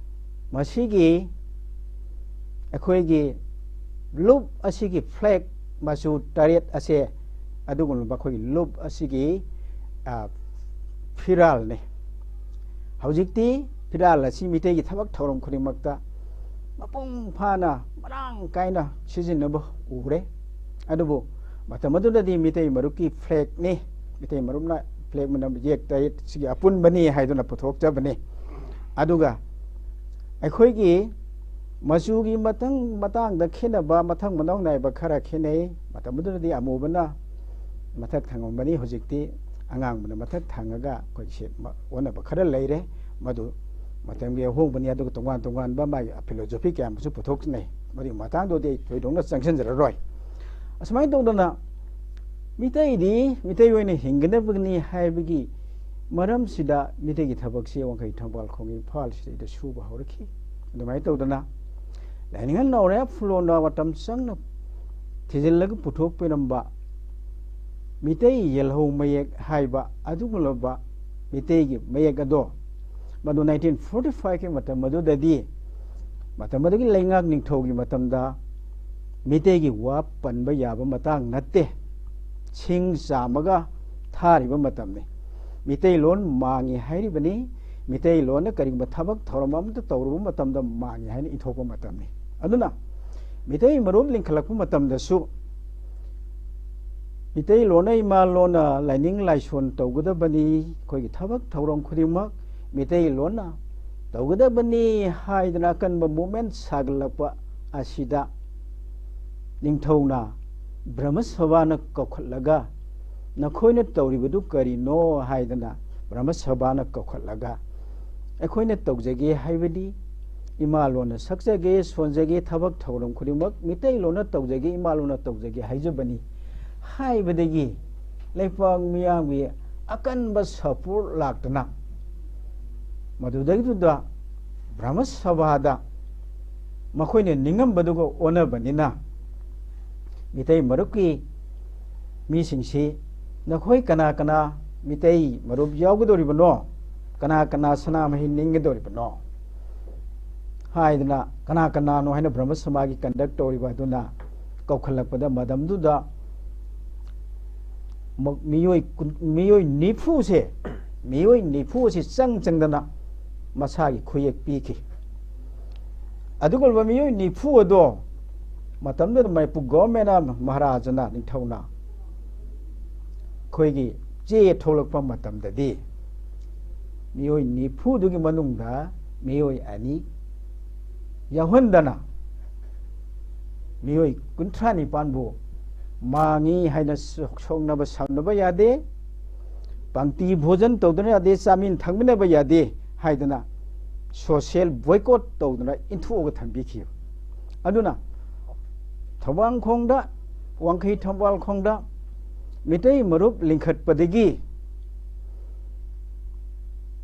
ꯃꯁꯤꯒꯤ ꯑꯩꯈꯣꯏꯒꯤ ꯂꯨꯞ ꯑꯁꯤꯒꯤ ꯐ꯭ꯂꯦꯛ ꯃꯆꯨ ꯇꯔꯦꯠ ꯑꯁꯦ ꯑꯗꯨꯒꯨꯝꯂꯕ ꯑꯩꯈꯣꯏꯒꯤ ꯂꯨꯞ ꯑꯁꯤꯒꯤ, ꯑ, ꯐꯤꯔꯥꯜꯅꯤ꯫ ꯍꯧꯖꯤꯛꯇꯤ ꯐꯤꯔꯥꯜ ꯑꯁꯤ ꯃꯤꯇꯩꯒꯤ ꯊꯕꯛ ꯊꯧꯔꯝ ꯈꯨꯗꯤꯡꯃꯛꯇ ꯃꯄꯨꯡ ꯐꯥꯅ ꯃꯔꯥꯡ ꯀꯥꯏꯅ ꯁꯤꯖꯤꯟꯅꯕ ꯎꯔꯦ꯫ ꯑꯗꯨꯕꯨ ꯃꯇꯝ ꯑꯗꯨꯗꯗꯤ ꯃꯤꯇꯩ ꯃꯔꯨꯞꯀꯤ ꯐ꯭ꯂꯦꯛꯅꯤ, ꯃꯤꯇꯩ ꯃꯔꯨꯞꯅ ꯐ꯭ꯂꯦꯛ ꯃꯅꯝ ꯌꯦꯛ ꯇꯔꯦꯠ ꯁꯤꯒꯤ ꯑꯄꯨꯟꯕꯅꯤ ꯍꯥꯏꯗꯨꯅ ꯄꯨꯊꯣꯛꯆꯕꯅꯤ꯫ ꯑꯗꯨꯒ ꯑꯩꯈꯣꯏꯒꯤ ꯃꯆꯨꯒꯤ ꯃꯊꯪ ꯃꯇꯥꯡꯗ ꯈꯦꯠꯅꯕ, ꯃꯊꯪ ꯃꯅꯥꯎ ꯅꯥꯏꯕ ꯈꯔ ꯈꯦꯠꯅꯩ꯫ ꯃꯇꯝ ꯑꯗꯨꯗꯗꯤ ꯑꯃꯨꯕꯅ ꯃꯊꯛ ꯊꯪꯉꯝꯕꯅꯤ, ꯍꯧꯖꯤꯛꯇꯤ ꯑꯉꯥꯡꯕꯅ ꯃꯊꯛ ꯊꯪꯉꯒ ꯑꯩꯈꯣꯏ ꯁꯦ-, ꯃ-, ꯑꯣꯟꯅꯕ ꯈꯔ ꯂꯩꯔꯦ꯫ ꯃꯗꯨ ꯃꯇꯝꯒꯤ ꯑꯍꯣꯡꯕꯅꯤ꯫ ꯑꯗꯨꯒ ꯇꯣꯉꯥꯟ ꯇꯣꯉꯥꯟꯕ ꯃꯥꯒꯤ ꯐꯤꯂꯣꯖꯣꯐꯤ ꯀꯌꯥ ꯑꯃꯁꯨ ꯄꯨꯊꯣꯛꯅꯩ꯫ ꯃꯗꯨꯒꯤ ꯃꯇꯥꯡꯗꯨꯗꯤ ꯑꯩ ꯊꯣꯏꯗꯣꯛꯅ ꯆꯪꯁꯤꯟꯖꯔꯔꯣꯏ꯫ ꯑꯁꯨꯃꯥꯏꯅ ꯇꯧꯗꯅ ꯃꯤꯇꯩꯗꯤ ꯃꯤꯇꯩ ꯑꯣꯏꯅ ꯍꯤꯡꯒꯗꯕꯅꯤ ꯍꯥꯏꯕꯒꯤ ꯃꯔꯝꯁꯤꯗ ꯃꯤꯇꯩꯒꯤ ꯊꯕꯛꯁꯤ ꯋꯥꯡꯈꯩ ꯊꯝꯕꯥꯜ ꯈꯣꯡ ꯏꯝꯐꯥꯜ ꯁꯤꯗꯩꯗ ꯁꯨꯕ ꯍꯧꯔꯛꯈꯤ꯫ ꯑꯗꯨꯃꯥꯏꯅ ꯇꯧꯗꯅ ꯂꯥꯏꯅꯤꯡꯊꯧ ꯅꯥꯎꯔꯦꯝ ꯐꯨꯂꯣꯟꯅ ꯃꯇꯝ ꯆꯪꯅ ꯊꯤꯖꯤꯜꯂꯒ ꯄꯨꯊꯣꯛꯄꯤꯔꯝꯕ ꯃꯤꯇꯩ ꯌꯦꯜꯍꯧ ꯃꯌꯦꯛ ꯍꯥꯏꯕ ꯑꯗꯨꯒꯨꯝꯂꯕ ꯃꯤꯇꯩꯒꯤ ꯃꯌꯦꯛ ꯑꯗꯣ ꯃꯗꯨ nineteen forty five ꯀꯤ ꯃꯇꯝ ꯑꯗꯨꯗꯗꯤ, ꯃꯇꯝ ꯑꯗꯨꯒꯤ ꯂꯩꯉꯥꯛ ꯅꯤꯡꯊꯧꯒꯤ ꯃꯇꯝꯗ ꯃꯤꯇꯩꯒꯤ ꯋꯥ ꯄꯟꯕ ꯌꯥꯕ ꯃꯇꯥꯡ ꯅꯠꯇꯦ꯫ ꯁꯤꯡ ꯆꯥꯝꯃꯒ ꯊꯥꯔꯤꯕ ꯃꯇꯝꯅꯤ꯫ ꯃꯤꯇꯩꯂꯣꯟ ꯃꯥꯡꯉꯤ ꯍꯥꯏꯔꯤꯕꯅꯤ꯫ ꯃꯤꯇꯩꯂꯣꯟꯅ ꯀꯔꯤꯒꯨꯝꯕ ꯊꯕꯛ ꯊꯧꯔꯝ ꯑꯃꯇ ꯇꯧꯔꯨꯕ ꯃꯇꯝꯗ ꯃꯥꯡꯉꯤ ꯍꯥꯏꯅ ꯏꯊꯣꯛꯄ ꯃꯇꯝꯅꯤ꯫ ꯑꯗꯨꯅ ꯃꯤꯇꯩ ꯃꯔꯨꯞ ꯂꯤꯡꯈꯠꯂꯛꯄ ꯃꯇꯝꯗꯁꯨ ꯃꯤꯇꯩꯂꯣꯟꯅ ꯏꯃꯥ ꯂꯣꯟꯅ ꯂꯥꯏꯅꯤꯡ ꯂꯥꯏꯁꯣꯟ ꯇꯧꯒꯗꯕꯅꯤ, ꯑꯩꯈꯣꯏꯒꯤ ꯊꯕꯛ ꯊꯧꯔꯝ ꯈꯨꯗꯤꯡꯃꯛ ꯃꯤꯇꯩꯂꯣꯟꯅ ꯇꯧꯒꯗꯕꯅꯤ ꯍꯥꯏꯗꯅ ꯑꯀꯟꯕ movement ꯁꯥꯒꯠꯂꯛꯄ ꯑꯁꯤꯗ ꯅꯤꯡꯊꯧꯅ ꯕ꯭ꯔꯍ꯭ꯃ ꯁꯚꯥꯅ ꯀꯧꯈꯠꯂꯒ, "ꯅꯈꯣꯏꯅ ꯇꯧꯔꯤꯕꯗꯨ ꯀꯔꯤꯅꯣ?" ꯍꯥꯏꯗꯅ ꯕ꯭ꯔꯍ꯭ꯃ ꯁꯚꯥꯅ ꯀꯧꯈꯠꯂꯒ, "ꯑꯩꯈꯣꯏꯅ ꯇꯧꯖꯒꯦ ꯍꯥꯏꯕꯗꯤ ꯏꯃꯥ ꯂꯣꯟꯅ ꯁꯛꯆꯒꯦ, ꯁꯣꯟꯖꯒꯦ, ꯊꯕꯛ ꯊꯧꯔꯝ ꯈꯨꯗꯤꯡꯃꯛ ꯃꯤꯇꯩꯂꯣꯟꯅ ꯇꯧꯖꯒꯦ, ꯏꯃꯥ ꯂꯣꯟꯅ ꯇꯧꯖꯒꯦ" ꯍꯥꯏꯖꯕꯅꯤ ꯍꯥꯏꯕꯗꯒꯤ ꯂꯩꯄꯥꯛ ꯃꯤꯌꯥꯝꯒꯤ ꯑꯀꯟꯕ support ꯂꯥꯛꯇꯨꯅ ꯃꯗꯨꯗꯩꯗꯨꯗ ꯕ꯭ꯔꯍ꯭ꯃ ꯁꯚꯥꯗ ꯃꯈꯣꯏꯅ ꯅꯤꯡꯉꯝꯕꯗꯨꯒ ꯑꯣꯟꯅꯕꯅꯤꯅ ꯃꯤꯇꯩ ꯃꯔꯨꯞꯀꯤ ꯃꯤꯁꯤꯡꯁꯤ, "ꯅꯈꯣꯏ ꯀꯅꯥ ꯀꯅꯥ ꯃꯤꯇꯩ ꯃꯔꯨꯞ ꯌꯥꯎꯒꯗꯧꯔꯤꯕꯅꯣ? ꯀꯅꯥ ꯀꯅꯥ ꯁꯅꯥꯃꯍꯤ ꯅꯤꯡꯒꯗꯧꯔꯤꯕꯅꯣ?" ꯍꯥꯏꯗꯅ, ꯀꯅꯥ ꯀꯅꯥꯅꯣ ꯍꯥꯏꯅ ꯕ꯭ꯔꯍ꯭ꯃ ꯁꯚꯥꯒꯤ conduct ꯇꯧꯔꯤꯕ ꯑꯗꯨꯅ ꯀꯧꯈꯠꯂꯛꯄꯗ, ꯃꯇꯝꯗꯨꯗ ꯃ-, ꯃꯤꯑꯣꯏ ꯀꯨꯟ-, ꯃꯤꯑꯣꯏ ꯅꯤꯐꯨꯁꯦ, ꯃꯤꯑꯣꯏ ꯅꯤꯐꯨ ꯑꯁꯤ ꯆꯪ ꯆꯪꯗꯅ ꯃꯁꯥꯒꯤ ꯈꯨꯌꯦꯛ ꯄꯤꯈꯤ꯫ ꯑꯗꯨꯒꯨꯝꯂꯕ ꯃꯤꯑꯣꯏ ꯅꯤꯐꯨ ꯑꯗꯣ ꯃꯇꯝꯗꯨꯗ ꯃꯅꯤꯄꯨꯔ government ꯅ, ꯃꯍꯥꯔꯥꯖꯅ, ꯅꯤꯡꯊꯧꯅ ꯑꯩꯈꯣꯏꯒꯤ ꯆꯦ ꯊꯣꯛꯂꯛꯄ ꯃꯇꯝꯗꯗꯤ ꯃꯤꯑꯣꯏ ꯅꯤꯐꯨꯗꯨꯒꯤ ꯃꯅꯨꯡꯗ ꯃꯤꯑꯣꯏ ꯑꯅꯤ ꯌꯥꯎꯍꯟꯗꯅ ꯃꯤꯑꯣꯏ ꯀꯨꯟꯊ꯭ꯔꯥ ꯅꯤꯄꯥꯟꯕꯨ ꯃꯥꯡꯉꯤ ꯍꯥꯏꯅ ꯁꯣꯛꯅꯕ ꯁꯝꯅꯕ ꯌꯥꯗꯦ, ꯄꯪꯇꯤ ꯚꯣꯖꯟ ꯇꯧꯗꯅ ꯌꯥꯗꯦ, ꯆꯥꯃꯤꯟ ꯊꯛꯃꯤꯟꯅꯕ ꯌꯥꯗꯦ ꯍꯥꯏꯗꯅ social boycott ꯇꯧꯗꯅ ꯏꯟꯊꯣꯛꯑꯒ ꯊꯝꯕꯤꯈꯤꯕ꯫ ꯑꯗꯨꯅ ꯊꯧꯕꯥꯜ ꯈꯣꯡꯗ, ꯋꯥꯡꯈꯩ ꯊꯧꯕꯥꯜ ꯈꯣꯡꯗ ꯃꯤꯇꯩ ꯃꯔꯨꯞ ꯂꯤꯡꯈꯠꯄꯗꯒꯤ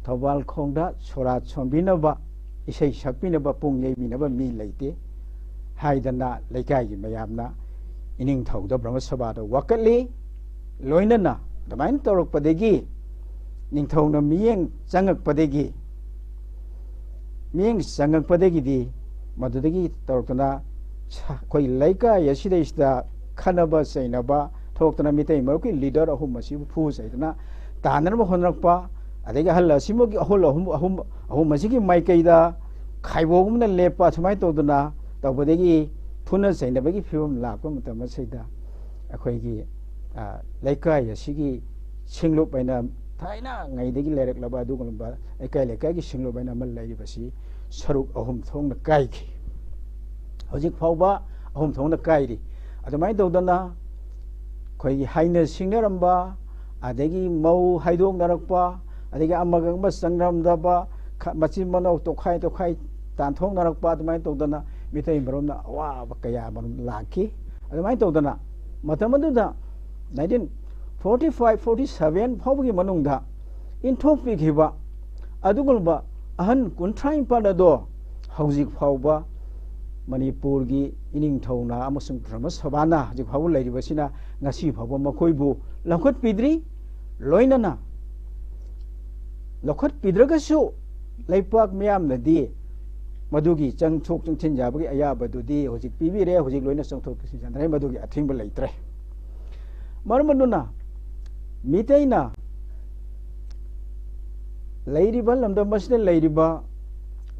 ꯊꯧꯕꯥꯜ ꯈꯣꯡꯗ ꯁꯣꯔꯥꯠ ꯁꯣꯟꯕꯤꯅꯕ, ꯏꯁꯩ ꯁꯛꯄꯤꯅꯕ, ꯄꯨꯡ ꯌꯩꯕꯤꯅꯕ ꯃꯤ ꯂꯩꯇꯦ ꯍꯥꯏꯗꯅ ꯂꯩꯀꯥꯏꯒꯤ ꯃꯌꯥꯝꯅ ꯏꯅꯤꯡꯊꯧꯗ ꯕ꯭ꯔꯍ꯭ꯃ ꯁꯚꯥꯗ ꯋꯥꯀꯠꯂꯤ꯫ ꯂꯣꯏꯅꯅ ꯑꯗꯨꯃꯥꯏꯅ ꯇꯧꯔꯛꯄꯗꯒꯤ ꯅꯤꯡꯊꯧꯅ ꯃꯤꯠꯌꯦꯡ ꯆꯪꯉꯛꯄꯗꯒꯤ, ꯃꯤꯠꯌꯦꯡ ꯆꯪꯉꯛꯄꯗꯒꯤꯗꯤ ꯃꯗꯨꯗꯒꯤ ꯇꯧꯔꯛꯇꯨꯅ ꯑꯩꯈꯣꯏ ꯂꯩꯀꯥꯏ ꯑꯁꯤꯗꯩꯁꯤꯗ ꯈꯠꯅꯕ ꯆꯩꯅꯕ ꯊꯣꯛꯇꯅ ꯃꯤꯇꯩ ꯃꯔꯨꯞꯀꯤ ꯂꯤꯗꯔ ꯑꯍꯨꯝ ꯑꯁꯤꯕꯨ ꯐꯨ ꯆꯩꯗꯅ ꯇꯥꯟꯅꯅꯕ ꯍꯣꯠꯅꯔꯛꯄ, ꯑꯗꯒꯤ ꯑꯍꯜ ꯑꯁꯤꯃꯒꯤ ꯑꯍꯜ ꯑꯍꯨꯝ ꯑꯍꯨꯝ ꯑꯍꯨꯝ ꯑꯁꯤꯒꯤ ꯃꯥꯏꯀꯩꯗ ꯈꯥꯏꯕꯣꯛ ꯑꯃꯅ ꯂꯦꯞꯄ, ꯑꯁꯨꯃꯥꯏꯅ ꯇꯧꯗꯅ ꯇꯧꯕꯗꯒꯤ ꯐꯨꯅ ꯆꯩꯅꯕꯒꯤ ꯐꯤꯕꯝ ꯂꯥꯛꯄ ꯃꯇꯝ ꯑꯁꯤꯗ ꯑꯩꯈꯣꯏꯒꯤ ꯂꯩꯀꯥꯏ ꯑꯁꯤꯒꯤ ꯁꯤꯡꯂꯨꯞ ꯍꯥꯏꯅ ꯊꯥꯏꯅꯉꯩꯗꯒꯤ ꯂꯩꯔꯛꯂꯕ ꯑꯗꯨꯒꯨꯝꯂꯕ ꯂꯩꯀꯥꯏ ꯂꯩꯀꯥꯏꯒꯤ ꯁꯤꯡꯂꯨꯞ ꯍꯥꯏꯅ ꯑꯃ ꯂꯩꯔꯤꯕꯁꯤ ꯁꯔꯨꯛ ꯑꯍꯨꯝ ꯊꯣꯛꯅ ꯀꯥꯏꯈꯤ꯫ ꯍꯧꯖꯤꯛ ꯐꯥꯎꯕ ꯑꯍꯨꯝ ꯊꯣꯛꯅ ꯀꯥꯏꯔꯤ꯫ ꯑꯗꯨꯃꯥꯏꯅ ꯇꯧꯗꯅ ꯑꯩꯈꯣꯏꯒꯤ ꯍꯥꯏꯅ ꯁꯤꯡꯅꯔꯝꯕ, ꯑꯗꯒꯤ ꯃꯧ ꯍꯥꯏꯗꯣꯛꯅꯔꯛꯄ, ꯑꯗꯒꯤ ꯑꯃꯒ ꯑꯃ ꯆꯪꯅꯔꯝꯗꯕ, ꯃꯆꯤꯟ ꯃꯅꯥꯎ ꯇꯣꯈꯥꯏ ꯇꯣꯈꯥꯏ ꯇꯥꯟꯊꯣꯛꯅꯔꯛꯄ, ꯑꯗꯨꯃꯥꯏꯅ ꯇꯧꯗꯅ ꯃꯤꯇꯩ ꯃꯔꯨꯞꯅ ꯑꯋꯥꯕ ꯀꯌꯥ ꯃꯔꯨꯝ ꯂꯥꯛꯈꯤ꯫ ꯑꯗꯨꯃꯥꯏꯅ ꯇꯧꯗꯅ ꯃꯇꯝ ꯑꯗꯨꯗ nineteen forty five forty seven ꯐꯥꯎꯕꯒꯤ ꯃꯅꯨꯡꯗ ꯏꯟꯊꯣꯛꯄꯤꯈꯤꯕ ꯑꯗꯨꯒꯨꯝꯂꯕ ꯑꯍꯟ ꯀꯨꯟꯊ꯭ꯔꯥ ꯅꯤꯄꯥꯜ ꯑꯗꯣ ꯍꯧꯖꯤꯛ ꯐꯥꯎꯕ ꯃꯅꯤꯄꯨꯔꯒꯤ ꯏꯅꯤꯡꯊꯧꯅ ꯑꯃꯁꯨꯡ ꯙꯔꯃ ꯁꯚꯥꯅ ꯍꯧꯖꯤꯛ ꯐꯥꯎꯕ ꯂꯩꯔꯤꯕꯁꯤꯅ ꯉꯁꯤ ꯐꯥꯎꯕ ꯃꯈꯣꯏꯕꯨ ꯂꯧꯈꯠꯄꯤꯗ꯭ꯔꯤ꯫ ꯂꯣꯏꯅꯅ ꯂꯧꯈꯠꯄꯤꯗ꯭ꯔꯒꯁꯨ ꯂꯩꯄꯥꯛ ꯃꯤꯌꯥꯝꯅꯗꯤ ꯃꯗꯨꯒꯤ ꯆꯪꯊꯣꯛ ꯆꯪꯁꯤꯟ ꯌꯥꯕꯒꯤ ꯑꯌꯥꯕꯗꯨꯗꯤ ꯍꯧꯖꯤꯛ ꯄꯤꯕꯤꯔꯦ꯫ ꯍꯧꯖꯤꯛ ꯂꯣꯏꯅ ꯆꯪꯊꯣꯛ ꯆꯪꯁꯤꯟ ꯌꯥꯅꯔꯦ, ꯃꯗꯨꯒꯤ ꯑꯊꯤꯡꯕ ꯂꯩꯇ꯭ꯔꯦ꯫ ꯃꯔꯝ ꯑꯗꯨꯅ ꯃꯤꯇꯩꯅ ꯂꯩꯔꯤꯕ ꯂꯝꯗꯝ ꯑꯁꯤꯗ ꯂꯩꯔꯤꯕ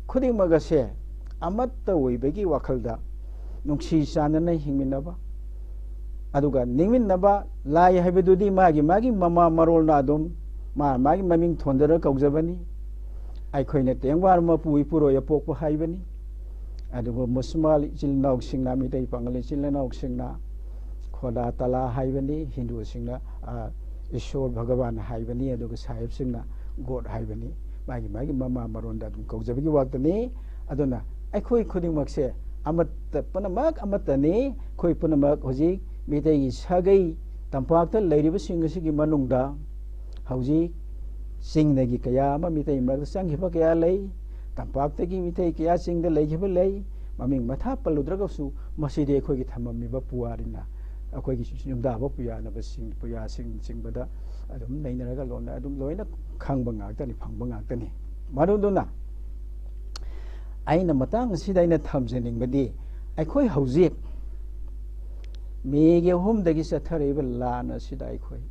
ꯈꯨꯗꯤꯡꯃꯛ ꯑꯁꯦ ꯑꯃꯠꯇ ꯑꯣꯏꯕꯒꯤ ꯋꯥꯈꯜꯗ ꯅꯨꯡꯁꯤ ꯆꯥꯟꯅꯅ ꯍꯤꯡꯃꯤꯟꯅꯕ, ꯑꯗꯨꯒ ꯅꯤꯡꯃꯤꯟꯅꯕ ꯂꯥꯏ ꯍꯥꯏꯕꯗꯨꯗꯤ ꯃꯥꯒꯤ ꯃꯥꯒꯤ ꯃꯃꯥ ꯃꯔꯣꯜꯅ ꯑꯗꯨꯝ ꯃꯥ ꯃꯥꯒꯤ ꯃꯃꯤꯡ ꯊꯣꯟꯖꯔꯒ ꯀꯧꯖꯕꯅꯤ꯫ ꯑꯩꯈꯣꯏꯅ ꯇꯦꯡꯋꯥꯔ ꯃꯄꯨ ꯏꯄꯨꯔꯣꯏ ꯑꯄꯣꯛꯄ ꯍꯥꯏꯕꯅꯤ꯫ ꯑꯗꯨꯒ ꯃꯨꯁꯜꯃꯥꯟ ꯏꯆꯤꯜ ꯏꯅꯥꯎꯁꯤꯡꯅ, ꯃꯤꯇꯩ ꯄꯥꯉꯜ ꯏꯆꯤꯜ ꯏꯅꯥꯎꯁꯤꯡꯅ ꯈꯣꯗꯥ ꯇꯂꯥ ꯍꯥꯏꯕꯅꯤ, ꯍꯤꯟꯗꯨꯁꯤꯡꯅ ꯏꯁꯣꯔ ꯚꯒꯋꯥꯟ ꯍꯥꯏꯕꯅꯤ, ꯑꯗꯨꯒ ꯁꯥꯍꯦꯕꯁꯤꯡꯅ ꯒꯣꯗ ꯍꯥꯏꯕꯅꯤ꯫ ꯃꯥꯒꯤ ꯃꯥꯒꯤ ꯃꯃꯥ ꯃꯔꯣꯟꯗ ꯑꯗꯨꯝ ꯀꯧꯖꯕꯒꯤ ꯋꯥꯇꯅꯤ꯫ ꯑꯗꯨꯅ ꯑꯩꯈꯣꯏ ꯈꯨꯗꯤꯡꯃꯛꯁꯦ ꯑꯃꯠꯇ, ꯄꯨꯝꯅꯃꯛ ꯑꯃꯠꯇꯅꯤ꯫ ꯑꯩꯈꯣꯏ ꯄꯨꯝꯅꯃꯛ ꯍꯧꯖꯤꯛ ꯃꯤꯇꯩꯒꯤ ꯁꯥꯒꯩ ꯇꯝꯄꯥꯛꯇ ꯂꯩꯔꯤꯕꯁꯤꯡ ꯑꯁꯤꯒꯤ ꯃꯅꯨꯡꯗ ꯍꯧꯖꯤꯛ ꯆꯤꯡꯗꯒꯤ ꯀꯌꯥ ꯑꯃ ꯃꯤꯇꯩ ꯃꯔꯛꯇ ꯆꯪꯈꯤꯕ ꯀꯌꯥ ꯂꯩ, ꯇꯝꯄꯥꯛꯇꯒꯤ ꯃꯤꯇꯩ ꯀꯌꯥ ꯆꯤꯡꯗ ꯂꯩꯈꯤꯕ ꯂꯩ꯫ ꯃꯃꯤꯡ ꯃꯊꯥ ꯄꯜꯂꯨꯗ꯭ꯔꯒꯁꯨ ꯃꯁꯤꯗꯤ ꯑꯩꯈꯣꯏꯒꯤ ꯊꯝꯃꯝꯃꯤꯕ ꯄꯨꯋꯥꯔꯤꯅ, ꯑꯩꯈꯣꯏꯒꯤ ꯌꯨꯝꯗꯥꯕ ꯄꯨꯌꯥꯅꯕꯁꯤꯡ, ꯄꯨꯌꯥꯁꯤꯡ ꯆꯤꯡꯕꯗ ꯑꯗꯨꯝ ꯅꯩꯅꯔꯒ ꯂꯣꯟꯅ ꯑꯗꯨꯝ ꯂꯣꯏꯅ ꯈꯪꯕ ꯉꯥꯛꯇꯅꯤ, ꯐꯪꯕ ꯉꯥꯛꯇꯅꯤ꯫ ꯃꯔꯝꯗꯨꯅ ꯑꯩꯅ ꯃꯇꯥꯡ ꯑꯁꯤꯗ ꯑꯩꯅ ꯊꯝꯖꯅꯤꯡꯕꯗꯤ ꯑꯩꯈꯣꯏ ꯍꯧꯖꯤꯛ ꯃꯦꯒꯤ ꯑꯍꯨꯝꯗꯒꯤ ꯆꯠꯊꯔꯛꯏꯕ ꯂꯥꯟ ꯑꯁꯤꯗ ꯑꯩꯈꯣꯏ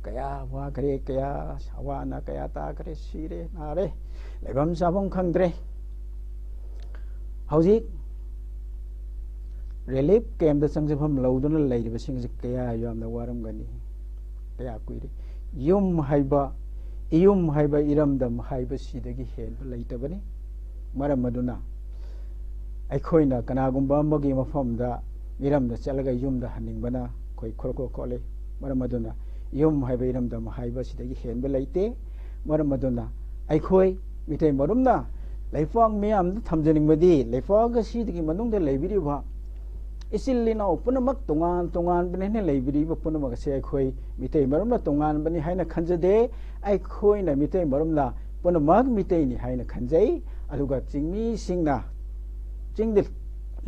ꯀꯌꯥ ꯋꯥꯈ꯭ꯔꯦ, ꯀꯌꯥ ꯑꯋꯥ ꯑꯅꯥ ꯀꯌꯥ ꯇꯥꯈ꯭ꯔꯦ, ꯁꯤꯔꯦ, ꯅꯥꯔꯦ, ꯂꯩꯐꯝ ꯆꯥꯐꯝ ꯈꯪꯗ꯭ꯔꯦ꯫ ꯍꯧꯖꯤꯛ ꯔꯤꯂꯤꯐ ꯀꯦꯝꯞꯇ ꯆꯪꯖꯐꯝ ꯂꯧꯗꯨꯅ ꯂꯩꯔꯤꯕꯁꯤꯡ ꯑꯁꯤ ꯀꯌꯥ ꯌꯥꯝꯅ ꯋꯥꯔꯝꯒꯅꯤ, ꯀꯌꯥ ꯀꯨꯏꯔꯦ꯫ ꯌꯨꯝ ꯍꯥꯏꯕ, ꯏꯌꯨꯝ ꯍꯥꯏꯕ, ꯏꯔꯝꯗꯝ ꯍꯥꯏꯕꯁꯤꯗꯒꯤ ꯍꯦꯟꯕ ꯂꯩꯇꯕꯅꯤ꯫ ꯃꯔꯝ ꯑꯗꯨꯅ ꯑꯩꯈꯣꯏꯅ ꯀꯅꯥꯒꯨꯝꯕ ꯑꯃꯒꯤ ꯃꯐꯝꯗ ꯃꯤꯔꯝꯗ ꯆꯠꯂꯒ ꯌꯨꯝꯗ ꯍꯟꯅꯤꯡꯕꯅ ꯑꯩꯈꯣꯏ ꯈꯣꯔꯣꯛ ꯈꯣꯔꯣꯛ ꯈꯣꯠꯂꯤ꯫ ꯃꯔꯝ ꯑꯗꯨꯅ ꯌꯨꯝ ꯍꯥꯏꯕ ꯏꯔꯝꯗꯝ ꯍꯥꯏꯕꯁꯤꯗꯒꯤ ꯍꯦꯟꯕ ꯂꯩꯇꯦ꯫ ꯃꯔꯝ ꯑꯗꯨꯅ ꯑꯩꯈꯣꯏ ꯃꯤꯇꯩ ꯃꯔꯨꯞꯅ ꯂꯩꯄꯥꯛ ꯃꯤꯌꯥꯝꯗ ꯊꯝꯖꯅꯤꯡꯕꯗꯤ, ꯂꯩꯄꯥꯛ ꯑꯁꯤꯒꯤ ꯃꯅꯨꯡꯗ ꯂꯩꯕꯤꯔꯤꯕ ꯏꯆꯤꯜ ꯏꯅꯥꯎ ꯄꯨꯝꯅꯃꯛ ꯇꯣꯉꯥꯟ ꯇꯣꯉꯥꯟꯕꯅꯤꯅ ꯂꯩꯕꯤꯔꯤꯕ ꯄꯨꯝꯅꯃꯛ ꯑꯁꯦ ꯑꯩꯈꯣꯏ ꯃꯤꯇꯩ ꯃꯔꯨꯞꯅ ꯇꯣꯉꯥꯟꯕꯅꯤ ꯍꯥꯏꯅ ꯈꯟꯖꯗꯦ꯫ ꯑꯩꯈꯣꯏꯅ ꯃꯤꯇꯩ ꯃꯔꯨꯞꯅ ꯄꯨꯝꯅꯃꯛ ꯃꯤꯇꯩꯅꯤ ꯍꯥꯏꯅ ꯈꯟꯖꯩ꯫ ꯑꯗꯨꯒ ꯆꯤꯡꯃꯤꯁꯤꯡꯅ, ꯆꯤꯡꯗ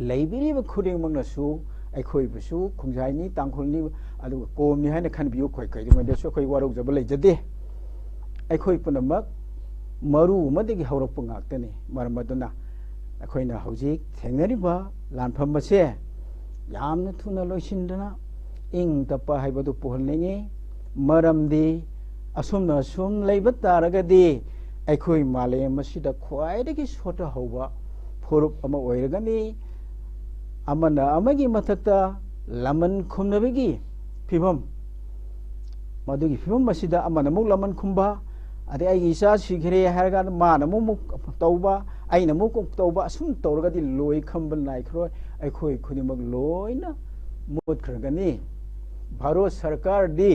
ꯂꯩꯕꯤꯔꯤꯕ ꯈꯨꯗꯤꯡꯃꯛꯅꯁꯨ ꯑꯩꯈꯣꯏꯕꯨꯁꯨ ꯈꯣꯡꯖꯥꯏꯅꯤ, ꯇꯥꯡꯈꯨꯜꯅꯤ, ꯑꯗꯨꯒ ꯀꯣꯝꯅꯤ ꯍꯥꯏꯅ ꯈꯟꯕꯤꯌꯨ꯫ ꯑꯩꯈꯣꯏ ꯀꯩꯗꯧꯉꯩꯗꯁꯨ ꯑꯩꯈꯣꯏ ꯋꯥꯔꯧꯖꯕ ꯂꯩꯖꯗꯦ꯫ ꯑꯩꯈꯣꯏ ꯄꯨꯝꯅꯃꯛ ꯃꯔꯨ ꯑꯃꯗꯒꯤ ꯍꯧꯔꯛꯄ ꯉꯥꯛꯇꯅꯤ꯫ ꯃꯔꯝ ꯑꯗꯨꯅ ꯑꯩꯈꯣꯏꯅ ꯍꯧꯖꯤꯛ ꯊꯦꯡꯅꯔꯤꯕ ꯂꯥꯟꯐꯝ ꯑꯁꯦ ꯌꯥꯝꯅ ꯊꯨꯅ ꯂꯣꯏꯁꯤꯟꯗꯨꯅ ꯏꯪ ꯇꯞꯄ ꯍꯥꯏꯕꯗꯨ ꯄꯨꯍꯟꯅꯤꯡꯏ꯫ ꯃꯔꯝꯗꯤ ꯑꯁꯨꯝꯅ ꯑꯁꯨꯝ ꯂꯩꯕ ꯇꯥꯔꯒꯗꯤ ꯑꯩꯈꯣꯏ ꯃꯥꯂꯦꯝ ꯑꯁꯤꯗ ꯈ꯭ꯋꯥꯏꯗꯒꯤ ꯁꯣꯠꯊꯍꯧꯕ ꯐꯨꯔꯨꯞ ꯑꯃ ꯑꯣꯏꯔꯒꯅꯤ꯫ ꯑꯃꯅ ꯑꯃꯒꯤ ꯃꯊꯛꯇ ꯂꯃꯟ ꯈꯨꯝꯅꯕꯒꯤ ꯐꯤꯕꯝ, ꯃꯗꯨꯒꯤ ꯐꯤꯕꯝ ꯑꯁꯤꯗ ꯑꯃꯅ ꯑꯃꯨꯛ ꯂꯃꯟ ꯈꯨꯝꯕ, ꯑꯗꯩ ꯑꯩꯒꯤ ꯏꯆꯥ ꯁꯤꯈ꯭ꯔꯦ ꯍꯥꯏꯔꯒ ꯃꯥꯅ ꯑꯃꯨꯛ ꯑꯃꯨꯛ ꯇꯧꯕ, ꯑꯩꯅ ꯑꯃꯨꯛ ꯑꯃꯨꯛ ꯇꯧꯕ, ꯑꯁꯨꯝ ꯇꯧꯔꯒꯗꯤ ꯂꯣꯏ ꯈꯝꯕ ꯅꯥꯏꯈ꯭ꯔꯣꯏ꯫ ꯑꯩꯈꯣꯏ ꯈꯨꯗꯤꯡꯃꯛ ꯂꯣꯏꯅ ꯃꯨꯠꯈ꯭ꯔꯒꯅꯤ꯫ ꯚꯥꯔꯠ ꯁꯔꯀꯥꯔꯗꯤ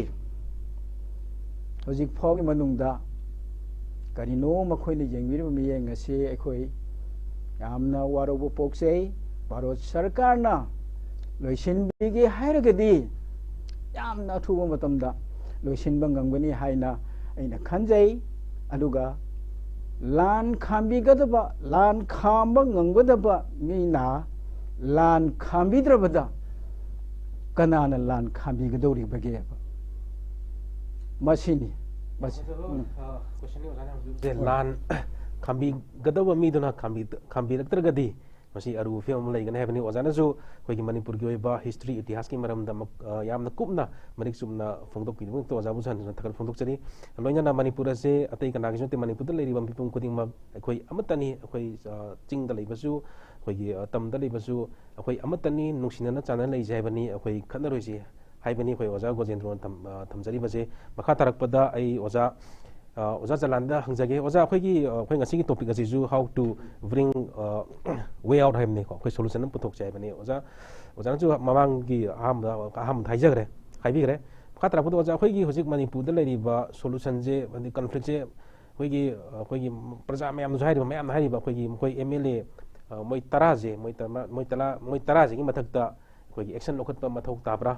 ꯍꯧꯖꯤꯛ ꯐꯥꯎꯒꯤ ꯃꯅꯨꯡꯗ ꯀꯔꯤꯅꯣ ꯃꯈꯣꯏꯅ ꯌꯦꯡꯕꯤꯔꯤꯕ ꯃꯤꯠꯌꯦꯡ ꯑꯁꯤ ꯑꯩꯈꯣꯏ ꯌꯥꯝꯅ ꯋꯥꯔꯧꯕ ꯄꯣꯛꯆꯩ꯫ ꯚꯥꯔꯠ ꯁꯔꯀꯥꯔꯅ ꯂꯣꯏꯁꯤꯟꯕꯤꯒꯦ ꯍꯥꯏꯔꯒꯗꯤ ꯌꯥꯝꯅ ꯑꯊꯨꯕ ꯃꯇꯝꯗ ꯂꯣꯏꯁꯤꯟꯕ ꯉꯝꯒꯅꯤ ꯍꯥꯏꯅ ꯑꯩꯅ ꯈꯟꯖꯩ꯫ ꯑꯗꯨꯒ ꯂꯥꯟ ꯈꯥꯝꯕꯤꯒꯗꯕ, ꯂꯥꯟ ꯈꯥꯝꯕ ꯉꯝꯒꯗꯕ ꯃꯤꯅ ꯂꯥꯟ ꯈꯥꯝꯕꯤꯗ꯭ꯔꯕꯗ ꯀꯅꯥꯅ ꯂꯥꯟ ꯈꯥꯝꯕꯤꯒꯗꯧꯔꯤꯕꯒꯦꯕ? ꯃꯁꯤꯅꯤ꯫ ꯃꯁꯤ, ꯎꯝ꯫ ꯀꯣꯏꯁꯟꯒꯤ ꯑꯣꯖꯥꯅ ꯍꯧꯖꯤꯛ ꯍꯧꯖꯤꯛ ꯂꯥꯟ ꯈꯥꯝꯕꯤꯒꯗꯧꯕ ꯃꯤꯗꯨꯅ ꯈꯥꯝꯕꯤ-, ꯈꯥꯝꯕꯤꯔꯛꯇ꯭ꯔꯒꯗꯤ ꯃꯁꯤ ꯑꯔꯨꯕ ꯐꯤꯕꯝ ꯑꯃ ꯂꯩꯒꯅꯤ ꯍꯥꯏꯕꯅꯤ꯫ ꯑꯣꯖꯥꯅꯁꯨ ꯑꯩꯈꯣꯏꯒꯤ ꯃꯅꯤꯄꯨꯔꯒꯤ ꯑꯣꯏꯕ ꯍꯤꯁꯇ꯭ꯔꯤ, ꯏꯇꯤꯍꯥꯁꯀꯤ ꯃꯔꯝꯗ ꯃꯛ-, ꯑ, ꯌꯥꯝꯅ ꯀꯨꯞꯅ, ꯃꯔꯤꯛ ꯆꯨꯝꯅ ꯐꯣꯡꯗꯣꯛꯄꯤꯗꯃꯛꯇ ꯑꯣꯖꯥꯕꯨ ꯍꯟꯅ ꯍꯟꯅ ꯊꯥꯒꯠꯄ ꯐꯣꯡꯗꯣꯛꯆꯔꯤ꯫ ꯂꯣꯏꯅꯅ ꯃꯅꯤꯄꯨꯔ ꯑꯁꯦ ꯑꯇꯩ ꯀꯅꯥꯒꯤꯁꯨ ꯅꯠꯇꯦ, ꯃꯅꯤꯄꯨꯔꯗ ꯂꯩꯔꯤꯕ ꯃꯤꯄꯨꯝ ꯈꯨꯗꯤꯡꯃꯛ ꯑꯩꯈꯣꯏ ꯑꯃꯠꯇꯅꯤ꯫ ꯑꯩꯈꯣꯏ, ꯑ, ꯆꯤꯡꯗ ꯂꯩꯕꯁꯨ, ꯑꯩꯈꯣꯏꯒꯤ, ꯑ, ꯇꯝꯗ ꯂꯩꯕꯁꯨ ꯑꯩꯈꯣꯏ ꯑꯃꯠꯇꯅꯤ, ꯅꯨꯡꯁꯤꯅꯅ ꯆꯥꯟꯅꯅ ꯂꯩꯖꯩ ꯍꯥꯏꯕꯅꯤ, ꯑꯩꯈꯣꯏ ꯈꯠꯅꯔꯣꯏꯁꯤ ꯍꯥꯏꯕꯅꯤ ꯑꯩꯈꯣꯏ ꯑꯣꯖꯥ ꯒꯣꯖꯦꯟꯗ꯭ꯔꯣꯅ ꯊꯝ-, ꯑ, ꯊꯝꯖꯔꯤꯕꯁꯦ꯫ ꯃꯈꯥ ꯇꯥꯔꯛꯄꯗ ꯑꯩ ꯑꯣꯖꯥ, ꯑ, ꯑꯣꯖꯥ ꯖꯂꯥꯟꯗ ꯍꯪꯖꯒꯦ꯫ ꯑꯣꯖꯥ, ꯑꯩꯈꯣꯏꯒꯤ, ꯑ, ꯑꯩꯈꯣꯏ ꯉꯁꯤꯒꯤ ꯇꯣꯄꯤꯛ ꯑꯁꯤꯁꯨ how to bring, ꯑ, way out ꯍꯥꯏꯕꯅꯤꯀꯣ, ꯑꯩꯈꯣꯏ ꯁꯣꯂꯨꯁꯟ ꯑꯃ ꯄꯨꯊꯣꯛꯁꯦ ꯍꯥꯏꯕꯅꯤ꯫ ꯑꯣꯖꯥ, ꯑꯣꯖꯥꯅꯁꯨ ꯃꯃꯥꯡꯒꯤ ꯑꯍꯥꯟꯕ, ꯑꯍꯥꯟꯕꯗ ꯍꯥꯏꯖꯈ꯭ꯔꯦ, ꯍꯥꯏꯕꯤꯈ꯭ꯔꯦ꯫ ꯃꯈꯥ ꯇꯥꯔꯛꯄꯗ ꯑꯣꯖꯥ, ꯑꯩꯈꯣꯏꯒꯤ ꯍꯧꯖꯤꯛ ꯃꯅꯤꯄꯨꯔꯗ ꯂꯩꯔꯤꯕ ꯁꯣꯂꯨꯁꯟꯁꯦ, ꯍꯥꯏꯗꯤ ꯀꯟꯐ꯭ꯂꯤꯛꯁꯦ ꯑꯩꯈꯣꯏꯒꯤ, ꯑꯩꯈꯣꯏꯒꯤ ꯄ꯭ꯔꯖꯥ ꯃꯌꯥꯝꯅꯁꯨ ꯍꯥꯏꯔꯤꯕ, ꯃꯌꯥꯝꯅ ꯍꯥꯏꯔꯤꯕ ꯑꯩꯈꯣꯏꯒꯤ ꯃꯈꯣꯏ ꯑꯦꯝ ꯑꯦꯜ ꯑꯦ, ꯑ, ꯃꯣꯏ ꯇꯔꯥꯁꯦ, ꯃꯣꯏ ꯇꯔꯥ, ꯃꯣꯏ ꯇꯔꯥ, ꯃꯣꯏ ꯇꯔꯥꯁꯤꯒꯤ ꯃꯊꯛꯇ ꯑꯩꯈꯣꯏꯒꯤ ꯑꯦꯛꯁꯟ ꯂꯧꯈꯠꯄ ꯃꯊꯧ ꯇꯥꯕ꯭ꯔꯥ?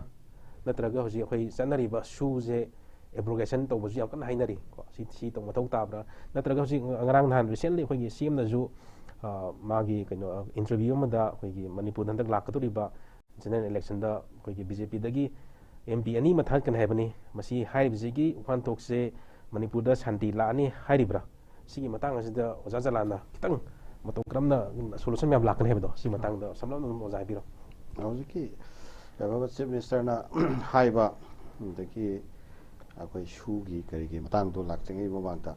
ꯅꯠꯇ꯭ꯔꯒ ꯍꯧꯖꯤꯛ ꯑꯩꯈꯣꯏ ꯆꯠꯅꯔꯤꯕ ꯁꯨꯁꯦ ꯑꯦꯕ꯭ꯔꯣꯒꯦꯁꯟ ꯇꯧꯕꯁꯨ ꯌꯥꯝ ꯀꯟꯅ ꯍꯥꯏꯅꯔꯤ ꯀꯣ꯫ ꯁꯤ, ꯁꯤ ꯇꯧꯕ ꯃꯊꯧ ꯇꯥꯕ꯭ꯔꯥ? ꯅꯠꯇ꯭ꯔꯒ ꯍꯧꯖꯤꯛ ꯉꯔꯥꯡ ꯅꯍꯥꯟ ꯔꯤꯁꯦꯟꯂꯤ ꯑꯩꯈꯣꯏꯒꯤ ꯁꯤ ꯑꯦꯝꯅꯁꯨ, ꯑ, ꯃꯥꯒꯤ ꯀꯩꯅꯣ, ꯏꯟꯇꯔꯚ꯭ꯌꯨ ꯑꯃꯗ ꯑꯩꯈꯣꯏꯒꯤ ꯃꯅꯤꯄꯨꯔꯗ ꯍꯟꯗꯛ ꯂꯥꯛꯀꯗꯧꯔꯤꯕ ꯖꯦꯅꯔꯦꯜ ꯏꯂꯦꯛꯁꯟꯗ ꯑꯩꯈꯣꯏꯒꯤ ꯕꯤ ꯖꯦ ꯄꯤꯗꯒꯤ ꯑꯦꯝ ꯄꯤ ꯑꯅꯤ ꯑꯃ ꯊꯥꯒꯠꯀꯅꯤ ꯍꯥꯏꯕꯅꯤ꯫ ꯃꯁꯤ ꯍꯥꯏꯔꯤꯕꯁꯤꯒꯤ ꯋꯥꯍꯟꯊꯣꯛꯁꯦ ꯃꯅꯤꯄꯨꯔꯗ ꯁꯥꯟꯇꯤ ꯂꯥꯛꯑꯅꯤ ꯍꯥꯏꯔꯤꯕ꯭ꯔꯥ? ꯁꯤꯒꯤ ꯃꯇꯥꯡ ꯑꯁꯤꯗ ꯑꯣꯖꯥ ꯖꯂꯥꯟꯅ ꯈꯤꯇꯪ ꯃꯇꯧ ꯀꯔꯝꯅ ꯁꯣꯂꯨꯁꯟ ꯃꯌꯥꯝ ꯂꯥꯛꯀꯅꯤ ꯍꯥꯏꯕꯗꯣ, ꯁꯤ ꯃꯇꯥꯡꯗ ꯁꯝꯂꯞꯅ ꯑꯗꯨꯝ ꯑꯣꯖꯥ ꯍꯥꯏꯕꯤꯔꯣ꯫ ꯍꯧꯖꯤꯛꯀꯤ ꯂꯩꯕꯥꯛ ꯆꯤꯐ ꯃꯤꯅꯤꯁꯇꯔꯅ ꯍꯥꯏꯕ, ꯑꯗꯒꯤ ꯑꯩꯈꯣꯏ ꯁꯨꯒꯤ ꯀꯔꯤꯒꯤ ꯃꯇꯥꯡꯗꯣ ꯂꯥꯛꯇ꯭ꯔꯤꯉꯩ ꯃꯃꯥꯡꯗ,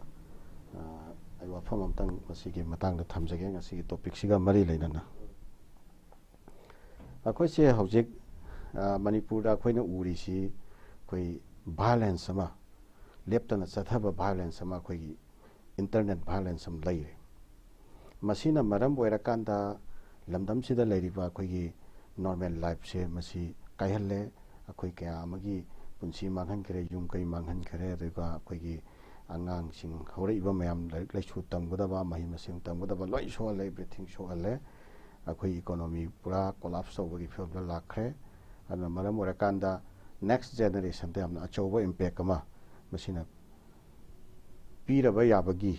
ꯑ, ꯑꯩ ꯋꯥꯐꯝ ꯑꯝꯇꯪ ꯃꯁꯤꯒꯤ ꯃꯇꯥꯡꯗ ꯊꯝꯖꯒꯦ, ꯉꯁꯤꯒꯤ ꯇꯣꯄꯤꯛꯁꯤꯒ ꯃꯔꯤ ꯂꯩꯅꯅ꯫ ꯑꯩꯈꯣꯏꯁꯦ ꯍꯧꯖꯤꯛ, ꯑ, ꯃꯅꯤꯄꯨꯔꯗ ꯑꯩꯈꯣꯏꯅ ꯎꯔꯤꯁꯤ ꯑꯩꯈꯣꯏ ꯚꯥꯏꯑꯣꯂꯦꯟꯁ ꯑꯃ, ꯂꯦꯞꯇꯅ ꯆꯠꯊꯕ ꯚꯥꯏꯑꯣꯂꯦꯟꯁ ꯑꯃ, ꯑꯩꯈꯣꯏꯒꯤ ꯏꯟꯇꯔꯅꯦꯠ ꯚꯥꯏꯑꯣꯂꯦꯟꯁ ꯑꯃ ꯂꯩꯔꯦ꯫ ꯃꯁꯤꯅ ꯃꯔꯝ ꯑꯣꯏꯔꯀꯥꯟꯗ ꯂꯝꯗꯝꯁꯤꯗ ꯂꯩꯔꯤꯕ ꯑꯩꯈꯣꯏꯒꯤ ꯅꯣꯔꯃꯦꯜ ꯂꯥꯏꯐꯁꯦ ꯃꯁꯤ ꯀꯥꯏꯍꯜꯂꯦ꯫ ꯑꯩꯈꯣꯏ ꯀꯌꯥ ꯑꯃꯒꯤ ꯄꯨꯟꯁꯤ ꯃꯥꯡꯍꯟꯈ꯭ꯔꯦ, ꯌꯨꯝ ꯀꯩ ꯃꯥꯡꯍꯟꯈ꯭ꯔꯦ, ꯑꯗꯨꯒ ꯑꯩꯈꯣꯏꯒꯤ ꯑꯉꯥꯡꯁꯤꯡ ꯍꯧꯔꯛꯏꯕ ꯃꯌꯥꯝ ꯂꯥꯏꯔꯤꯛ ꯂꯥꯏꯁꯨ ꯇꯝꯒꯗꯕ, ꯃꯍꯩ ꯃꯁꯤꯡ ꯇꯝꯒꯗꯕ ꯂꯣꯏ ꯁꯣꯛꯍꯜꯂꯦ, ꯕ꯭ꯔꯤꯊꯤꯡ ꯁꯣꯛꯍꯜꯂꯦ꯫ ꯑꯩꯈꯣꯏ ꯏꯀꯣꯅꯣꯃꯤ ꯄꯨꯔꯥ ꯀꯣꯂꯥꯞꯁ ꯇꯧꯕꯒꯤ ꯐꯤꯕꯝꯗ ꯂꯥꯛꯈ꯭ꯔꯦ꯫ ꯑꯗꯨꯅ ꯃꯔꯝ ꯑꯣꯏꯔꯀꯥꯟꯗ ꯅꯦꯛꯁ ꯖꯦꯅꯦꯔꯦꯁꯟꯗ ꯌꯥꯝꯅ ꯑꯆꯧꯕ ꯏꯝꯄꯦꯛ ꯑꯃ ꯃꯁꯤꯅ ꯄꯤꯔꯕ ꯌꯥꯕꯒꯤ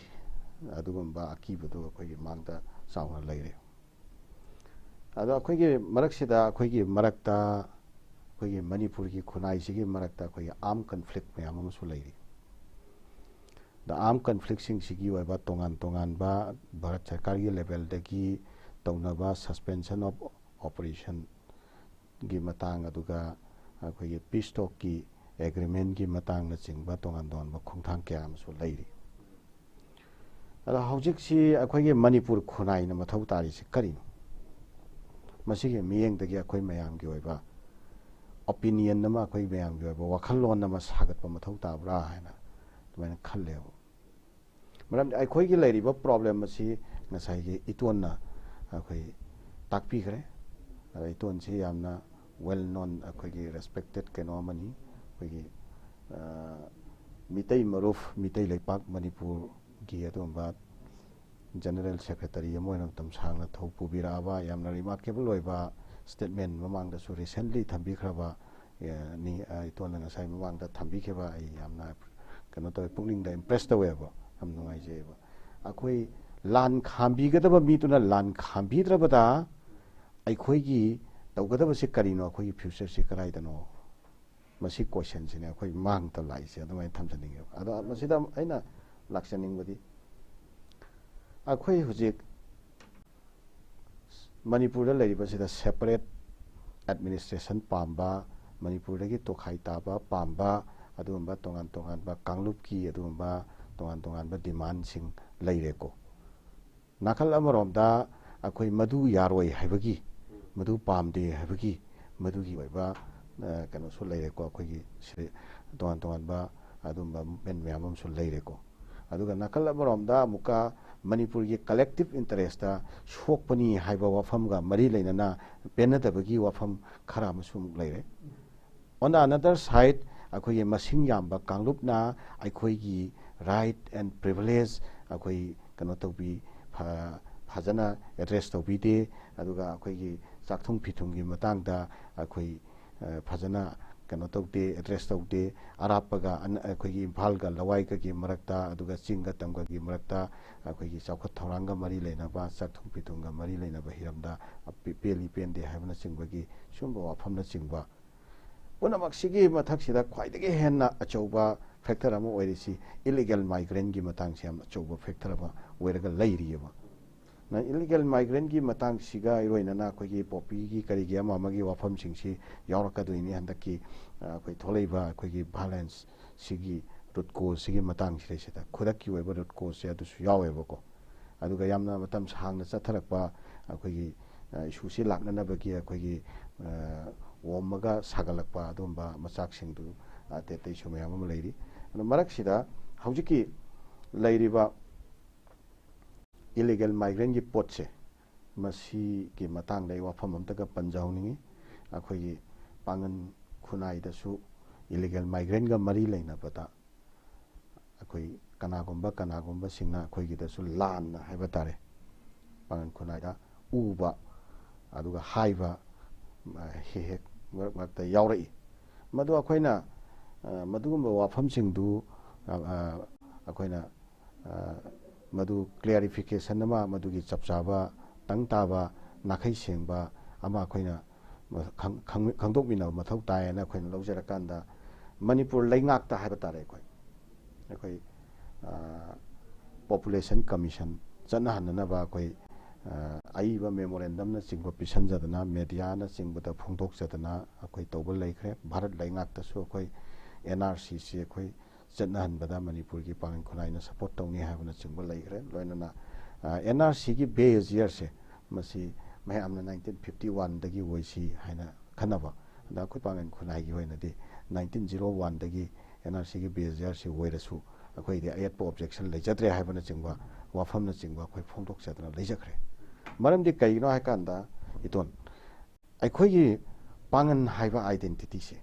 ꯑꯗꯨꯒꯨꯝꯕ ꯑꯀꯤꯕꯗꯨ ꯑꯩꯈꯣꯏꯒꯤ ꯃꯥꯡꯗ ꯆꯥꯎꯅ ꯂꯩꯔꯦ꯫ ꯑꯗꯣ ꯑꯩꯈꯣꯏꯒꯤ ꯃꯔꯛꯁꯤꯗ, ꯑꯩꯈꯣꯏꯒꯤ ꯃꯔꯛꯇ, ꯑꯩꯈꯣꯏꯒꯤ ꯃꯅꯤꯄꯨꯔꯒꯤ ꯈꯨꯟꯅꯥꯏꯁꯤꯒꯤ ꯃꯔꯛꯇ ꯑꯩꯈꯣꯏꯒꯤ ꯑꯥꯔꯝ ꯀꯟꯐ꯭ꯂꯤꯛ ꯃꯌꯥꯝ ꯑꯃꯁꯨ ꯂꯩꯔꯤ꯫ ꯑꯗ ꯑꯥꯔꯝ ꯀꯟꯐ꯭ꯂꯤꯛꯁꯤꯡꯁꯤꯒꯤ ꯑꯣꯏꯕ ꯇꯣꯉꯥꯟ ꯇꯣꯉꯥꯟꯕ ꯚꯥꯔꯠ ꯁꯔꯀꯥꯔꯒꯤ ꯂꯦꯚꯦꯜꯗꯒꯤ ꯇꯧꯅꯕ, suspension of operationꯒꯤ ꯃꯇꯥꯡ, ꯑꯗꯨꯒ ꯑꯩꯈꯣꯏꯒꯤ peace talkꯀꯤ agreementꯀꯤ ꯃꯇꯥꯡꯅꯆꯤꯡꯕ ꯇꯣꯉꯥꯟ ꯇꯣꯉꯥꯟꯕ ꯈꯣꯡꯊꯥꯡ ꯀꯌꯥ ꯑꯃꯁꯨ ꯂꯩꯔꯤ꯫ ꯑꯗꯣ ꯍꯧꯖꯤꯛꯁꯤ ꯑꯩꯈꯣꯏꯒꯤ ꯃꯅꯤꯄꯨꯔ ꯈꯨꯟꯅꯥꯏꯅ ꯃꯊꯧ ꯇꯥꯔꯤꯁꯤ ꯀꯔꯤꯅꯣ? ꯃꯁꯤꯒꯤ ꯃꯤꯠꯌꯦꯡꯗꯒꯤ ꯑꯩꯈꯣꯏ ꯃꯌꯥꯝꯒꯤ ꯑꯣꯏꯕ opinion ꯑꯃ, ꯑꯩꯈꯣꯏ ꯃꯌꯥꯝꯒꯤ ꯑꯣꯏꯕ ꯋꯥꯈꯜꯂꯣꯟ ꯑꯃ ꯁꯥꯒꯠꯄ ꯃꯊꯧ ꯇꯥꯕ꯭ꯔꯥ ꯍꯥꯏꯅ ꯑꯗꯨꯃꯥꯏꯅ ꯈꯜꯂꯦꯕ꯫ ꯃꯔꯝꯗꯤ ꯑꯩꯈꯣꯏꯒꯤ ꯂꯩꯔꯤꯕ problem ꯑꯁꯤ ꯉꯁꯥꯏꯒꯤ ꯏꯇꯣꯟꯅ ꯑꯩꯈꯣꯏ ꯇꯥꯛꯄꯤꯈ꯭ꯔꯦ꯫ ꯑꯗ ꯏꯇꯣꯟꯁꯤ ꯌꯥꯝꯅ well known, ꯑꯩꯈꯣꯏꯒꯤ respected ꯀꯩꯅꯣ ꯑꯃꯅꯤ꯫ ꯑꯩꯈꯣꯏꯒꯤ, ꯑ, ꯃꯤꯇꯩ ꯃꯔꯨꯞ, ꯃꯤꯇꯩ ꯂꯩꯄꯥꯛ ꯃꯅꯤꯄꯨꯔꯒꯤ ꯑꯗꯨꯒꯨꯝꯕ general secretary ꯑꯃ ꯑꯣꯏꯅ ꯃꯇꯝ ꯁꯥꯡꯅ ꯊꯧ ꯄꯨꯕꯤꯔꯛꯑꯕ, ꯌꯥꯝꯅ remarkable ꯑꯣꯏꯕ statement ꯃꯃꯥꯡꯗꯁꯨ recently ꯊꯝꯕꯤꯈ꯭ꯔꯕ, ꯑ, ꯅꯤ-, ꯑ, ꯏꯇꯣꯟꯅ ꯉꯁꯥꯏ ꯃꯃꯥꯡꯗ ꯊꯝꯕꯤꯈꯤꯕ ꯑꯩ ꯌꯥꯝꯅ ꯀꯩꯅꯣ ꯇꯧꯋꯦ, ꯄꯨꯛꯅꯤꯡꯗ impress ꯇꯧꯋꯦꯕ, ꯌꯥꯝ ꯅꯨꯡꯉꯥꯏꯖꯩꯑꯕ꯫ ꯑꯩꯈꯣꯏ ꯂꯥꯟ ꯈꯥꯝꯕꯤꯒꯗꯕ ꯃꯤꯗꯨꯅ ꯂꯥꯟ ꯈꯥꯝꯕꯤꯗ꯭ꯔꯕꯗ ꯑꯩꯈꯣꯏꯒꯤ ꯇꯧꯒꯗꯕꯁꯤ ꯀꯔꯤꯅꯣ? ꯑꯩꯈꯣꯏꯒꯤ futureꯁꯤ ꯀꯗꯥꯏꯗꯅꯣ? ꯃꯁꯤ questionꯁꯤꯅꯦ ꯑꯩꯈꯣꯏ ꯃꯥꯡꯗ ꯂꯥꯛꯏꯁꯦ, ꯑꯗꯨꯃꯥꯏꯅ ꯊꯝꯖꯅꯤꯡꯉꯦꯕ꯫ ꯑꯗꯣ ꯃꯁꯤꯗ ꯑꯩꯅ ꯂꯥꯛꯆꯅꯤꯡꯕꯗꯤ, ꯑꯩꯈꯣꯏ ꯍꯧꯖꯤꯛ ꯃꯅꯤꯄꯨꯔꯗ ꯂꯩꯔꯤꯕꯁꯤꯗ separate administration ꯄꯥꯝꯕ, ꯃꯅꯤꯄꯨꯔꯗꯒꯤ ꯇꯣꯈꯥꯏ ꯇꯥꯕ ꯄꯥꯝꯕ, ꯑꯗꯨꯒꯨꯝꯕ ꯇꯣꯉꯥꯟ ꯇꯣꯉꯥꯟꯕ ꯀꯥꯡꯂꯨꯞꯀꯤ ꯑꯗꯨꯒꯨꯝꯕ ꯇꯣꯉꯥꯟ ꯇꯣꯉꯥꯟꯕ demandꯁꯤꯡ ꯂꯩꯔꯦꯀꯣ꯫ ꯅꯥꯀꯜ ꯑꯃꯔꯣꯝꯗ ꯑꯩꯈꯣꯏ ꯃꯗꯨ ꯌꯥꯔꯣꯏ ꯍꯥꯏꯕꯒꯤ, ꯃꯗꯨ ꯄꯥꯝꯗꯦ ꯍꯥꯏꯕꯒꯤ, ꯃꯗꯨꯒꯤ ꯑꯣꯏꯕ, ꯑ, ꯀꯩꯅꯣꯁꯨ ꯂꯩꯔꯦꯀꯣ꯫ ꯑꯩꯈꯣꯏꯒꯤ ꯁꯤ ꯇꯣꯉꯥꯟ ꯇꯣꯉꯥꯟꯕ ꯑꯗꯨꯝꯕ movement ꯃꯌꯥꯝ ꯑꯃꯁꯨ ꯂꯩꯔꯦꯀꯣ꯫ ꯑꯗꯨꯒ ꯅꯥꯀꯜ ꯑꯃꯔꯣꯝꯗ ꯑꯃꯨꯛꯀ ꯃꯅꯤꯄꯨꯔꯒꯤ collective interestꯇ ꯁꯣꯛꯄꯅꯤ ꯍꯥꯏꯕ ꯋꯥꯐꯝꯒ ꯃꯔꯤ ꯂꯩꯅꯅ ꯄꯦꯟꯅꯗꯕꯒꯤ ꯋꯥꯐꯝ ꯈꯔ ꯑꯃꯁꯨ ꯑꯃꯨꯛ ꯂꯩꯔꯦ꯫ On the another side, ꯑꯩꯈꯣꯏꯒꯤ ꯃꯁꯤꯡ ꯌꯥꯝꯕ ꯀꯥꯡꯂꯨꯞꯅ ꯑꯩꯈꯣꯏꯒꯤ right and privilege ꯑꯩꯈꯣꯏ ꯀꯩꯅꯣ ꯇꯧꯕꯤ, ꯐ-, ꯐꯖꯅ address ꯇꯧꯕꯤꯗꯦ꯫ ꯑꯗꯨꯒ ꯑꯩꯈꯣꯏꯒꯤ ꯆꯥꯛꯊꯨꯡ ꯐꯤꯊꯨꯡꯒꯤ ꯃꯇꯥꯡꯗ ꯑꯩꯈꯣꯏ, ꯑ, ꯐꯖꯅ ꯀꯩꯅꯣ ꯇꯧꯗꯦ, address ꯇꯧꯗꯦ꯫ ꯑꯔꯥꯞꯄꯒ ꯑꯟ-, ꯑꯩꯈꯣꯏꯒꯤ ꯏꯝꯐꯥꯜꯒ ꯂꯋꯥꯏꯒꯒꯤ ꯃꯔꯛꯇ, ꯑꯗꯨꯒ ꯆꯤꯡꯒ ꯇꯝꯒꯒꯤ ꯃꯔꯛꯇ ꯑꯩꯈꯣꯏꯒꯤ ꯆꯥꯎꯈꯠ ꯊꯧꯔꯥꯡꯒ ꯃꯔꯤ ꯂꯩꯅꯕ, ꯆꯥꯛꯊꯨꯡ ꯐꯤꯊꯨꯡꯒ ꯃꯔꯤ ꯂꯩꯅꯕ ꯍꯤꯔꯝꯗ ꯄꯦ-, ꯄꯦꯜꯂꯤ ꯄꯦꯟꯗꯦ ꯍꯥꯏꯕꯅꯆꯤꯡꯕꯒꯤ ꯁꯤꯒꯨꯝꯕ ꯋꯥꯐꯝꯅꯆꯤꯡꯕ ꯄꯨꯝꯅꯃꯛꯁꯤꯒꯤ ꯃꯊꯛꯁꯤꯗ ꯈ꯭ꯋꯥꯏꯗꯒꯤ ꯍꯦꯟꯅ ꯑꯆꯧꯕ factor ꯑꯃ ꯑꯣꯏꯔꯤꯁꯤ illegal migrantꯀꯤ ꯃꯇꯥꯡꯁꯤ ꯌꯥꯝ ꯑꯆꯧꯕ factor ꯑꯃ ꯑꯣꯏꯔꯒ ꯂꯩꯔꯤꯑꯕ꯫ ꯏꯂꯤꯒꯦꯜ ꯃꯥꯏꯒ꯭ꯔꯦꯟꯒꯤ ꯃꯇꯥꯡꯁꯤꯒ ꯏꯔꯣꯏꯅꯅ ꯑꯩꯈꯣꯏꯒꯤ ꯄꯣꯄꯤꯒꯤ ꯀꯔꯤꯒꯤ ꯑꯃ ꯑꯃꯒꯤ ꯋꯥꯐꯝꯁꯤꯡꯁꯤ ꯌꯥꯎꯔꯛꯀꯗꯣꯏꯅꯤ꯫ ꯍꯟꯗꯛꯀꯤ ꯑ, ꯑꯩꯈꯣꯏ ꯊꯣꯛꯂꯛꯏꯕ ꯑꯩꯈꯣꯏꯒꯤ ꯚꯥꯏꯂꯦꯟꯁ ꯁꯤꯒꯤ ꯔꯨꯠ ꯀꯣꯁꯁꯤꯒꯤ ꯃꯇꯥꯡꯁꯤꯗꯩꯁꯤꯗ ꯈꯨꯗꯛꯀꯤ ꯑꯣꯏꯕ ꯔꯨꯠ ꯀꯣꯁꯁꯦ ꯑꯗꯨꯁꯨ ꯌꯥꯎꯋꯦꯕꯀꯣ꯫ ꯑꯗꯨꯒ ꯌꯥꯝꯅ ꯃꯇꯝ ꯁꯥꯡꯅ ꯆꯠꯊꯔꯛꯄ ꯑꯩꯈꯣꯏꯒꯤ ꯏꯁꯨꯁꯤ ꯂꯥꯛꯅꯅꯕꯒꯤ ꯑꯩꯈꯣꯏꯒꯤ ꯑ, ꯑꯣꯝꯃꯒ ꯁꯥꯒꯠꯂꯛꯄ ꯑꯗꯨꯒꯨꯝꯕ ꯃꯆꯥꯛꯁꯤꯡꯗꯨ ꯑꯇꯩ ꯑꯇꯩꯁꯨ ꯃꯌꯥꯝ ꯑꯃ ꯂꯩꯔꯤ꯫ ꯑꯗꯣ ꯃꯔꯛꯁꯤꯗ ꯍꯧꯖꯤꯛꯀꯤ ꯂꯩꯔꯤꯕ ꯏꯂꯤꯒꯦꯜ ꯃꯥꯏꯒ꯭ꯔꯦꯟꯒꯤ ꯄꯣꯠꯁꯦ, ꯃꯁꯤꯒꯤ ꯃꯇꯥꯡꯗ ꯑꯩ ꯋꯥꯐꯝ ꯑꯝꯇꯒ ꯄꯟꯖꯍꯧꯅꯤꯡꯉꯤ꯫ ꯑꯩꯈꯣꯏꯒꯤ ꯄꯥꯡꯒꯟ ꯈꯨꯟꯅꯥꯏꯗꯁꯨ ꯏꯂꯤꯒꯦꯜ ꯃꯥꯏꯒ꯭ꯔꯦꯟꯒ ꯃꯔꯤ ꯂꯩꯅꯕꯗ ꯑꯩꯈꯣꯏ ꯀꯅꯥꯒꯨꯝꯕ ꯀꯅꯥꯒꯨꯝꯕꯁꯤꯡꯅ ꯑꯩꯈꯣꯏꯒꯤꯗꯁꯨ ꯂꯥꯟꯅ ꯍꯥꯏꯕ ꯇꯥꯔꯦ, ꯄꯥꯡꯒꯟ ꯈꯨꯟꯅꯥꯏꯗ ꯎꯕ ꯑꯗꯨꯒ ꯍꯥꯏꯕ ꯑ, ꯍꯦꯛ ꯍꯦꯛ ꯃꯔꯛ ꯃꯔꯛꯇ ꯌꯥꯎꯔꯛꯏ꯫ ꯃꯗꯨ ꯑꯩꯈꯣꯏꯅ ꯑ, ꯃꯗꯨꯒꯨꯝꯕ ꯋꯥꯐꯝꯁꯤꯡꯗꯨ ꯑ, ꯑ, ꯑꯩꯈꯣꯏꯅ ꯑ, ꯃꯗꯨ ꯀ꯭ꯂꯦꯔꯤꯐꯤꯀꯦꯁꯟ ꯑꯃ, ꯃꯗꯨꯒꯤ ꯆꯞ ꯆꯥꯕ ꯇꯪ ꯇꯥꯕ ꯅꯥꯈꯩ ꯁꯦꯡꯕ ꯑꯃ ꯑꯩꯈꯣꯏꯅ ꯈꯪ- ꯈꯪ- ꯈꯪꯗꯣꯛꯃꯤꯟꯅꯕ ꯃꯊꯧ ꯇꯥꯏꯌꯦꯅ ꯑꯩꯈꯣꯏꯅ ꯂꯧꯖꯔꯀꯥꯟꯗ, ꯃꯅꯤꯄꯨꯔ ꯂꯩꯉꯥꯛꯇ ꯍꯥꯏꯕ ꯇꯥꯔꯦ, ꯑꯩꯈꯣꯏ ꯑꯩꯈꯣꯏ ꯄꯣꯄꯨꯂꯦꯁꯟ ꯀꯃꯤꯁꯟ ꯆꯠꯅꯍꯟꯅꯅꯕ ꯑꯩꯈꯣꯏ ꯑ, ꯑꯏꯕ ꯃꯦꯃꯣꯔꯦꯟꯗꯝꯅꯆꯤꯡꯕ ꯄꯤꯁꯟꯖꯗꯅ, ꯃꯦꯗꯤꯌꯥꯅꯆꯤꯡꯕꯗ ꯐꯣꯡꯗꯣꯛꯆꯗꯅ ꯑꯩꯈꯣꯏ ꯇꯧꯕ ꯂꯩꯈ꯭ꯔꯦ꯫ ꯚꯥꯔꯠ ꯂꯩꯉꯥꯛꯇꯁꯨ ꯑꯩꯈꯣꯏ ꯑꯦꯟ ꯑꯥꯔ ꯁꯤꯁꯤ ꯑꯩꯈꯣꯏ ꯆꯠꯅꯍꯟꯕꯗ ꯃꯅꯤꯄꯨꯔꯒꯤ ꯄꯥꯡꯒꯜ ꯈꯨꯟꯅꯥꯏꯅ ꯁꯞꯄꯣꯔꯠ ꯇꯧꯅꯤ ꯍꯥꯏꯕꯅꯆꯤꯡꯕ ꯂꯩꯈ꯭ꯔꯦ꯫ ꯂꯣꯏꯅꯅ ꯑꯦꯟ ꯑꯥꯔ ꯁꯤꯒꯤ ꯕꯦꯁ ꯌꯔꯁꯦ, ꯃꯁꯤ ꯃꯌꯥꯝꯅ ꯅꯥꯏꯟꯇꯤꯟ ꯐꯤꯐꯇꯤ ꯋꯥꯟꯗꯒꯤ ꯑꯣꯏꯁꯤ ꯍꯥꯏꯅ ꯈꯟꯅꯕ, ꯑꯗ ꯑꯩꯈꯣꯏ ꯄꯥꯡꯒꯜ ꯈꯨꯟꯅꯥꯏꯒꯤ ꯑꯣꯏꯅꯗꯤ ꯅꯥꯏꯟꯇꯤꯟ ꯖꯤꯔꯣ ꯋꯥꯟꯗꯒꯤ ꯑꯦꯟ ꯑꯥꯔ ꯁꯤꯒꯤ ꯕꯦꯁ ꯌꯔꯁꯤ ꯑꯣꯏꯔꯁꯨ ꯑꯩꯈꯣꯏꯗꯤ ꯑꯌꯦꯠꯄ ꯑꯣꯕꯖꯦꯛꯁꯟ ꯂꯩꯖꯗ꯭ꯔꯦ ꯍꯥꯏꯕꯅꯆꯤꯡꯕ ꯋꯥꯐꯝꯅꯆꯤꯡꯕ ꯑꯩꯈꯣꯏ ꯐꯣꯡꯗꯣꯛꯆꯗꯅ ꯂꯩꯖꯈ꯭ꯔꯦ꯫ ꯃꯔꯝꯗꯤ ꯀꯩꯒꯤꯅꯣ ꯍꯥꯏꯀꯥꯟꯗ, ꯏꯇꯣꯟ, ꯑꯩꯈꯣꯏꯒꯤ ꯄꯥꯡꯒꯟ ꯍꯥꯏꯕ ꯑꯥꯏꯗꯦꯟꯇꯤꯇꯤꯁꯦ,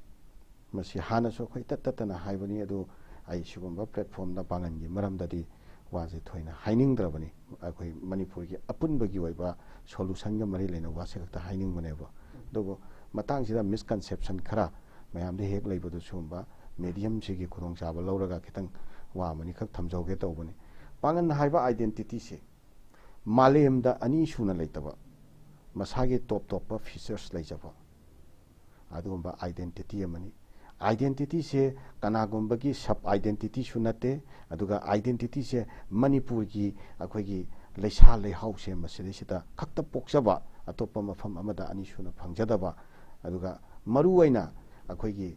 ꯃꯁꯤ ꯍꯥꯟꯅꯁꯨ ꯑꯩꯈꯣꯏ ꯇꯠ ꯇꯠꯇꯅ ꯍꯥꯏꯕꯅꯤ, ꯑꯗꯨ ꯑꯩ ꯁꯤꯒꯨꯝꯕ ꯄ꯭ꯂꯦꯠꯐꯣꯝꯗ ꯄꯥꯡꯒꯟꯒꯤ ꯃꯔꯝꯗꯗꯤ ꯋꯥꯁꯦ ꯊꯣꯏꯅ ꯍꯥꯏꯅꯤꯡꯗ꯭ꯔꯕꯅꯤ꯫ ꯑꯩꯈꯣꯏ ꯃꯅꯤꯄꯨꯔꯒꯤ ꯑꯄꯨꯟꯕꯒꯤ ꯑꯣꯏꯕ ꯁꯣꯂꯨꯁꯟꯒ ꯃꯔꯤ ꯂꯩꯅꯕ ꯋꯥꯁꯦ ꯈꯛꯇ ꯍꯥꯏꯅꯤꯡꯕꯅꯦꯕ꯫ ꯑꯗꯨꯕꯨ ꯃꯇꯥꯡꯁꯤꯗ ꯃꯤꯁꯀꯟꯁꯦꯞꯁꯟ ꯈꯔ ꯃꯌꯥꯝꯗ ꯍꯦꯛ ꯂꯩꯕꯗꯨ, ꯁꯤꯒꯨꯝꯕ ꯃꯦꯗꯤꯌꯝꯁꯤꯒꯤ ꯈꯨꯗꯣꯡꯆꯥꯕ ꯂꯧꯔꯒ ꯈꯤꯇꯪ ꯋꯥ ꯑꯃꯅꯤꯈꯛ ꯊꯝꯖꯍꯧꯒꯦ ꯇꯧꯕꯅꯤ꯫ ꯄꯥꯡꯒꯟ ꯍꯥꯏꯕ ꯑꯥꯏꯗꯦꯟꯇꯤꯇꯤꯁꯦ ꯃꯥꯂꯦꯝꯗ ꯑꯅꯤ ꯁꯨꯅ ꯂꯩꯇꯕ, ꯃꯁꯥꯒꯤ ꯇꯣꯞ ꯇꯣꯞꯄ ꯐꯤꯆꯔꯁ ꯂꯩꯖꯕ, ꯑꯗꯨꯒꯨꯝꯕ ꯑꯥꯏꯗꯦꯟꯇꯤꯇꯤ ꯑꯃꯅꯤ꯫ ꯑꯥꯏꯗꯦꯟꯇꯤꯇꯤꯁꯦ ꯀꯅꯥꯒꯨꯝꯕꯒꯤ ꯁꯕ ꯑꯥꯏꯗꯦꯟꯇꯤꯇꯤꯁꯨ ꯅꯠꯇꯦ, ꯑꯗꯨꯒ ꯑꯥꯏꯗꯦꯟꯇꯤꯇꯤꯁꯦ ꯃꯅꯤꯄꯨꯔꯒꯤ ꯑꯩꯈꯣꯏꯒꯤ ꯂꯩꯁꯥ ꯂꯩꯍꯥꯎꯁꯦ ꯃꯁꯤꯗꯩꯁꯤꯗ ꯈꯛꯇ ꯄꯣꯛꯆꯕ, ꯑꯇꯣꯞꯄ ꯃꯐꯝ ꯑꯃꯗ ꯑꯅꯤ ꯁꯨꯅ ꯐꯪꯖꯗꯕ, ꯑꯗꯨꯒ ꯃꯔꯨ ꯑꯣꯏꯅ ꯑꯩꯈꯣꯏꯒꯤ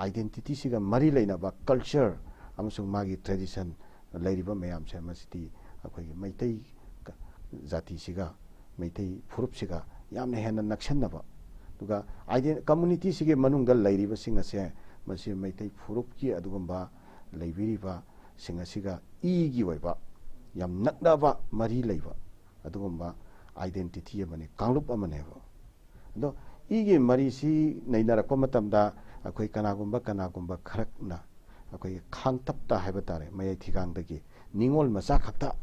identityꯁꯤꯒ ꯃꯔꯤ ꯂꯩꯅꯕ culture ꯑꯃꯁꯨꯡ ꯃꯥꯒꯤ tradition ꯂꯩꯔꯤꯕ ꯃꯌꯥꯝꯁꯦ, ꯃꯁꯤꯗꯤ ꯑꯩꯈꯣꯏꯒꯤ ꯃꯩꯇꯩ ꯀ-, ꯖꯥꯇꯤꯁꯤꯒ, ꯃꯩꯇꯩ ꯐꯨꯔꯨꯞꯁꯤꯒ ꯌꯥꯝꯅ ꯍꯦꯟꯅ ꯅꯛꯁꯟꯅꯕ, ꯑꯗꯨꯒ iden-, communityꯁꯤꯒꯤ ꯃꯅꯨꯡꯗ ꯂꯩꯔꯤꯕꯁꯤꯡ ꯑꯁꯦ, ꯃꯁꯤ ꯃꯩꯇꯩ ꯐꯨꯔꯨꯞꯀꯤ ꯑꯗꯨꯒꯨꯝꯕ ꯂꯩꯕꯤꯔꯤꯕꯁꯤꯡ ꯑꯁꯤꯒ ꯏꯒꯤ ꯑꯣꯏꯕ ꯌꯥꯝ ꯅꯛꯅꯕ ꯃꯔꯤ ꯂꯩꯕ ꯑꯗꯨꯒꯨꯝꯕ identity ꯑꯃꯅꯤ, ꯀꯥꯡꯂꯨꯞ ꯑꯃꯅꯦꯕ꯫ ꯑꯗꯣ ꯏꯒꯤ ꯃꯔꯤꯁꯤ ꯅꯩꯅꯔꯛꯄ ꯃꯇꯝꯗ, ꯑꯩꯈꯣꯏ ꯀꯅꯥꯒꯨꯝꯕ, ꯀꯅꯥꯒꯨꯝꯕ ꯈꯔꯅ ꯑꯩꯈꯣꯏꯒꯤ ꯈꯥꯡꯇꯞꯇ ꯍꯥꯏꯕ ꯇꯥꯔꯦ, ꯃꯌꯥꯏ ꯊꯤꯒꯥꯡꯗꯒꯤ ꯅꯤꯉꯣꯜ ꯃꯆꯥ ꯈꯛꯇ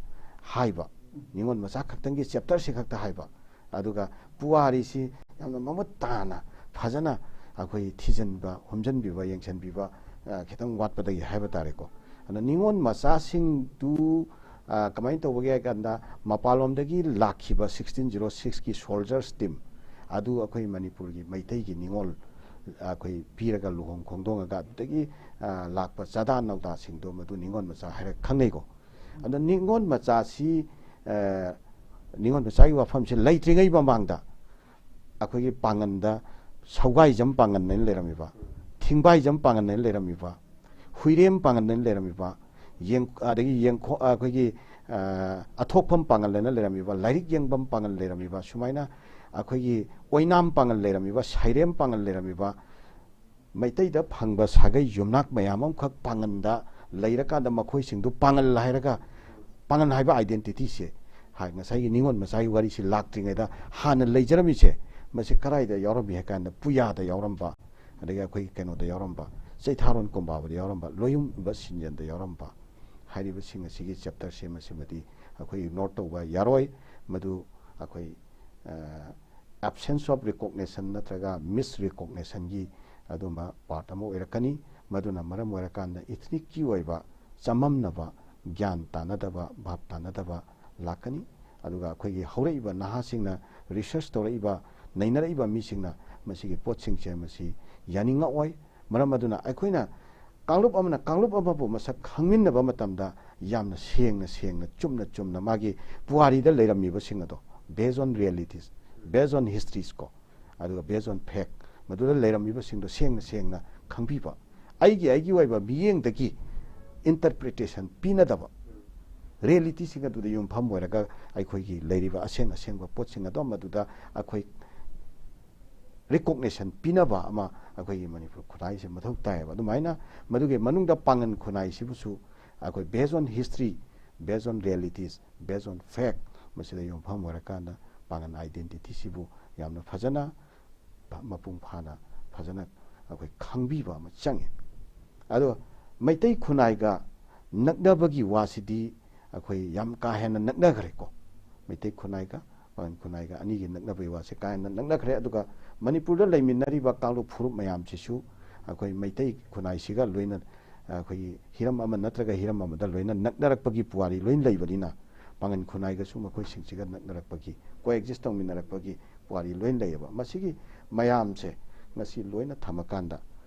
ꯍꯥꯏꯕ, ꯅꯤꯉꯣꯜ ꯃꯆꯥ ꯈꯛꯇꯪꯒꯤ chapterꯁꯤ ꯈꯛꯇ ꯍꯥꯏꯕ, ꯑꯗꯨꯒ ꯄꯨꯋꯥꯔꯤꯁꯤ ꯌꯥꯝꯅ ꯃꯃꯨꯠ ꯇꯥꯅ ꯐꯖꯅ ꯑꯩꯈꯣꯏ ꯊꯤꯖꯤꯟꯕ, ꯍꯨꯝꯖꯤꯟꯕꯤꯕ, ꯌꯦꯡꯁꯤꯟꯕꯤꯕ, ꯑ, ꯈꯤꯇꯪ ꯋꯥꯠꯄꯗꯒꯤ ꯍꯥꯏꯕ ꯇꯥꯔꯦꯀꯣ꯫ ꯑꯗꯨꯅ ꯅꯤꯉꯣꯜ ꯃꯆꯥꯁꯤꯡꯗꯨ, ꯑ, ꯀꯃꯥꯏꯅ ꯇꯧꯕꯒꯦ ꯍꯥꯏ ꯀꯥꯟꯗ, ꯃꯄꯥꯟꯂꯣꯝꯗꯒꯤ ꯂꯥꯛꯈꯤꯕ sixteen zero sixꯀꯤ soldiers team ꯑꯗꯨ ꯑꯩꯈꯣꯏ ꯃꯅꯤꯄꯨꯔꯒꯤ ꯃꯩꯇꯩꯒꯤ ꯅꯤꯉꯣꯜ, ꯑ, ꯑꯩꯈꯣꯏ ꯄꯤꯔꯒ ꯂꯨꯍꯣꯡ ꯈꯣꯡꯗꯣꯡꯉꯒ ꯑꯗꯨꯗꯒꯤ, ꯑ, ꯂꯥꯛꯄ ꯆꯥꯗꯥ ꯅꯧꯗꯥꯁꯤꯡꯗꯣ ꯃꯗꯨ ꯅꯤꯉꯣꯜ ꯃꯆꯥ ꯍꯥꯏꯔꯒ ꯈꯪꯅꯩꯀꯣ꯫ ꯑꯗꯣ ꯅꯤꯉꯣꯜ ꯃꯆꯥꯁꯤ, ꯑ, ꯅꯤꯉꯣꯜ ꯃꯆꯥꯒꯤ ꯋꯥꯐꯝꯁꯤ ꯂꯩꯇ꯭ꯔꯤꯉꯩ ꯃꯃꯥꯡꯗ ꯑꯩꯈꯣꯏꯒꯤ ꯄꯥꯡꯒꯟꯗ ꯁꯧꯒꯥꯏꯖꯝ ꯄꯥꯡꯒꯟ ꯍꯥꯏꯅ ꯂꯩꯔꯝꯃꯤꯕ, ꯊꯤꯡꯕꯥꯏꯖꯝ ꯄꯥꯡꯒꯟ ꯍꯥꯏꯅ ꯂꯩꯔꯝꯃꯤꯕ, ꯍꯨꯏꯔꯦꯝ ꯄꯥꯡꯒꯟ ꯍꯥꯏꯅ ꯂꯩꯔꯝꯃꯤꯕ, ꯌꯦꯡ-, ꯑꯗꯒꯤ ꯌꯦꯡꯈꯣ-, ꯑꯩꯈꯣꯏꯒꯤ, ꯑ, ꯑꯊꯣꯛꯐꯝ ꯄꯥꯡꯒꯜ ꯍꯥꯏꯅ ꯂꯩꯔꯝꯃꯤꯕ, ꯂꯥꯏꯔꯤꯛ ꯌꯦꯡꯐꯝ ꯄꯥꯡꯒꯜ ꯂꯩꯔꯝꯃꯤꯕ, ꯁꯨꯃꯥꯏꯅ ꯑꯩꯈꯣꯏꯒꯤ ꯑꯣꯏꯅꯥꯝ ꯄꯥꯡꯒꯜ ꯂꯩꯔꯝꯃꯤꯕ, ꯁꯩꯔꯦꯝ ꯄꯥꯡꯒꯜ ꯂꯩꯔꯝꯃꯤꯕ, ꯃꯩꯇꯩꯗ ꯐꯪꯕ ꯁꯥꯒꯩ ꯌꯨꯝꯅꯥꯛ ꯃꯌꯥꯝ ꯑꯃꯈꯛ ꯄꯥꯡꯒꯟꯗ ꯂꯩꯔꯀꯥꯟꯗ, ꯃꯈꯣꯏꯁꯤꯡꯗꯨ ꯄꯥꯡꯒꯜ ꯍꯥꯏꯔꯒ, ꯄꯥꯡꯒꯜ ꯍꯥꯏꯕ identityꯁꯦ, ꯍꯥꯏ, ꯉꯁꯥꯏꯒꯤ ꯅꯤꯉꯣꯜ ꯃꯆꯥꯒꯤ ꯋꯥꯔꯤꯁꯤ ꯂꯥꯛꯇ꯭ꯔꯤꯉꯩꯗ ꯍꯥꯟꯅ ꯂꯩꯖꯔꯝꯃꯤꯁꯦ, ꯃꯁꯤ ꯀꯗꯥꯏꯗ ꯌꯥꯎꯔꯝꯃꯤ ꯍꯥꯏ ꯀꯥꯟꯗ, ꯄꯨꯌꯥꯗ ꯌꯥꯎꯔꯝꯕ, ꯑꯗꯒꯤ ꯑꯩꯈꯣꯏꯒꯤ ꯀꯩꯅꯣꯗ ꯌꯥꯎꯔꯝꯕ, ꯆꯩꯊꯥꯔꯣꯟ ꯀꯣꯝꯕꯥꯕꯗ ꯌꯥꯎꯔꯝꯕ, ꯂꯣꯌꯨꯝꯕ ꯁꯤꯟꯖꯦꯟꯗ ꯌꯥꯎꯔꯝꯕ, ꯍꯥꯏꯔꯤꯕꯁꯤꯡ ꯑꯁꯤꯒꯤ chapterꯁꯦ ꯃꯁꯤꯃꯗꯤ ꯑꯩꯈꯣꯏ ignore ꯇꯧꯕ ꯌꯥꯔꯣꯏ꯫ ꯃꯗꯨ ꯑꯩꯈꯣꯏ, ꯑ, absence of recognition ꯅꯠꯇ꯭ꯔꯒ misrecognitionꯒꯤ ꯑꯗꯨꯝꯕ part ꯑꯃ ꯑꯣꯏꯔꯛꯀꯅꯤ꯫ ꯃꯗꯨꯅ ꯃꯔꯝ ꯑꯣꯏꯔꯀꯥꯟꯗ ethnicꯀꯤ ꯑꯣꯏꯕ ꯆꯃꯝꯅꯕ, ꯒ꯭ꯌꯥꯟ ꯇꯥꯅꯗꯕ, ꯚꯥꯞ ꯇꯥꯅꯗꯕ ꯂꯥꯛꯀꯅꯤ꯫ ꯑꯗꯨꯒ ꯑꯩꯈꯣꯏꯒꯤ ꯍꯧꯔꯛꯏꯕ ꯅꯍꯥꯁꯤꯡꯅ, research ꯇꯧꯔꯛꯏꯕ, ꯅꯩꯅꯔꯛꯏꯕ ꯃꯤꯁꯤꯡꯅ ꯃꯁꯤꯒꯤ ꯄꯣꯠꯁꯤꯡꯁꯦ ꯃꯁꯤ ꯌꯥꯅꯤꯡꯉꯛꯑꯣꯏ꯫ ꯃꯔꯝ ꯑꯗꯨꯅ ꯑꯩꯈꯣꯏꯅ ꯀꯥꯡꯂꯨꯞ ꯑꯃꯅ ꯀꯥꯡꯂꯨꯞ ꯑꯃꯕꯨ ꯃꯁꯛ ꯈꯪꯃꯤꯟꯅꯕ ꯃꯇꯝꯗ, ꯌꯥꯝꯅ ꯁꯦꯡꯅ ꯁꯦꯡꯅ, ꯆꯨꯝꯅ ꯆꯨꯝꯅ ꯃꯥꯒꯤ ꯄꯨꯋꯥꯔꯤꯗ ꯂꯩꯔꯝꯃꯤꯕꯁꯤꯡ ꯑꯗꯣ, based on realities, based on histories ꯀꯣ, ꯑꯗꯨꯒ based on fact, ꯃꯗꯨꯗ ꯂꯩꯔꯝꯃꯤꯕꯁꯤꯡꯗꯣ ꯁꯦꯡꯅ ꯁꯦꯡꯅ ꯈꯪꯕꯤꯕ, ꯑꯩꯒꯤ ꯑꯩꯒꯤ ꯑꯣꯏꯕ ꯃꯤꯠꯌꯦꯡꯗꯒꯤ interpretation ꯄꯤꯅꯗꯕ, ꯔꯤꯌꯦꯂꯤꯇꯤꯁꯤꯡ ꯑꯗꯨꯗ ꯌꯨꯝꯐꯝ ꯑꯣꯏꯔꯒ ꯑꯩꯈꯣꯏꯒꯤ ꯂꯩꯔꯤꯕ ꯑꯁꯦꯡ ꯑꯁꯦꯡꯕ ꯄꯣꯠꯁꯤꯡ ꯑꯗꯣ ꯃꯗꯨꯗ ꯑꯩꯈꯣꯏ ꯔꯤꯀꯣꯛꯅꯤꯁꯟ ꯄꯤꯅꯕ ꯑꯃ ꯑꯩꯈꯣꯏꯒꯤ ꯃꯅꯤꯄꯨꯔ ꯈꯨꯟꯅꯥꯏꯁꯦ ꯃꯊꯧ ꯇꯥꯏꯌꯦꯕ꯫ ꯑꯗꯨꯃꯥꯏꯅ ꯃꯗꯨꯒꯤ ꯃꯅꯨꯡꯗ ꯄꯥꯡꯒꯟ ꯈꯨꯟꯅꯥꯏꯁꯤꯕꯨꯁꯨ ꯑꯩꯈꯣꯏ based on history, based on realities, based on fact, ꯃꯁꯤꯗ ꯌꯨꯝꯐꯝ ꯑꯣꯏꯔꯀꯥꯟꯗ ꯄꯥꯡꯒꯟ ꯑꯥꯏꯗꯦꯟꯇꯤꯇꯤꯁꯤꯕꯨ ꯌꯥꯝꯅ ꯐꯖꯅ ꯃꯄꯨꯡ ꯐꯥꯅ ꯐꯖꯅ ꯑꯩꯈꯣꯏ ꯈꯪꯕꯤꯕ ꯑꯃ ꯆꯪꯉꯤ꯫ ꯑꯗꯣ ꯃꯩꯇꯩ ꯈꯨꯟꯅꯥꯏꯒ ꯅꯛꯅꯕꯒꯤ ꯋꯥꯁꯤꯗꯤ ꯑꯩꯈꯣꯏ ꯌꯥꯝ ꯀꯥ ꯍꯦꯟꯅ ꯅꯛꯅꯈ꯭ꯔꯦꯀꯣ꯫ ꯃꯩꯇꯩ ꯈꯨꯟꯅꯥꯏꯒ ꯄꯥꯡꯒꯟ ꯈꯨꯟꯅꯥꯏꯒ ꯑꯅꯤꯒꯤ ꯅꯛꯅꯕꯒꯤ ꯋꯥꯁꯦ ꯀꯥ ꯍꯦꯟꯅ ꯅꯛꯅꯈ꯭ꯔꯦ꯫ ꯑꯗꯨꯒ ꯃꯅꯤꯄꯨꯔꯗ ꯂꯩꯃꯤꯟꯅꯔꯤꯕ ꯀꯥꯡꯂꯨꯞ ꯐꯨꯔꯨꯞ ꯃꯌꯥꯝꯁꯤꯁꯨ ꯑꯩꯈꯣꯏ ꯃꯩꯇꯩ ꯈꯨꯟꯅꯥꯏꯁꯤꯒ ꯂꯣꯏꯅ ꯑꯩꯈꯣꯏꯒꯤ ꯍꯤꯔꯝ ꯑꯃ ꯅꯠꯇ꯭ꯔꯒ ꯍꯤꯔꯝ ꯑꯃꯗ ꯂꯣꯏꯅ ꯅꯛꯅꯔꯛꯄꯒꯤ ꯄꯨꯋꯥꯔꯤ ꯂꯣꯏꯅ ꯂꯩꯕꯅꯤꯅ, ꯄꯥꯡꯒꯟ ꯈꯨꯟꯅꯥꯏꯒꯁꯨ ꯃꯈꯣꯏꯁꯤꯡꯁꯤꯒ ꯅꯛꯅꯔꯛꯄꯒꯤ, ꯀꯣꯑꯦꯛꯖꯤꯁ ꯇꯧꯃꯤꯟꯅꯔꯛꯄꯒꯤ ꯄꯨꯋꯥꯔꯤ ꯂꯣꯏꯅ ꯂꯩꯌꯦꯕ꯫ ꯃꯁꯤꯒꯤ ꯃꯌꯥꯝꯁꯦ ꯉꯁꯤ ꯂꯣꯏꯅ ꯊꯝꯃꯀꯥꯟꯗ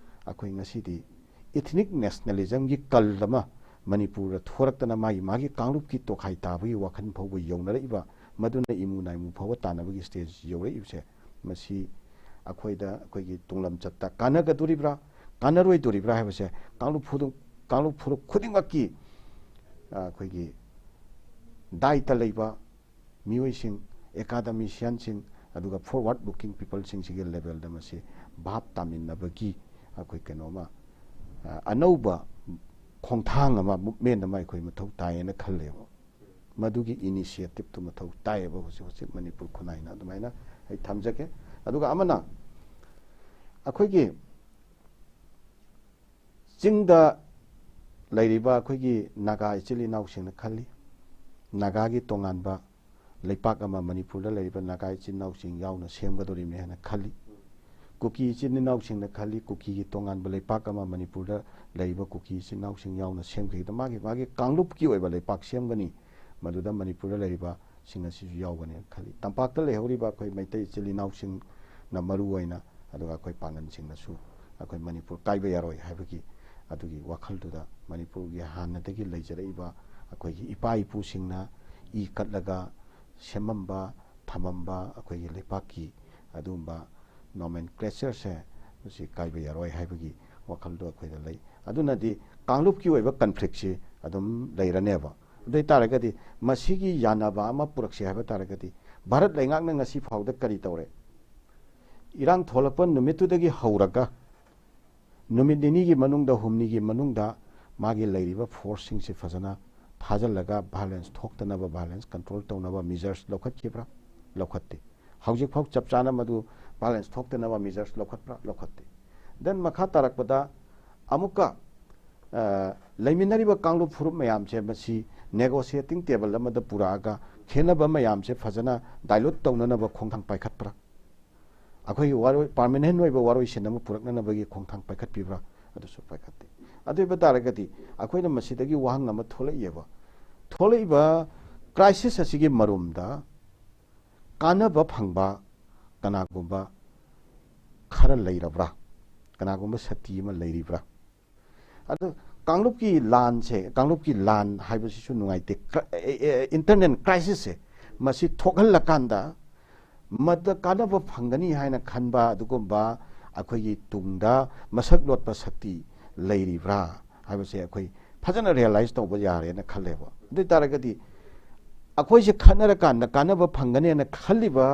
ꯑꯩꯈꯣꯏ ꯉꯁꯤꯗꯤ ꯏꯊꯅꯤꯛ ꯅꯦꯁꯅꯦꯂꯤꯖꯝꯒꯤ ꯀꯜ ꯑꯃ ꯃꯅꯤꯄꯨꯔꯗ ꯊꯣꯔꯛꯇꯅ ꯃꯥꯒꯤ ꯃꯥꯒꯤ ꯀꯥꯡꯂꯨꯞꯀꯤ ꯇꯣꯈꯥꯏ ꯇꯥꯕꯒꯤ ꯋꯥꯈꯜ ꯐꯥꯎꯕ ꯌꯧꯅꯔꯛꯏꯕ, ꯃꯗꯨꯅ ꯏꯃꯨ ꯅꯥꯏꯃꯨ ꯐꯥꯎꯕ ꯇꯥꯟꯅꯕꯒꯤ ꯁ꯭ꯇꯦꯖ ꯌꯧꯔꯛꯏꯕꯁꯦ, ꯃꯁꯤ ꯑꯩꯈꯣꯏꯗ, ꯑꯩꯈꯣꯏꯒꯤ ꯇꯨꯡꯂꯝꯆꯠꯇ ꯀꯥꯟꯅꯒꯗꯣꯔꯤꯕ꯭ꯔꯥ, ꯀꯥꯟꯅꯔꯣꯏꯗꯣꯔꯤꯕ꯭ꯔꯥ ꯍꯥꯏꯕꯁꯦ ꯀꯥꯡꯂꯨꯞ ꯐꯨꯔꯨꯞ, ꯀꯥꯡꯂꯨꯞ ꯐꯨꯔꯨꯞ ꯈꯨꯗꯤꯡꯃꯛꯀꯤ, ꯑ, ꯑꯩꯈꯣꯏꯒꯤ ꯗꯥꯏꯇ ꯂꯩꯕ ꯃꯤꯑꯣꯏꯁꯤꯡ, ꯑꯦꯀꯥꯗꯃꯤꯁꯤꯌꯥꯟꯁꯤꯡ, ꯑꯗꯨꯒ ꯐꯣꯔꯋꯥꯔꯗ ꯂꯨꯀꯤꯡ ꯄꯤꯄꯜꯁꯤꯡꯁꯤꯒꯤ ꯂꯦꯚꯦꯜꯗ ꯃꯁꯤ ꯚꯥꯞ ꯇꯥꯃꯤꯟꯅꯕꯒꯤ ꯑꯩꯈꯣꯏ ꯀꯩꯅꯣꯝꯃ, ꯑ, ꯑꯅꯧꯕ ꯈꯣꯡꯊꯥꯡ ꯑꯃ, ꯃꯨꯞꯃꯦꯟ ꯑꯃ ꯑꯩꯈꯣꯏ ꯃꯊꯧ ꯇꯥꯏꯌꯦꯅ ꯈꯜꯂꯦꯕ꯫ ꯃꯗꯨꯒꯤ ꯏꯅꯤꯁꯤꯌꯦꯇꯤꯞꯇꯨ ꯃꯊꯧ ꯇꯥꯏꯌꯦꯕ ꯍꯧꯖꯤꯛ ꯍꯧꯖꯤꯛ ꯃꯅꯤꯄꯨꯔ ꯈꯨꯟꯅꯥꯏꯅ꯫ ꯑꯗꯨꯃꯥꯏꯅ ꯑꯩ ꯊꯝꯖꯒꯦ꯫ ꯑꯗꯨꯒ ꯑꯃꯅ, ꯑꯩꯈꯣꯏꯒꯤ ꯆꯤꯡꯗ ꯂꯩꯔꯤꯕ ꯑꯩꯈꯣꯏꯒꯤ ꯅꯥꯒꯥ ꯏꯆꯤꯜ ꯏꯅꯥꯎꯁꯤꯡꯅ ꯈꯜꯂꯤ, ꯅꯥꯒꯥꯒꯤ ꯇꯣꯉꯥꯟꯕ ꯂꯩꯄꯥꯛ ꯑꯃ ꯃꯅꯤꯄꯨꯔꯗ ꯂꯩꯔꯤꯕ ꯅꯥꯒꯥ ꯏꯆꯤꯜ ꯏꯅꯥꯎꯁꯤꯡ ꯌꯥꯎꯅ ꯁꯦꯝꯒꯗꯧꯔꯤꯕꯅꯤ ꯍꯥꯏꯅ ꯈꯜꯂꯤ꯫ ꯀꯨꯀꯤ ꯏꯆꯤꯜ ꯏꯅꯥꯎꯁꯤꯡꯅ ꯈꯜꯂꯤ, ꯀꯨꯀꯤꯒꯤ ꯇꯣꯉꯥꯟꯕ ꯂꯩꯄꯥꯛ ꯑꯃ ꯃꯅꯤꯄꯨꯔꯗ ꯂꯩꯔꯤꯕ ꯀꯨꯀꯤ ꯏꯆꯤꯜ ꯏꯅꯥꯎꯁꯤꯡ ꯌꯥꯎꯅ ꯁꯦꯝꯈꯤꯗ ꯃꯥꯒꯤ, ꯃꯥꯒꯤ ꯀꯥꯡꯂꯨꯞꯀꯤ ꯑꯣꯏꯕ ꯂꯩꯄꯥꯛ ꯁꯦꯝꯒꯅꯤ, ꯃꯗꯨꯗ ꯃꯅꯤꯄꯨꯔꯗ ꯂꯩꯔꯤꯕꯁꯤꯡ ꯑꯁꯤꯁꯨ ꯌꯥꯎꯒꯅꯤ ꯈꯜꯂꯤ꯫ ꯇꯝꯄꯥꯛꯇ ꯂꯩꯍꯧꯔꯤꯕ ꯑꯩꯈꯣꯏ ꯃꯩꯇꯩ ꯏꯆꯤꯜ ꯏꯅꯥꯎꯁꯤꯡꯅ ꯃꯔꯨ ꯑꯣꯏꯅ, ꯑꯗꯨꯒ ꯑꯩꯈꯣꯏ ꯄꯥꯡꯒꯟꯁꯤꯡꯅꯁꯨ ꯑꯩꯈꯣꯏ ꯃꯅꯤꯄꯨꯔ ꯀꯥꯏꯕ ꯌꯥꯔꯣꯏ ꯍꯥꯏꯕꯒꯤ ꯑꯗꯨꯒꯤ ꯋꯥꯈꯜꯗꯨꯗ ꯃꯅꯤꯄꯨꯔꯒꯤ ꯍꯥꯟꯅꯗꯒꯤ ꯂꯩꯖꯔꯛꯏꯕ ꯑꯩꯈꯣꯏꯒꯤ ꯏꯄꯥ ꯏꯄꯨꯁꯤꯡꯅ ꯏ ꯀꯠꯂꯒ ꯁꯦꯝꯃꯝꯕ, ꯊꯝꯃꯝꯕ ꯑꯩꯈꯣꯏꯒꯤ ꯂꯩꯄꯥꯛꯀꯤ ꯑꯗꯨꯒꯨꯝꯕ ꯅꯣꯃꯦꯟꯀ꯭ꯂꯦꯆꯔꯁꯦ ꯃꯁꯤ ꯀꯥꯏꯕ ꯌꯥꯔꯣꯏ ꯍꯥꯏꯕꯒꯤ ꯋꯥꯈꯜꯗꯣ ꯑꯩꯈꯣꯏꯗ ꯂꯩ꯫ ꯑꯗꯨꯅꯗꯤ ꯀꯥꯡꯂꯨꯞꯀꯤ ꯑꯣꯏꯕ ꯀꯟꯐ꯭ꯂꯤꯛꯁꯤ ꯑꯗꯨꯝ ꯂꯩꯔꯅꯦꯕ꯫ ꯑꯗꯨ ꯑꯣꯏ ꯇꯥꯔꯒꯗꯤ ꯃꯁꯤꯒꯤ ꯌꯥꯅꯕ ꯑꯃ ꯄꯨꯔꯛꯁꯤ ꯍꯥꯏꯕ ꯇꯥꯔꯒꯗꯤ ꯚꯥꯔꯠ ꯂꯩꯉꯥꯛꯅ ꯉꯁꯤ ꯐꯥꯎꯗ ꯀꯔꯤ ꯇꯧꯔꯦ? ꯏꯔꯥꯡ ꯊꯣꯛꯂꯛꯄ ꯅꯨꯃꯤꯠꯇꯨꯗꯒꯤ ꯍꯧꯔꯒ ꯅꯨꯃꯤꯠ ꯅꯤꯅꯤꯒꯤ ꯃꯅꯨꯡꯗ, ꯍꯨꯝꯅꯤꯒꯤ ꯃꯅꯨꯡꯗ ꯃꯥꯒꯤ ꯂꯩꯔꯤꯕ ꯐꯣꯔꯁꯁꯤꯡꯁꯤ ꯐꯖꯅ ꯊꯥꯖꯤꯜꯂꯒ ꯚꯥꯏꯂꯦꯟꯁ ꯊꯣꯛꯇꯅꯕ, ꯚꯥꯏꯂꯦꯟꯁ ꯀꯟꯇ꯭ꯔꯣꯜ ꯇꯧꯅꯕ ꯃꯤꯖꯔꯁ ꯂꯧꯈꯠꯈꯤꯕ꯭ꯔꯥ? ꯂꯧꯈꯠꯇꯦ꯫ ꯍꯧꯖꯤꯛꯐꯥꯎ ꯆꯞ ꯆꯥꯅ ꯃꯗꯨ ꯚꯥꯏꯂꯦꯟꯁ ꯊꯣꯛꯇꯅꯕ ꯃꯤꯖꯔꯁ ꯂꯧꯈꯠꯄ꯭ꯔꯥ? ꯂꯧꯈꯠꯇꯦ꯫ ꯗꯦꯟ ꯃꯈꯥ ꯇꯥꯔꯛꯄꯗ ꯑꯃꯨꯛꯀ ꯑ, ꯂꯩꯃꯤꯟꯅꯔꯤꯕ ꯀꯥꯡꯂꯨꯞ ꯐꯨꯔꯨꯞ ꯃꯌꯥꯝꯁꯦ ꯃꯁꯤ ꯅꯦꯒꯣꯁꯤꯌꯦꯇꯤꯡ ꯇꯦꯕꯜ ꯑꯃꯗ ꯄꯨꯔꯛꯑꯒ ꯈꯦꯠꯅꯕ ꯃꯌꯥꯝꯁꯦ ꯐꯖꯅ ꯗꯥꯏꯂꯨꯠ ꯇꯧꯅꯅꯕ ꯈꯣꯡꯊꯥꯡ ꯄꯥꯏꯈꯠꯄ꯭ꯔꯥ? ꯑꯩꯈꯣꯏꯒꯤ ꯋꯥꯔꯣꯏ, ꯄꯥꯔꯃꯤꯅꯦꯟ ꯑꯣꯏꯕ ꯋꯥꯔꯣꯏꯁꯤꯟ ꯑꯃ ꯄꯨꯔꯛꯅꯅꯕꯒꯤ ꯈꯣꯡꯊꯥꯡ ꯄꯥꯏꯈꯠꯄꯤꯕ꯭ꯔꯥ? ꯑꯗꯨꯁꯨ ꯄꯥꯏꯈꯠꯇꯦ꯫ ꯑꯗꯨ ꯑꯣꯏꯕ ꯇꯥꯔꯒꯗꯤ ꯑꯩꯈꯣꯏꯅ ꯃꯁꯤꯗꯒꯤ ꯋꯥꯍꯪ ꯑꯃ ꯊꯣꯛꯂꯛꯏꯑꯕ, ꯊꯣꯛꯂꯛꯏꯕ ꯀ꯭ꯔꯥꯏꯁꯤꯁ ꯑꯁꯤꯒꯤ ꯃꯔꯨꯝꯗ ꯀꯥꯟꯅꯕ ꯐꯪꯕ ꯀꯅꯥꯒꯨꯝꯕ ꯈꯔ ꯂꯩꯔꯕ꯭ꯔꯥ? ꯀꯅꯥꯒꯨꯝꯕ ꯁꯛꯇꯤ ꯑꯃ ꯂꯩꯔꯤꯕ꯭ꯔꯥ? ꯑꯗꯨ ꯀꯥꯡꯂꯨꯞꯀꯤ ꯂꯥꯟꯁꯦ, ꯀꯥꯡꯂꯨꯞꯀꯤ ꯂꯥꯟ ꯍꯥꯏꯕꯁꯤꯁꯨ ꯅꯨꯡꯉꯥꯏꯇꯦ꯫ ꯏꯟꯇꯔꯅꯦꯜ ꯀ꯭ꯔꯥꯏꯁꯤꯁꯁꯦ ꯃꯁꯤ ꯊꯣꯛꯍꯜꯂꯀꯥꯟꯗ ꯃꯗ ꯀꯥꯟꯅꯕ ꯐꯪꯒꯅꯤ ꯍꯥꯏꯅ ꯈꯟꯕ ꯑꯗꯨꯒꯨꯝꯕ ꯑꯩꯈꯣꯏꯒꯤ ꯇꯨꯡꯗ ꯃꯁꯛ ꯂꯣꯠꯄ ꯁꯛꯇꯤ ꯂꯩꯔꯤꯕ꯭ꯔꯥ ꯍꯥꯏꯕꯁꯦ ꯑꯩꯈꯣꯏ ꯐꯖꯅ ꯔꯤꯌꯦꯂꯥꯏꯁ ꯇꯧꯕ ꯌꯥꯔꯦꯅ ꯈꯜꯂꯦꯕ꯫ ꯑꯗꯨ ꯑꯣꯏ ꯇꯥꯔꯒꯗꯤ ꯑꯩꯈꯣꯏꯁꯦ ꯈꯠꯅꯔꯀꯥꯟꯗ ꯀꯥꯟꯅꯕ ꯐꯪꯒꯅꯦꯅ ꯈꯜꯂꯤꯕ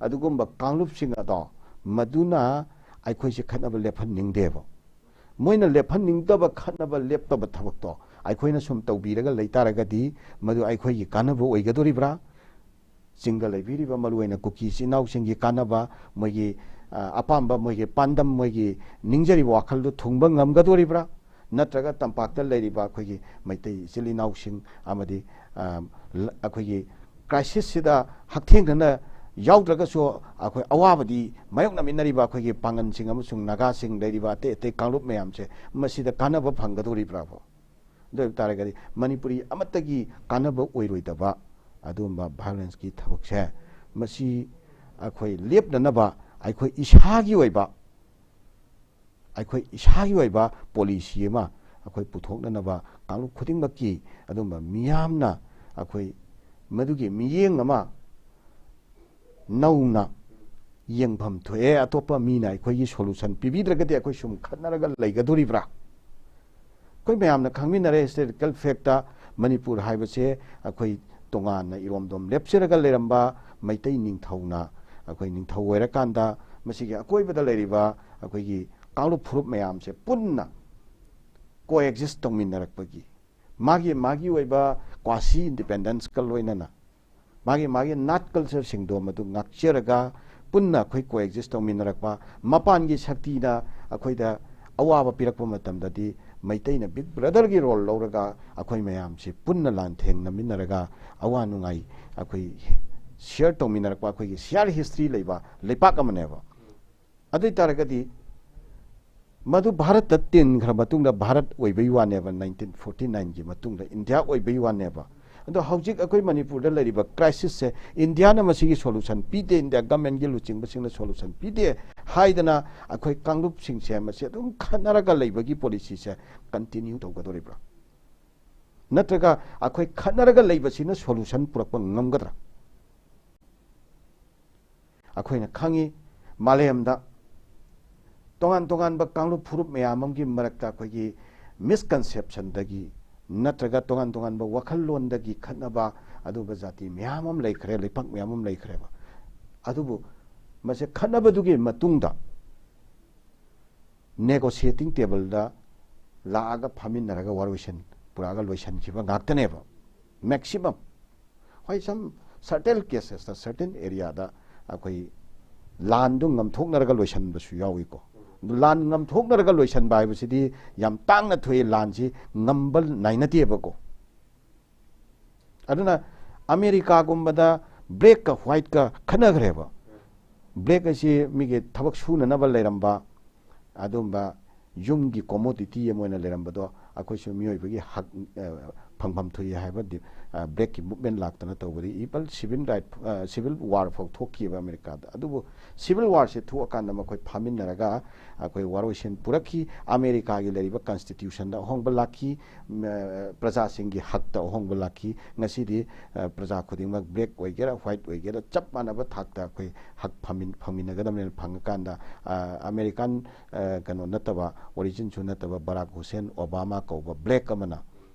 ꯑꯗꯨꯒꯨꯝꯕ ꯀꯥꯡꯂꯨꯞꯁꯤꯡ ꯑꯗꯣ, ꯃꯗꯨꯅ ꯑꯩꯈꯣꯏꯁꯦ ꯈꯠꯅꯕ ꯂꯦꯞꯍꯟꯅꯤꯡꯗꯦꯕ꯫ ꯃꯣꯏꯅ ꯂꯦꯞꯍꯟꯅꯤꯡꯗꯕ, ꯈꯠꯅꯕ ꯂꯦꯞꯇꯕ ꯊꯕꯛꯇꯣ ꯑꯩꯈꯣꯏꯅ ꯁꯨꯝ ꯇꯧꯕꯤꯔꯒ ꯂꯩꯇꯥꯔꯒꯗꯤ ꯃꯗꯨ ꯑꯩꯈꯣꯏꯒꯤ ꯀꯥꯟꯅꯕ ꯑꯣꯏꯒꯗꯣꯔꯤꯕ꯭ꯔꯥ? ꯆꯤꯡꯗ ꯂꯩꯕꯤꯔꯤꯕ ꯃꯔꯨꯑꯣꯏꯅ ꯀꯨꯀꯤ ꯏꯆꯤꯟ ꯏꯅꯥꯎꯁꯤꯡꯒꯤ ꯀꯥꯟꯅꯕ, ꯃꯣꯏꯒꯤ, ꯑ, ꯑꯄꯥꯝꯕ, ꯃꯣꯏꯒꯤ ꯄꯥꯟꯗꯝ, ꯃꯣꯏꯒꯤ ꯅꯤꯡꯖꯔꯤꯕ ꯋꯥꯈꯜꯗꯨ ꯊꯨꯡꯕ ꯉꯝꯒꯗꯣꯔꯤꯕ꯭ꯔꯥ? ꯅꯠꯇ꯭ꯔꯒ ꯇꯝꯄꯥꯛꯇ ꯂꯩꯔꯤꯕ ꯑꯩꯈꯣꯏꯒꯤ ꯃꯩꯇꯩ ꯏꯆꯤꯜ ꯏꯅꯥꯎꯁꯤꯡ ꯑꯃꯗꯤ, ꯑ, ꯂ-, ꯑꯩꯈꯣꯏꯒꯤ ꯀ꯭ꯔꯥꯏꯁꯤꯁꯁꯤꯗ ꯍꯛꯊꯦꯡꯅꯅ ꯌꯥꯎꯗ꯭ꯔꯒꯁꯨ ꯑꯩꯈꯣꯏ ꯑꯋꯥꯕꯗꯤ ꯃꯥꯌꯣꯛꯅꯃꯤꯟꯅꯔꯤꯕ ꯑꯩꯈꯣꯏꯒꯤ ꯄꯥꯡꯒꯜꯁꯤꯡ ꯑꯃꯁꯨꯡ ꯅꯥꯒꯥꯁꯤꯡ ꯂꯩꯔꯤꯕ ꯑꯇꯩ ꯑꯇꯩ ꯀꯥꯡꯂꯨꯞ ꯃꯌꯥꯝꯁꯦ ꯃꯁꯤꯗ ꯀꯥꯟꯅꯕ ꯐꯪꯒꯗꯣꯔꯤꯕ꯭ꯔꯥꯕꯣ? ꯑꯗꯨ ꯑꯣꯏꯕ ꯇꯥꯔꯒꯗꯤ ꯃꯅꯤꯄꯨꯔꯤ ꯑꯃꯠꯇꯒꯤ ꯀꯥꯟꯅꯕ ꯑꯣꯏꯔꯣꯏꯗꯕ ꯑꯗꯨꯒꯨꯝꯕ ꯚꯥꯏꯑꯣꯂꯦꯟꯁꯀꯤ ꯊꯕꯛꯁꯦ, ꯃꯁꯤ ꯑꯩꯈꯣꯏ ꯂꯦꯞꯅꯅꯕ ꯑꯩꯈꯣꯏ ꯏꯁꯥꯒꯤ ꯑꯣꯏꯕ ꯑꯩꯈꯣꯏ ꯏꯁꯥꯒꯤ ꯑꯣꯏꯕ ꯄꯣꯂꯤꯁꯤ ꯑꯃ ꯑꯩꯈꯣꯏ ꯄꯨꯊꯣꯛꯅꯅꯕ ꯀꯥꯡꯂꯨꯞ ꯈꯨꯗꯤꯡꯃꯛꯀꯤ ꯑꯗꯨꯝꯕ ꯃꯤꯌꯥꯝꯅ ꯑꯩꯈꯣꯏ ꯃꯗꯨꯒꯤ ꯃꯤꯠꯌꯦꯡ ꯑꯃ ꯅꯧꯅ ꯌꯦꯡꯐꯝ ꯊꯣꯛꯑꯦ꯫ ꯑꯇꯣꯞꯄ ꯃꯤꯅ ꯑꯩꯈꯣꯏꯒꯤ ꯁꯣꯂꯨꯁꯟ ꯄꯤꯕꯤꯗ꯭ꯔꯒꯗꯤ ꯑꯩꯈꯣꯏ ꯁꯨꯝ ꯈꯠꯅꯔꯒ ꯂꯩꯒꯗꯣꯔꯤꯕ꯭ꯔꯥ? ꯑꯩꯈꯣꯏ ꯃꯌꯥꯝꯅ ꯈꯪꯃꯤꯟꯅꯔꯦ ꯍꯤꯁꯇꯣꯔꯤꯀꯦꯜ ꯐꯦꯛꯇ ꯃꯅꯤꯄꯨꯔ ꯍꯥꯏꯕꯁꯦ ꯑꯩꯈꯣꯏ ꯇꯣꯉꯥꯟꯅ ꯏꯔꯣꯝꯗꯣꯝ ꯂꯦꯞꯆꯔꯒ ꯂꯩꯔꯝꯕ ꯃꯩꯇꯩ ꯅꯤꯡꯊꯧꯅ ꯑꯩꯈꯣꯏ ꯅꯤꯡꯊꯧ ꯑꯣꯏꯔꯀꯥꯟꯗ ꯃꯁꯤꯒꯤ ꯑꯀꯣꯏꯕꯗ ꯂꯩꯔꯤꯕ ꯑꯩꯈꯣꯏꯒꯤ ꯀꯥꯡꯂꯨꯞ ꯐꯨꯔꯨꯞ ꯃꯌꯥꯝꯁꯦ ꯄꯨꯟꯅ ꯀꯣꯑꯦꯛꯖꯤꯁ ꯇꯧꯃꯤꯟꯅꯔꯛꯄꯒꯤ ꯃꯥꯒꯤ ꯃꯥꯒꯤ ꯑꯣꯏꯕ ꯀ꯭ꯋꯥꯁꯤ ꯏꯟꯗꯤꯄꯦꯟꯗꯦꯟꯁꯀ ꯂꯣꯏꯅꯅ ꯃꯥꯒꯤ ꯃꯥꯒꯤ ꯅꯥꯠ ꯀꯜꯆꯔꯁꯤꯡꯗꯣ ꯃꯗꯨ ꯉꯥꯛꯆꯔꯒ ꯄꯨꯟꯅ ꯑꯩꯈꯣꯏ ꯀꯣꯑꯦꯛꯖꯤꯁ ꯇꯧꯃꯤꯟꯅꯔꯛꯄ, ꯃꯄꯥꯟꯒꯤ ꯁꯛꯇꯤꯅ ꯑꯩꯈꯣꯏꯗ ꯑꯋꯥꯕ ꯄꯤꯔꯛꯄ ꯃꯇꯝꯗꯗꯤ ꯃꯩꯇꯩꯅ ꯕꯤꯛ ꯕ꯭ꯔꯗꯔꯒꯤ ꯔꯣꯜ ꯂꯧꯔꯒ ꯑꯩꯈꯣꯏ ꯃꯌꯥꯝꯁꯤ ꯄꯨꯟꯅ ꯂꯥꯟꯊꯦꯡꯅꯃꯤꯟꯅꯔꯒ ꯑꯋꯥ ꯅꯨꯡꯉꯥꯏ ꯑꯩꯈꯣꯏ ꯁꯤꯌꯔ ꯇꯧꯃꯤꯟꯅꯔꯛꯄ ꯑꯩꯈꯣꯏꯒꯤ ꯁꯤꯌꯔ ꯍꯤꯁꯇ꯭ꯔꯤ ꯂꯩꯕ ꯂꯩꯄꯥꯛ ꯑꯃꯅꯦꯕ꯫ ꯑꯗꯨ ꯑꯣꯏ ꯇꯥꯔꯒꯗꯤ ꯃꯗꯨ ꯚꯥꯔꯠꯇ ꯇꯤꯟꯈ꯭ꯔ ꯃꯇꯨꯡꯗ ꯚꯥꯔꯠ ꯑꯣꯏꯕꯩ ꯋꯥꯅꯦꯕ, ꯅꯥꯏꯟꯇꯤꯟ ꯐꯣꯔꯇꯤ ꯅꯥꯏꯟꯒꯤ ꯃꯇꯨꯡꯗ ꯏꯟꯗꯤꯌꯥ ꯑꯣꯏꯕꯩ ꯋꯥꯅꯦꯕ꯫ ꯑꯗꯣ ꯍꯧꯖꯤꯛ ꯑꯩꯈꯣꯏ ꯃꯅꯤꯄꯨꯔꯗ ꯂꯩꯔꯤꯕ ꯀ꯭ꯔꯥꯏꯁꯤꯁꯁꯦ ꯏꯟꯗꯤꯌꯥꯅ ꯃꯁꯤꯒꯤ ꯁꯣꯂꯨꯁꯟ ꯄꯤꯗꯦ, ꯏꯟꯗꯤꯌꯥ ꯒꯃꯦꯟꯒꯤ ꯂꯨꯆꯤꯡꯕꯁꯤꯡꯅ ꯁꯣꯂꯨꯁꯟ ꯄꯤꯗꯦ ꯍꯥꯏꯗꯅ ꯑꯩꯈꯣꯏ ꯀꯥꯡꯂꯨꯞꯁꯤꯡꯁꯦ ꯃꯁꯤ ꯑꯗꯨꯝ ꯈꯠꯅꯔꯒ ꯂꯩꯕꯒꯤ ꯄꯣꯂꯤꯁꯤꯁꯦ ꯀꯟꯇꯤꯅ꯭ꯌꯨ ꯇꯧꯒꯗꯧꯔꯤꯕ꯭ꯔꯥ? ꯅꯠꯇ꯭ꯔꯒ ꯑꯩꯈꯣꯏ ꯈꯠꯅꯔꯒ ꯂꯩꯕꯁꯤꯅ ꯁꯣꯂꯨꯁꯟ ꯄꯨꯔꯛꯄ ꯉꯝꯒꯗ꯭ꯔꯥ? ꯑꯩꯈꯣꯏꯅ ꯈꯪꯉꯤ, ꯃꯥꯂꯦꯝꯗ ꯇꯣꯉꯥꯟ ꯇꯣꯉꯥꯟꯕ ꯀꯥꯡꯂꯨꯞ ꯐꯨꯔꯨꯞ ꯃꯌꯥꯝ ꯑꯃꯒꯤ ꯃꯔꯛꯇ ꯑꯩꯈꯣꯏꯒꯤ ꯃꯤꯁꯀꯟꯁꯦꯞꯁꯟꯗꯒꯤ ꯅꯠꯇ꯭ꯔꯒ ꯇꯣꯉꯥꯟ ꯇꯣꯉꯥꯟꯕ ꯋꯥꯈꯜꯂꯣꯟꯗꯒꯤ ꯈꯠꯅꯕ ꯑꯗꯨꯒ ꯖꯥꯇꯤ ꯃꯌꯥꯝ ꯑꯃ ꯂꯩꯈ꯭ꯔꯦ, ꯂꯩꯄꯥꯛ ꯃꯌꯥꯝ ꯑꯃ ꯂꯩꯈ꯭ꯔꯦꯕ꯫ ꯑꯗꯨꯕꯨ ꯃꯁꯦ ꯈꯠꯅꯕꯗꯨꯒꯤ ꯃꯇꯨꯡꯗ ꯅꯦꯒꯣꯁꯤꯌꯦꯇꯤꯡ ꯇꯦꯕꯜꯗ ꯂꯥꯛꯑꯒ ꯐꯝꯃꯤꯟꯅꯔꯒ ꯋꯥꯔꯣꯏꯁꯤꯟ ꯄꯨꯔꯛꯑꯒ ꯂꯣꯏꯁꯤꯟꯈꯤꯕ ꯉꯥꯛꯇꯅꯦꯕ ꯃꯦꯛꯁꯤꯃꯝ꯫ ꯍꯣꯏ, ꯁꯝ ꯁꯔꯇꯦꯟ ꯀꯦꯁꯦꯁꯇ, ꯁꯔꯇꯦꯟ ꯑꯦꯔꯤꯌꯥꯗ ꯑꯩꯈꯣꯏ ꯂꯥꯟꯗꯣ ꯉꯝꯊꯣꯛꯅꯔꯒ ꯂꯣꯏꯁꯤꯟꯕꯁꯨ ꯌꯥꯎꯏꯀꯣ꯫ ꯑꯗꯨ ꯂꯥꯟ ꯉꯝꯊꯣꯛꯅꯔꯒ ꯂꯣꯏꯁꯤꯟꯕ ꯍꯥꯏꯕꯁꯤꯗꯤ ꯌꯥꯝ ꯇꯥꯡꯅ ꯊꯣꯛꯑꯦ, ꯂꯥꯟꯁꯤ ꯉꯝꯕ ꯅꯥꯏꯅꯗꯦꯕꯀꯣ꯫ ꯑꯗꯨꯅ ꯑꯃꯦꯔꯤꯀꯥꯒꯨꯝꯕꯗ ꯕ꯭ꯂꯦꯛꯀ ꯋꯥꯏꯠꯀ ꯈꯠꯅꯈ꯭ꯔꯦꯕ꯫ ꯕ꯭ꯂꯦꯛ ꯑꯁꯤ ꯃꯤꯒꯤ ꯊꯕꯛ ꯁꯨꯅꯅꯕ ꯂꯩꯔꯝꯕ ꯑꯗꯨꯝꯕ ꯌꯨꯝꯒꯤ ꯀꯣꯃꯣꯗꯤꯇꯤ ꯑꯃ ꯑꯣꯏꯅ ꯂꯩꯔꯝꯕꯗꯣ ꯑꯩꯈꯣꯏꯁꯨ ꯃꯤꯑꯣꯏꯕꯒꯤ ꯍꯛ, ꯑ, ꯐꯪꯐꯝ ꯊꯣꯛꯏ ꯍꯥꯏꯕ ꯗꯤ-, ꯑ, blackꯀꯤ movement ꯂꯥꯛꯇꯅ ꯇꯧꯕꯗꯤ, even civil right, ꯑ, civil war ꯐꯥꯎ ꯊꯣꯛꯈꯤꯑꯕ ꯑꯃꯦꯔꯤꯀꯥꯗ꯫ ꯑꯗꯨꯕꯨ civil warꯁꯦ ꯊꯣꯛꯑꯀꯥꯟꯗ ꯃꯈꯣꯏ ꯐꯥꯃꯤꯟꯅꯔꯒ ꯑꯩꯈꯣꯏ ꯋꯥꯔꯣꯏꯁꯤꯟ ꯄꯨꯔꯛꯈꯤ꯫ ꯑꯃꯦꯔꯤꯀꯥꯒꯤ ꯂꯩꯔꯤꯕ constitutionꯗ ꯑꯍꯣꯡꯕ ꯂꯥꯛꯈꯤ꯫ ꯃ-, ꯄ꯭ꯔꯖꯥꯁꯤꯡꯒꯤ ꯍꯛꯇ ꯑꯍꯣꯡꯕ ꯂꯥꯛꯈꯤ꯫ ꯉꯁꯤꯗꯤ, ꯑ, ꯄ꯭ꯔꯖꯥ ꯈꯨꯗꯤꯡꯃꯛ black ꯑꯣꯏꯒꯦꯔꯥ white ꯑꯣꯏꯒꯦꯔꯥ ꯆꯞ ꯃꯥꯟꯅꯕ ꯊꯥꯛꯇ ꯑꯩꯈꯣꯏ ꯍꯛ ꯐꯪꯃꯤꯟ-, ꯐꯪꯃꯤꯟꯅꯒꯗꯕꯅꯦꯅ ꯐꯪꯉꯀꯥꯟꯗ, ꯑ, ꯑꯃꯦꯔꯤꯀꯥꯟ, ꯑ, ꯀꯩꯅꯣ ꯅꯠꯇꯕ, originꯁꯨ ꯅꯠꯇꯕ ꯕꯔꯥꯛ ꯍꯨꯁꯦꯟ ꯑꯣꯕꯥꯃꯥ ꯀꯧꯕ black ꯑꯃꯅ,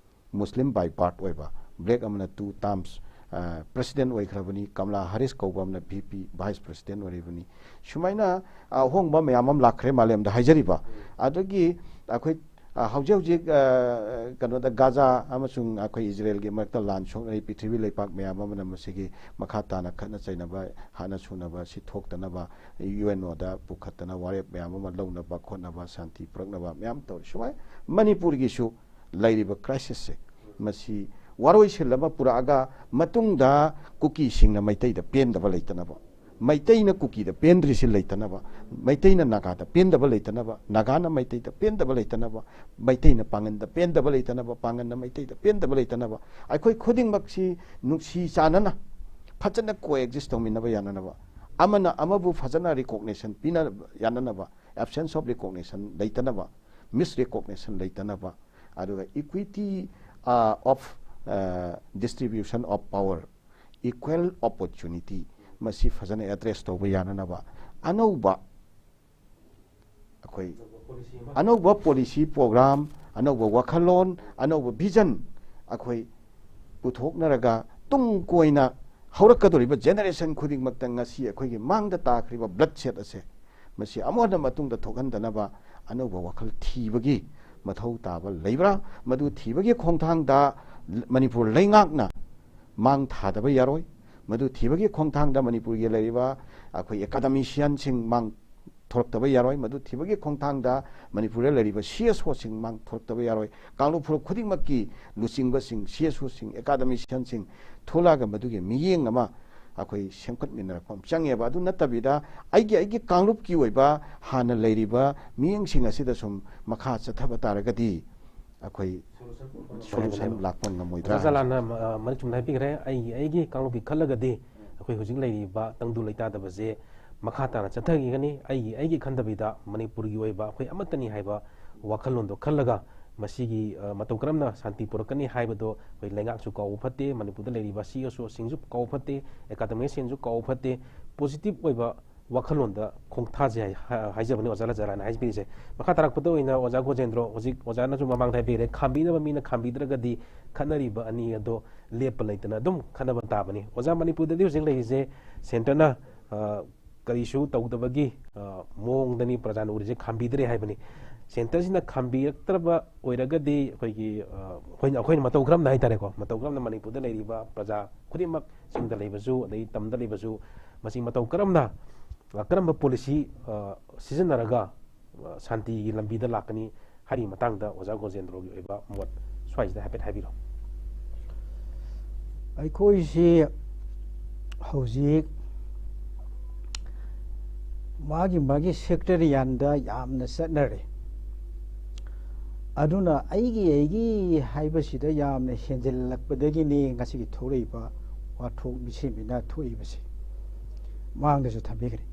Muslim by birth ꯑꯣꯏꯕ black ꯑꯃꯅ two terms, ꯑ, president ꯑꯣꯏꯈ꯭ꯔꯕꯅꯤ꯫ ꯀꯃꯂꯥ ꯍꯥꯔꯤꯁ ꯀꯧꯕ ꯑꯃꯅ V P vice president ꯑꯣꯏꯔꯤꯕꯅꯤ꯫ ꯁꯨꯃꯥꯏꯅ ꯑꯍꯣꯡꯕ ꯃꯌꯥꯝ ꯑꯃ ꯂꯥꯛꯈ꯭ꯔꯦ ꯃꯥꯂꯦꯝꯗ ꯍꯥꯏꯖꯔꯤꯕ꯫ ꯑꯗꯒꯤ ꯑꯩꯈꯣꯏ, ꯑ, ꯍꯧꯖꯤꯛ ꯍꯧꯖꯤꯛ, ꯑ, ꯀꯩꯅꯣꯗ ꯒꯥꯖꯥ ꯑꯃꯁꯨꯡ ꯑꯩꯈꯣꯏ ꯏꯖꯔꯦꯜꯒꯤ ꯃꯔꯛꯇ ꯂꯥꯟ ꯁꯣꯛꯅꯔꯤ ꯄ꯭ꯔꯤꯊꯤꯕꯤ ꯂꯩꯄꯥꯛ ꯃꯌꯥꯝ ꯑꯃꯅ ꯃꯁꯤꯒꯤ ꯃꯈꯥ ꯇꯥꯅ ꯈꯠꯅ ꯆꯩꯅꯕ, ꯍꯥꯠꯅ ꯁꯨꯅꯕ ꯑꯁꯤ ꯊꯣꯛꯇꯅꯕ UNOꯗ ꯄꯨꯈꯠꯇꯅ ꯋꯥꯔꯦꯞ ꯃꯌꯥꯝ ꯑꯃ ꯂꯧꯅꯕ ꯈꯣꯠꯅꯕ, ꯁꯥꯟꯇꯤ ꯄꯨꯔꯛꯅꯕ ꯃꯌꯥꯝ ꯇꯧꯔꯤ꯫ ꯁꯨꯃꯥꯏ ꯃꯅꯤꯄꯨꯔꯒꯤꯁꯨ ꯂꯩꯔꯤꯕ crisisꯁꯦ ꯃꯁꯤ ꯋꯥꯔꯣꯏꯁꯤꯜ ꯑꯃ ꯄꯨꯔꯛꯑꯒ ꯃꯇꯨꯡꯗ ꯀꯨꯀꯤꯁꯤꯡꯅ ꯃꯩꯇꯩꯗ ꯄꯦꯟꯗꯕ ꯂꯩꯇꯅꯕ, ꯃꯩꯇꯩꯅ ꯀꯨꯀꯤꯗ ꯄꯦꯟꯗ꯭ꯔꯤꯁꯤ ꯂꯩꯇꯅꯕ, ꯃꯩꯇꯩꯅ ꯅꯥꯒꯥꯗ ꯄꯦꯟꯗꯕ ꯂꯩꯇꯅꯕ, ꯅꯥꯒꯥꯅ ꯃꯩꯇꯩꯗ ꯄꯦꯟꯗꯕ ꯂꯩꯇꯅꯕ, ꯃꯩꯇꯩꯅ ꯄꯥꯡꯒꯟꯗ ꯄꯦꯟꯗꯕ ꯂꯩꯇꯅꯕ, ꯄꯥꯡꯒꯟꯅ ꯃꯩꯇꯩꯗ ꯄꯦꯟꯗꯕ ꯂꯩꯇꯅꯕ, ꯑꯩꯈꯣꯏ ꯈꯨꯗꯤꯡꯃꯛꯁꯤ ꯅꯨꯡꯁꯤ ꯆꯥꯟꯅꯅ ꯐꯖꯅ coexist ꯇꯧꯃꯤꯟꯅꯕ ꯌꯥꯅꯅꯕ, ꯑꯃꯅ ꯑꯃꯕꯨ ꯐꯖꯅ recognition ꯄꯤꯅ ꯌꯥꯅꯅꯕ, absence of recognition ꯂꯩꯇꯅꯕ, misrecognition ꯂꯩꯇꯅꯕ, ꯑꯗꯨꯒ equity, ꯑ, of, ꯑ, distribution of power, equal opportunity, ꯃꯁꯤ ꯐꯖꯅ address ꯇꯧꯕ ꯌꯥꯅꯅꯕ ꯑꯅꯧꯕ ꯑꯩꯈꯣꯏ ꯑꯅꯧꯕ policy program, ꯑꯅꯧꯕ ꯋꯥꯈꯜꯂꯣꯟ, ꯑꯅꯧꯕ vision ꯑꯩꯈꯣꯏ ꯄꯨꯊꯣꯛꯅꯔꯒ ꯇꯨꯡ ꯀꯣꯏꯅ ꯍꯧꯔꯛꯀꯗꯧꯔꯤꯕ generation ꯈꯨꯗꯤꯡꯃꯛꯇ ꯉꯁꯤ ꯑꯩꯈꯣꯏꯒꯤ ꯃꯥꯡꯗ ꯇꯥꯈ꯭ꯔꯤꯕ bloodshed ꯑꯁꯦ ꯃꯁꯤ ꯑꯃꯨꯛ ꯍꯟꯅ ꯃꯇꯨꯡꯗ ꯊꯣꯛꯍꯟꯗꯅꯕ ꯑꯅꯧꯕ ꯋꯥꯈꯜ ꯊꯤꯕꯒꯤ ꯃꯊꯧ ꯇꯥꯕ ꯂꯩꯕ꯭ꯔꯥ? ꯃꯗꯨ ꯊꯤꯕꯒꯤ ꯈꯣꯡꯊꯥꯡꯗ ꯃꯅꯤꯄꯨꯔ ꯂꯩꯉꯥꯛꯅ ꯃꯥꯡ ꯊꯥꯗꯕ ꯌꯥꯔꯣꯏ꯫ ꯃꯗꯨ ꯊꯤꯕꯒꯤ ꯈꯣꯡꯊꯥꯡꯗ ꯃꯅꯤꯄꯨꯔꯒꯤ ꯂꯩꯔꯤꯕ ꯑꯩꯈꯣꯏ academicianꯁꯤꯡ ꯃꯥꯡ ꯊꯣꯔꯛꯇꯕ ꯌꯥꯔꯣꯏ꯫ ꯃꯗꯨ ꯊꯤꯕꯒꯤ ꯈꯣꯡꯊꯥꯡꯗ ꯃꯅꯤꯄꯨꯔꯗ ꯂꯩꯔꯤꯕ CSOꯁꯤꯡ ꯃꯥꯡ ꯊꯣꯔꯛꯇꯕ ꯌꯥꯔꯣꯏ꯫ ꯀꯥꯡꯂꯨꯞ ꯐꯨꯔꯨꯞ ꯈꯨꯗꯤꯡꯃꯛꯀꯤ ꯂꯨꯆꯤꯡꯕꯁꯤꯡ, CSOꯁꯤꯡ, academicianꯁꯤꯡ ꯊꯣꯛꯂꯛꯑꯒ ꯃꯗꯨꯒꯤ ꯃꯤꯠꯌꯦꯡ ꯑꯃ ꯑꯩꯈꯣꯏ ꯁꯦꯝꯒꯠꯃꯤꯟꯅꯔꯛꯄ ꯑꯃ ꯆꯪꯉꯦꯕ꯫ ꯑꯗꯨ ꯅꯠꯇꯕꯤꯗ ꯑꯩꯒꯤ, ꯑꯩꯒꯤ ꯀꯥꯡꯂꯨꯞꯀꯤ ꯑꯣꯏꯕ ꯍꯥꯟꯅ ꯂꯩꯔꯤꯕ ꯃꯤꯠꯌꯦꯡꯁꯤꯡ ꯑꯁꯤꯗ ꯁꯨꯝ ꯃꯈꯥ ꯆꯠꯊꯕ ꯇꯥꯔꯒꯗꯤ ꯑꯩꯈꯣꯏ ꯁꯣꯂꯨꯁꯟ ꯂꯥꯛꯄ ꯉꯝꯃꯣꯏꯗ꯭ꯔꯥ? ꯑꯣꯖꯥ ꯖꯂꯥꯟꯅ, ꯑ, ꯃꯔꯤꯛ ꯆꯨꯝꯅ ꯍꯥꯏꯕꯤꯈ꯭ꯔꯦ꯫ ꯑꯩꯒꯤ, ꯑꯩꯒꯤ ꯀꯥꯡꯂꯨꯞꯀꯤ ꯈꯜꯂꯒꯗꯤ ꯑꯩꯈꯣꯏ ꯍꯧꯖꯤꯛ ꯂꯩꯔꯤꯕ ꯇꯪꯗꯨ ꯂꯩꯇꯥꯗꯕꯁꯦ ꯃꯈꯥ ꯇꯥꯅ ꯆꯠꯊꯈꯤꯒꯅꯤ꯫ ꯑꯩꯒꯤ, ꯑꯩꯒꯤ ꯈꯟꯗꯕꯤꯗ ꯃꯅꯤꯄꯨꯔꯒꯤ ꯑꯣꯏꯕ ꯑꯩꯈꯣꯏ ꯑꯃꯠꯇꯅꯤ ꯍꯥꯏꯕ ꯋꯥꯈꯜꯂꯣꯟꯗꯣ ꯈꯜꯂꯒ ꯃꯁꯤꯒꯤ, ꯑ, ꯃꯇꯧ ꯀꯔꯝꯅ ꯁꯥꯟꯇꯤ ꯄꯨꯔꯛꯀꯅꯤ ꯍꯥꯏꯕꯗꯣ ꯑꯩꯈꯣꯏ ꯂꯩꯉꯥꯛꯁꯨ ꯀꯥꯎꯕ ꯐꯠꯇꯦ, ꯃꯅꯤꯄꯨꯔꯗ ꯂꯩꯔꯤꯕ ꯁꯤ ꯏ ꯑꯣꯁꯨ ꯁꯤꯡꯁꯨ ꯀꯥꯎꯕ ꯐꯠꯇꯦ, ꯑꯦꯀꯥꯗꯃꯤꯁꯤꯌꯟꯁꯨ ꯀꯥꯎꯕ ꯐꯠꯇꯦ꯫ ꯄꯣꯖꯤꯇꯤꯚ ꯑꯣꯏꯕ ꯋꯥꯈꯜꯂꯣꯟꯗ ꯈꯣꯡꯊꯥꯁꯦ ꯍꯥꯏ-, ꯍꯥ-, ꯍꯥꯏꯖꯕꯅꯤ ꯑꯣꯖꯥ ꯖꯂꯥꯟꯅ ꯍꯥꯏꯕꯤꯔꯤꯁꯦ꯫ ꯃꯈꯥ ꯇꯥꯔꯛꯄꯗ ꯑꯣꯏꯅ ꯑꯣꯖꯥ ꯒꯣꯖꯦꯟꯗ꯭ꯔꯣ, ꯍꯧꯖꯤꯛ ꯑꯣꯖꯥꯅꯁꯨ ꯃꯃꯥꯡꯗ ꯍꯥꯏꯕꯤꯔꯦ, ꯈꯥꯝꯕꯤꯅꯕ ꯃꯤꯅ ꯈꯥꯝꯕꯤꯗ꯭ꯔꯒꯗꯤ ꯈꯠꯅꯔꯤꯕ ꯑꯅꯤ ꯑꯗꯣ ꯂꯦꯞꯄ ꯂꯩꯇꯅ ꯑꯗꯨꯝ ꯈꯠꯅꯕ ꯇꯥꯕꯅꯤ꯫ ꯑꯣꯖꯥ, ꯃꯅꯤꯄꯨꯔꯗꯗꯤ ꯍꯧꯖꯤꯛ ꯂꯩꯔꯤꯁꯦ ꯁꯦꯟꯇꯔꯅ, ꯑ, ꯀꯔꯤꯁꯨ ꯇꯧꯗꯕꯒꯤ, ꯑ, ꯃꯑꯣꯡꯗꯅꯤ ꯄ꯭ꯔꯖꯥꯅ ꯎꯔꯤꯁꯦ, ꯈꯥꯝꯕꯤꯗ꯭ꯔꯦ ꯍꯥꯏꯕꯅꯤ꯫ ꯁꯦꯟꯇꯔꯁꯤꯅ ꯈꯥꯝꯕꯤꯔꯛꯇ꯭ꯔꯕ ꯑꯣꯏꯔꯒꯗꯤ ꯑꯩꯈꯣꯏꯒꯤ, ꯑ, ꯑꯩꯈꯣꯏꯅ, ꯑꯩꯈꯣꯏꯅ ꯃꯇꯧ ꯀꯔꯝꯅ ꯍꯥꯏꯇꯥꯔꯦꯀꯣ, ꯃꯇꯧ ꯀꯔꯝꯅ ꯃꯅꯤꯄꯨꯔꯗ ꯂꯩꯔꯤꯕ ꯄ꯭ꯔꯖꯥ ꯈꯨꯗꯤꯡꯃꯛ, ꯆꯤꯡꯗ ꯂꯩꯕꯁꯨ ꯑꯗꯩ ꯇꯝꯗ ꯂꯩꯕꯁꯨ, ꯃꯁꯤ ꯃꯇꯧ ꯀꯔꯝꯅ, ꯑ, ꯀꯔꯝꯕ ꯄꯣꯂꯤꯁꯤ, ꯑ, ꯁꯤꯖꯤꯟꯅꯔꯒ, ꯑ, ꯁꯥꯟꯇꯤꯒꯤ ꯂꯝꯕꯤꯗ ꯂꯥꯛꯀꯅꯤ ꯍꯥꯏꯔꯤꯕ ꯃꯇꯥꯡꯗ ꯑꯣꯖꯥ ꯒꯣꯖꯦꯟꯗ꯭ꯔꯣꯒꯤ ꯑꯣꯏꯕ ꯃꯣꯠ ꯁ꯭ꯋꯥꯏꯁꯤꯗ ꯍꯥꯏꯐꯦꯠ ꯍꯥꯏꯕꯤꯔꯣ꯫ ꯑꯩꯈꯣꯏꯁꯤ ꯍꯧꯖꯤꯛ ꯃꯥꯒꯤ ꯃꯥꯒꯤ ꯁꯦꯛꯇꯔꯤꯌꯥꯟꯗ ꯌꯥꯝꯅ ꯆꯠꯅꯔꯦ꯫ ꯑꯗꯨꯅ ꯑꯩꯒꯤ ꯑꯩꯒꯤ ꯍꯥꯏꯕꯁꯤꯗ ꯌꯥꯝꯅ ꯍꯦꯟꯖꯤꯜꯂꯛꯄꯗꯒꯤꯅꯤ ꯉꯁꯤꯒꯤ ꯊꯣꯛꯂꯛꯏꯕ ꯋꯥꯊꯣꯛ ꯃꯤꯁꯦꯝꯕꯤꯅ ꯊꯣꯛꯏꯕꯁꯦ꯫ ꯃꯥꯡꯗꯁꯨ ꯊꯝꯕꯤꯈ꯭ꯔꯦ꯫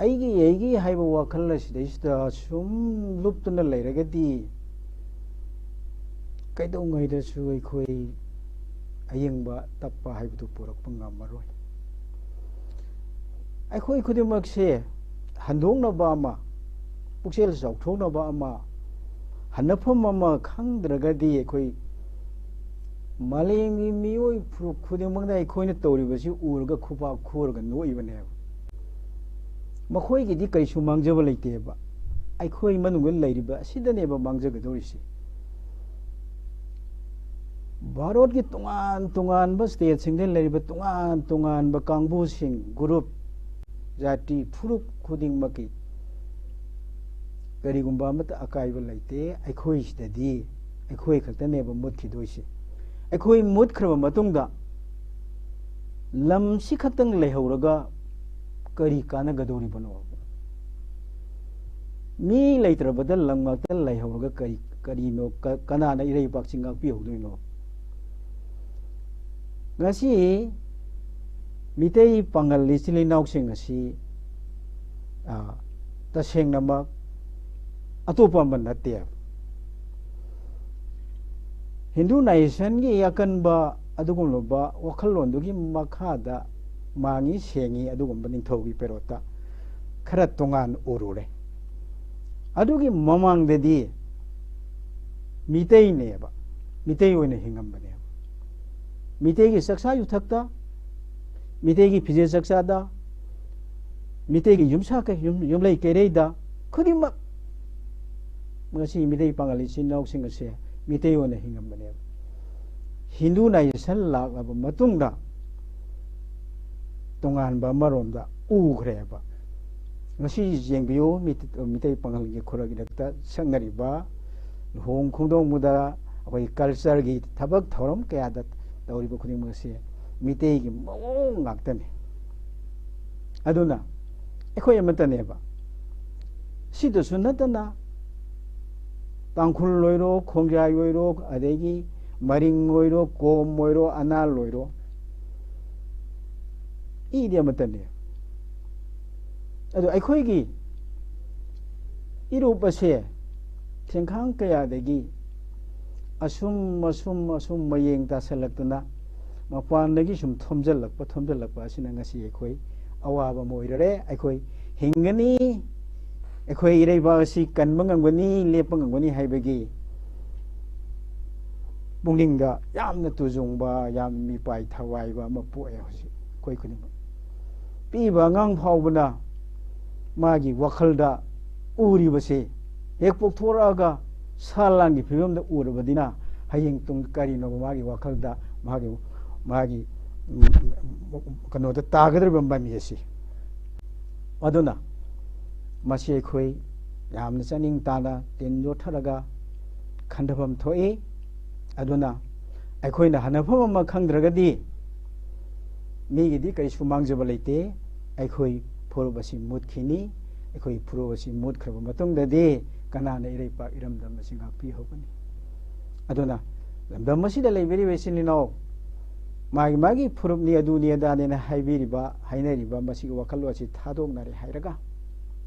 ꯑꯩꯒꯤ ꯑꯩꯒꯤ ꯍꯥꯏꯕ ꯋꯥꯈꯜ ꯑꯁꯤꯗꯩꯁꯤꯗ ꯁꯨꯝ ꯂꯨꯞꯇꯨꯅ ꯂꯩꯔꯒꯗꯤ ꯀꯩꯗꯧꯉꯩꯗꯁꯨ ꯑꯩꯈꯣꯏ ꯑꯌꯤꯡꯕ ꯇꯞꯄ ꯍꯥꯏꯕꯗꯨ ꯄꯨꯔꯛꯄ ꯉꯝꯃꯔꯣꯏ꯫ ꯑꯩꯈꯣꯏ ꯈꯨꯗꯤꯡꯃꯛꯁꯦ ꯍꯟꯗꯣꯛꯅꯕ ꯑꯃ, ꯄꯨꯛꯆꯦꯜ ꯆꯥꯎꯊꯣꯛꯅꯕ ꯑꯃ, ꯍꯟꯅꯐꯝ ꯑꯃ ꯈꯪꯗ꯭ꯔꯒꯗꯤ ꯑꯩꯈꯣꯏ ꯃꯥꯂꯦꯝꯒꯤ ꯃꯤꯑꯣꯏ ꯐꯨꯔꯨꯞ ꯈꯨꯗꯤꯡꯃꯛꯅ ꯑꯩꯈꯣꯏꯅ ꯇꯧꯔꯤꯕꯁꯤ ꯎꯔꯒ ꯈꯨꯄꯥꯛ ꯈꯨꯔꯒ ꯅꯣꯛꯏꯕꯅꯦꯕ꯫ ꯃꯈꯣꯏꯒꯤꯗꯤ ꯀꯔꯤꯁꯨ ꯃꯥꯡꯖꯕ ꯂꯩꯇꯦꯕ꯫ ꯑꯩꯈꯣꯏ ꯃꯅꯨꯡꯗ ꯂꯩꯔꯤꯕ ꯑꯁꯤꯗꯅꯦꯕ ꯃꯥꯡꯖꯒꯗꯧꯔꯤꯁꯦ꯫ ꯚꯥꯔꯠꯀꯤ ꯇꯣꯉꯥꯟ ꯇꯣꯉꯥꯟꯕ ꯁ꯭ꯇꯦꯠꯁꯤꯡꯗ ꯂꯩꯔꯤꯕ ꯇꯣꯉꯥꯟ ꯇꯣꯉꯥꯟꯕ ꯀꯥꯡꯕꯨꯁꯤꯡ, ꯒ꯭ꯔꯨꯞ, ꯖꯥꯇꯤ, ꯐꯨꯔꯨꯞ ꯈꯨꯗꯤꯡꯃꯛꯀꯤ ꯀꯔꯤꯒꯨꯝꯕ ꯑꯃꯠꯇ ꯑꯀꯥꯏꯕ ꯂꯩꯇꯦ꯫ ꯑꯩꯈꯣꯏꯁꯤꯗꯗꯤ ꯑꯩꯈꯣꯏ ꯈꯛꯇꯅꯦꯕ ꯃꯨꯠꯈꯤꯗꯣꯏꯁꯦ꯫ ꯑꯩꯈꯣꯏ ꯃꯨꯠꯈ꯭ꯔꯕ ꯃꯇꯨꯡꯗ ꯂꯝꯁꯤ ꯈꯛꯇꯪ ꯂꯩꯍꯧꯔꯒ ꯀꯔꯤ ꯀꯥꯟꯅꯒꯗꯧꯔꯤꯕꯅꯣ? ꯃꯤ ꯂꯩꯇ꯭ꯔꯕꯗ ꯂꯝ ꯉꯥꯛꯇ ꯂꯩꯍꯧꯔꯒ ꯀꯔꯤ, ꯀꯔꯤꯅꯣ, ꯀ-, ꯀꯅꯥꯅ ꯏꯔꯩꯕꯥꯛꯁꯤ ꯉꯥꯛꯄꯤꯍꯧꯗꯣꯏꯅꯣ? ꯉꯁꯤ ꯃꯤꯇꯩ ꯄꯥꯉꯜ ꯏꯆꯤꯜ ꯏꯅꯥꯎꯁꯤꯡ ꯑꯁꯤ, ꯑ, ꯇꯁꯦꯡꯅꯃꯛ ꯑꯇꯣꯞꯄ ꯑꯃ ꯅꯠꯇꯦꯕ꯫ ꯍꯤꯟꯗꯨ ꯅꯦꯁꯟꯒꯤ ꯑꯀꯟꯕ ꯑꯗꯨꯒꯨꯝꯂꯕ ꯋꯥꯈꯜꯂꯣꯟꯗꯨꯒꯤ ꯃꯈꯥꯗ ꯃꯥꯡꯉꯤ ꯁꯦꯡꯉꯤ ꯑꯗꯨꯒꯨꯝꯕ ꯅꯤꯡꯊꯧꯒꯤ ꯄꯦꯔꯣꯠꯇ ꯈꯔ ꯇꯣꯉꯥꯟ ꯎꯔꯨꯔꯦ꯫ ꯑꯗꯨꯒꯤ ꯃꯃꯥꯡꯗꯗꯤ ꯃꯤꯇꯩꯅꯦꯕ, ꯃꯤꯇꯩ ꯑꯣꯏꯅ ꯍꯤꯡꯉꯝꯕꯅꯦꯕ꯫ ꯃꯤꯇꯩꯒꯤ ꯆꯥꯛꯆꯥ ꯌꯨꯊꯛꯇ, ꯃꯤꯇꯩꯒꯤ ꯐꯤꯖꯦꯠ ꯆꯥꯛꯆꯥꯗ, ꯃꯤꯇꯩꯒꯤ ꯌꯨꯝꯁꯥ ꯀꯩ-, ꯌꯨꯝ-, ꯌꯨꯝꯂꯩ ꯀꯩꯔꯩꯗ ꯈꯨꯗꯤꯡꯃꯛ ꯉꯁꯤ ꯃꯤꯇꯩ ꯄꯥꯉꯜ ꯏꯆꯤꯟ ꯏꯅꯥꯎꯁꯤꯡ ꯑꯁꯦ ꯃꯤꯇꯩ ꯑꯣꯏꯅ ꯍꯤꯡꯉꯝꯕꯅꯦꯕ꯫ ꯍꯤꯟꯗꯨ ꯅꯦꯁꯟ ꯂꯥꯛꯂꯕ ꯃꯇꯨꯡꯗ ꯇꯣꯉꯥꯟꯕ ꯑꯃꯔꯣꯝꯗ ꯎꯈ꯭ꯔꯦꯕ꯫ ꯉꯁꯤ ꯌꯦꯡꯕꯤꯌꯨ, ꯃꯤꯇ-, ꯃꯤꯇꯩ ꯄꯥꯉꯜꯒꯤ ꯈꯨꯔꯒꯤꯗꯛꯇ ꯁꯛꯅꯔꯤꯕ ꯂꯨꯍꯣꯡ ꯈꯣꯡꯗꯣꯡꯕꯗ ꯑꯩꯈꯣꯏ ꯀꯜꯆꯔꯒꯤ ꯊꯕꯛ ꯊꯧꯔꯝ ꯀꯌꯥꯗ ꯇꯧꯔꯤꯕ ꯈꯨꯗꯤꯡꯃꯛ ꯑꯁꯤ ꯃꯤꯇꯩꯒꯤ ꯃꯑꯣꯡ ꯉꯥꯛꯇꯅꯤ꯫ ꯑꯗꯨꯅ ꯑꯩꯈꯣꯏ ꯑꯃꯠꯇꯅꯦꯕ꯫ ꯁꯤꯗꯁꯨ ꯅꯠꯇꯅ ꯇꯥꯡꯈꯨꯜ ꯑꯣꯏꯔꯣ, ꯈꯣꯡꯖꯥꯏ ꯑꯣꯏꯔꯣ, ꯑꯗꯒꯤ ꯃꯔꯤꯡ ꯑꯣꯏꯔꯣ, ꯀꯣꯝ ꯑꯣꯏꯔꯣ, ꯑꯅꯥꯜ ꯑꯣꯏꯔꯣ, ꯏꯗꯤ ꯑꯃꯠꯇꯅꯦ꯫ ꯑꯗꯣ ꯑꯩꯈꯣꯏꯒꯤ ꯏꯔꯨꯞ ꯑꯁꯦ ꯊꯦꯡꯈꯥꯡ ꯀꯌꯥꯗꯒꯤ ꯑꯁꯨꯝ, ꯑꯁꯨꯝ, ꯑꯁꯨꯝ ꯃꯌꯦꯡ ꯇꯥꯁꯜꯂꯛꯇꯨꯅ ꯃꯄꯥꯟꯗꯒꯤ ꯁꯨꯝ ꯊꯣꯝꯖꯤꯜꯂꯛꯄ, ꯊꯣꯝꯖꯤꯜꯂꯛꯄ ꯑꯁꯤꯅ ꯉꯁꯤ ꯑꯩꯈꯣꯏ ꯑꯋꯥꯕ ꯑꯃ ꯑꯣꯏꯔꯔꯦ꯫ ꯑꯩꯈꯣꯏ ꯍꯤꯡꯒꯅꯤ, ꯑꯩꯈꯣꯏ ꯏꯔꯩꯕꯥꯛ ꯑꯁꯤ ꯀꯟꯕ ꯉꯝꯒꯅꯤ, ꯂꯦꯞꯄ ꯉꯝꯒꯅꯤ ꯍꯥꯏꯕꯒꯤ ꯄꯨꯛꯅꯤꯡꯗ ꯌꯥꯝꯅ ꯇꯨꯖꯨꯡꯕ, ꯌꯥꯝꯅ ꯃꯤꯄꯥꯏ ꯊꯋꯥꯏꯕ ꯑꯃ ꯄꯣꯛꯑꯦ ꯍꯧꯖꯤꯛ ꯑꯩꯈꯣꯏ ꯈꯨꯗꯤꯡꯃꯛ꯫ ꯄꯤꯛꯏꯕ ꯑꯉꯥꯡ ꯐꯥꯎꯕꯅ ꯃꯥꯒꯤ ꯋꯥꯈꯜꯗ ꯎꯔꯤꯕꯁꯤ ꯍꯦꯛ ꯄꯣꯛꯊꯣꯔꯛꯑꯒ ꯁꯥ ꯂꯥꯟꯒꯤ ꯐꯤꯕꯝꯗ ꯎꯔꯕꯗꯤꯅ ꯍꯌꯦꯡ ꯇꯨꯡ ꯀꯔꯤꯅꯣꯕ ꯃꯥꯒꯤ ꯋꯥꯈꯜꯗ, ꯃꯥꯒꯤ, ꯃꯥꯒꯤ, ꯎꯝ, ꯀꯩꯅꯣꯗ ꯇꯥꯒꯗꯧꯔꯤꯕ ꯃꯃꯤ ꯑꯁꯤ꯫ ꯑꯗꯨꯅ ꯃꯁꯤ ꯑꯩꯈꯣꯏ ꯌꯥꯝꯅ ꯆꯥꯅꯤꯡ ꯇꯥꯅ ꯇꯤꯟ ꯌꯣꯠꯊꯔꯒ ꯈꯟꯊꯐꯝ ꯊꯣꯛꯏ꯫ ꯑꯗꯨꯅ ꯑꯩꯈꯣꯏꯅ ꯍꯟꯅꯐꯝ ꯑꯃ ꯈꯪꯗ꯭ꯔꯒꯗꯤ ꯃꯤꯒꯤꯗꯤ ꯀꯔꯤꯁꯨ ꯃꯥꯡꯖꯕ ꯂꯩꯇꯦ꯫ ꯑꯩꯈꯣꯏ ꯐꯨꯔꯨꯞ ꯑꯁꯤ ꯃꯨꯠꯈꯤꯅꯤ꯫ ꯑꯩꯈꯣꯏꯒꯤ ꯐꯨꯔꯨꯞ ꯑꯁꯤ ꯃꯨꯠꯈ꯭ꯔꯕ ꯃꯇꯨꯡꯗꯗꯤ ꯀꯅꯥꯅ ꯏꯔꯩꯄꯥꯛ ꯏꯔꯝꯗꯝ ꯑꯁꯤ ꯉꯥꯛꯄꯤꯍꯧꯒꯅꯤ? ꯑꯗꯨꯅ ꯂꯝꯗꯝ ꯑꯁꯤꯗ ꯂꯩꯕꯤꯔꯤꯕ ꯏꯆꯤꯟ ꯏꯅꯥꯎ, ꯃꯥꯒꯤ ꯃꯥꯒꯤ ꯐꯨꯔꯨꯞꯅꯤ, ꯑꯗꯨꯅꯤ ꯑꯗꯥꯅꯤꯅ ꯍꯥꯏꯕꯤꯔꯤꯕ, ꯍꯥꯏꯅꯔꯤꯕ ꯃꯁꯤꯒꯤ ꯋꯥꯈꯜꯂꯣꯟ ꯑꯁꯤ ꯊꯥꯗꯣꯛꯅꯔꯦ ꯍꯥꯏꯔꯒ,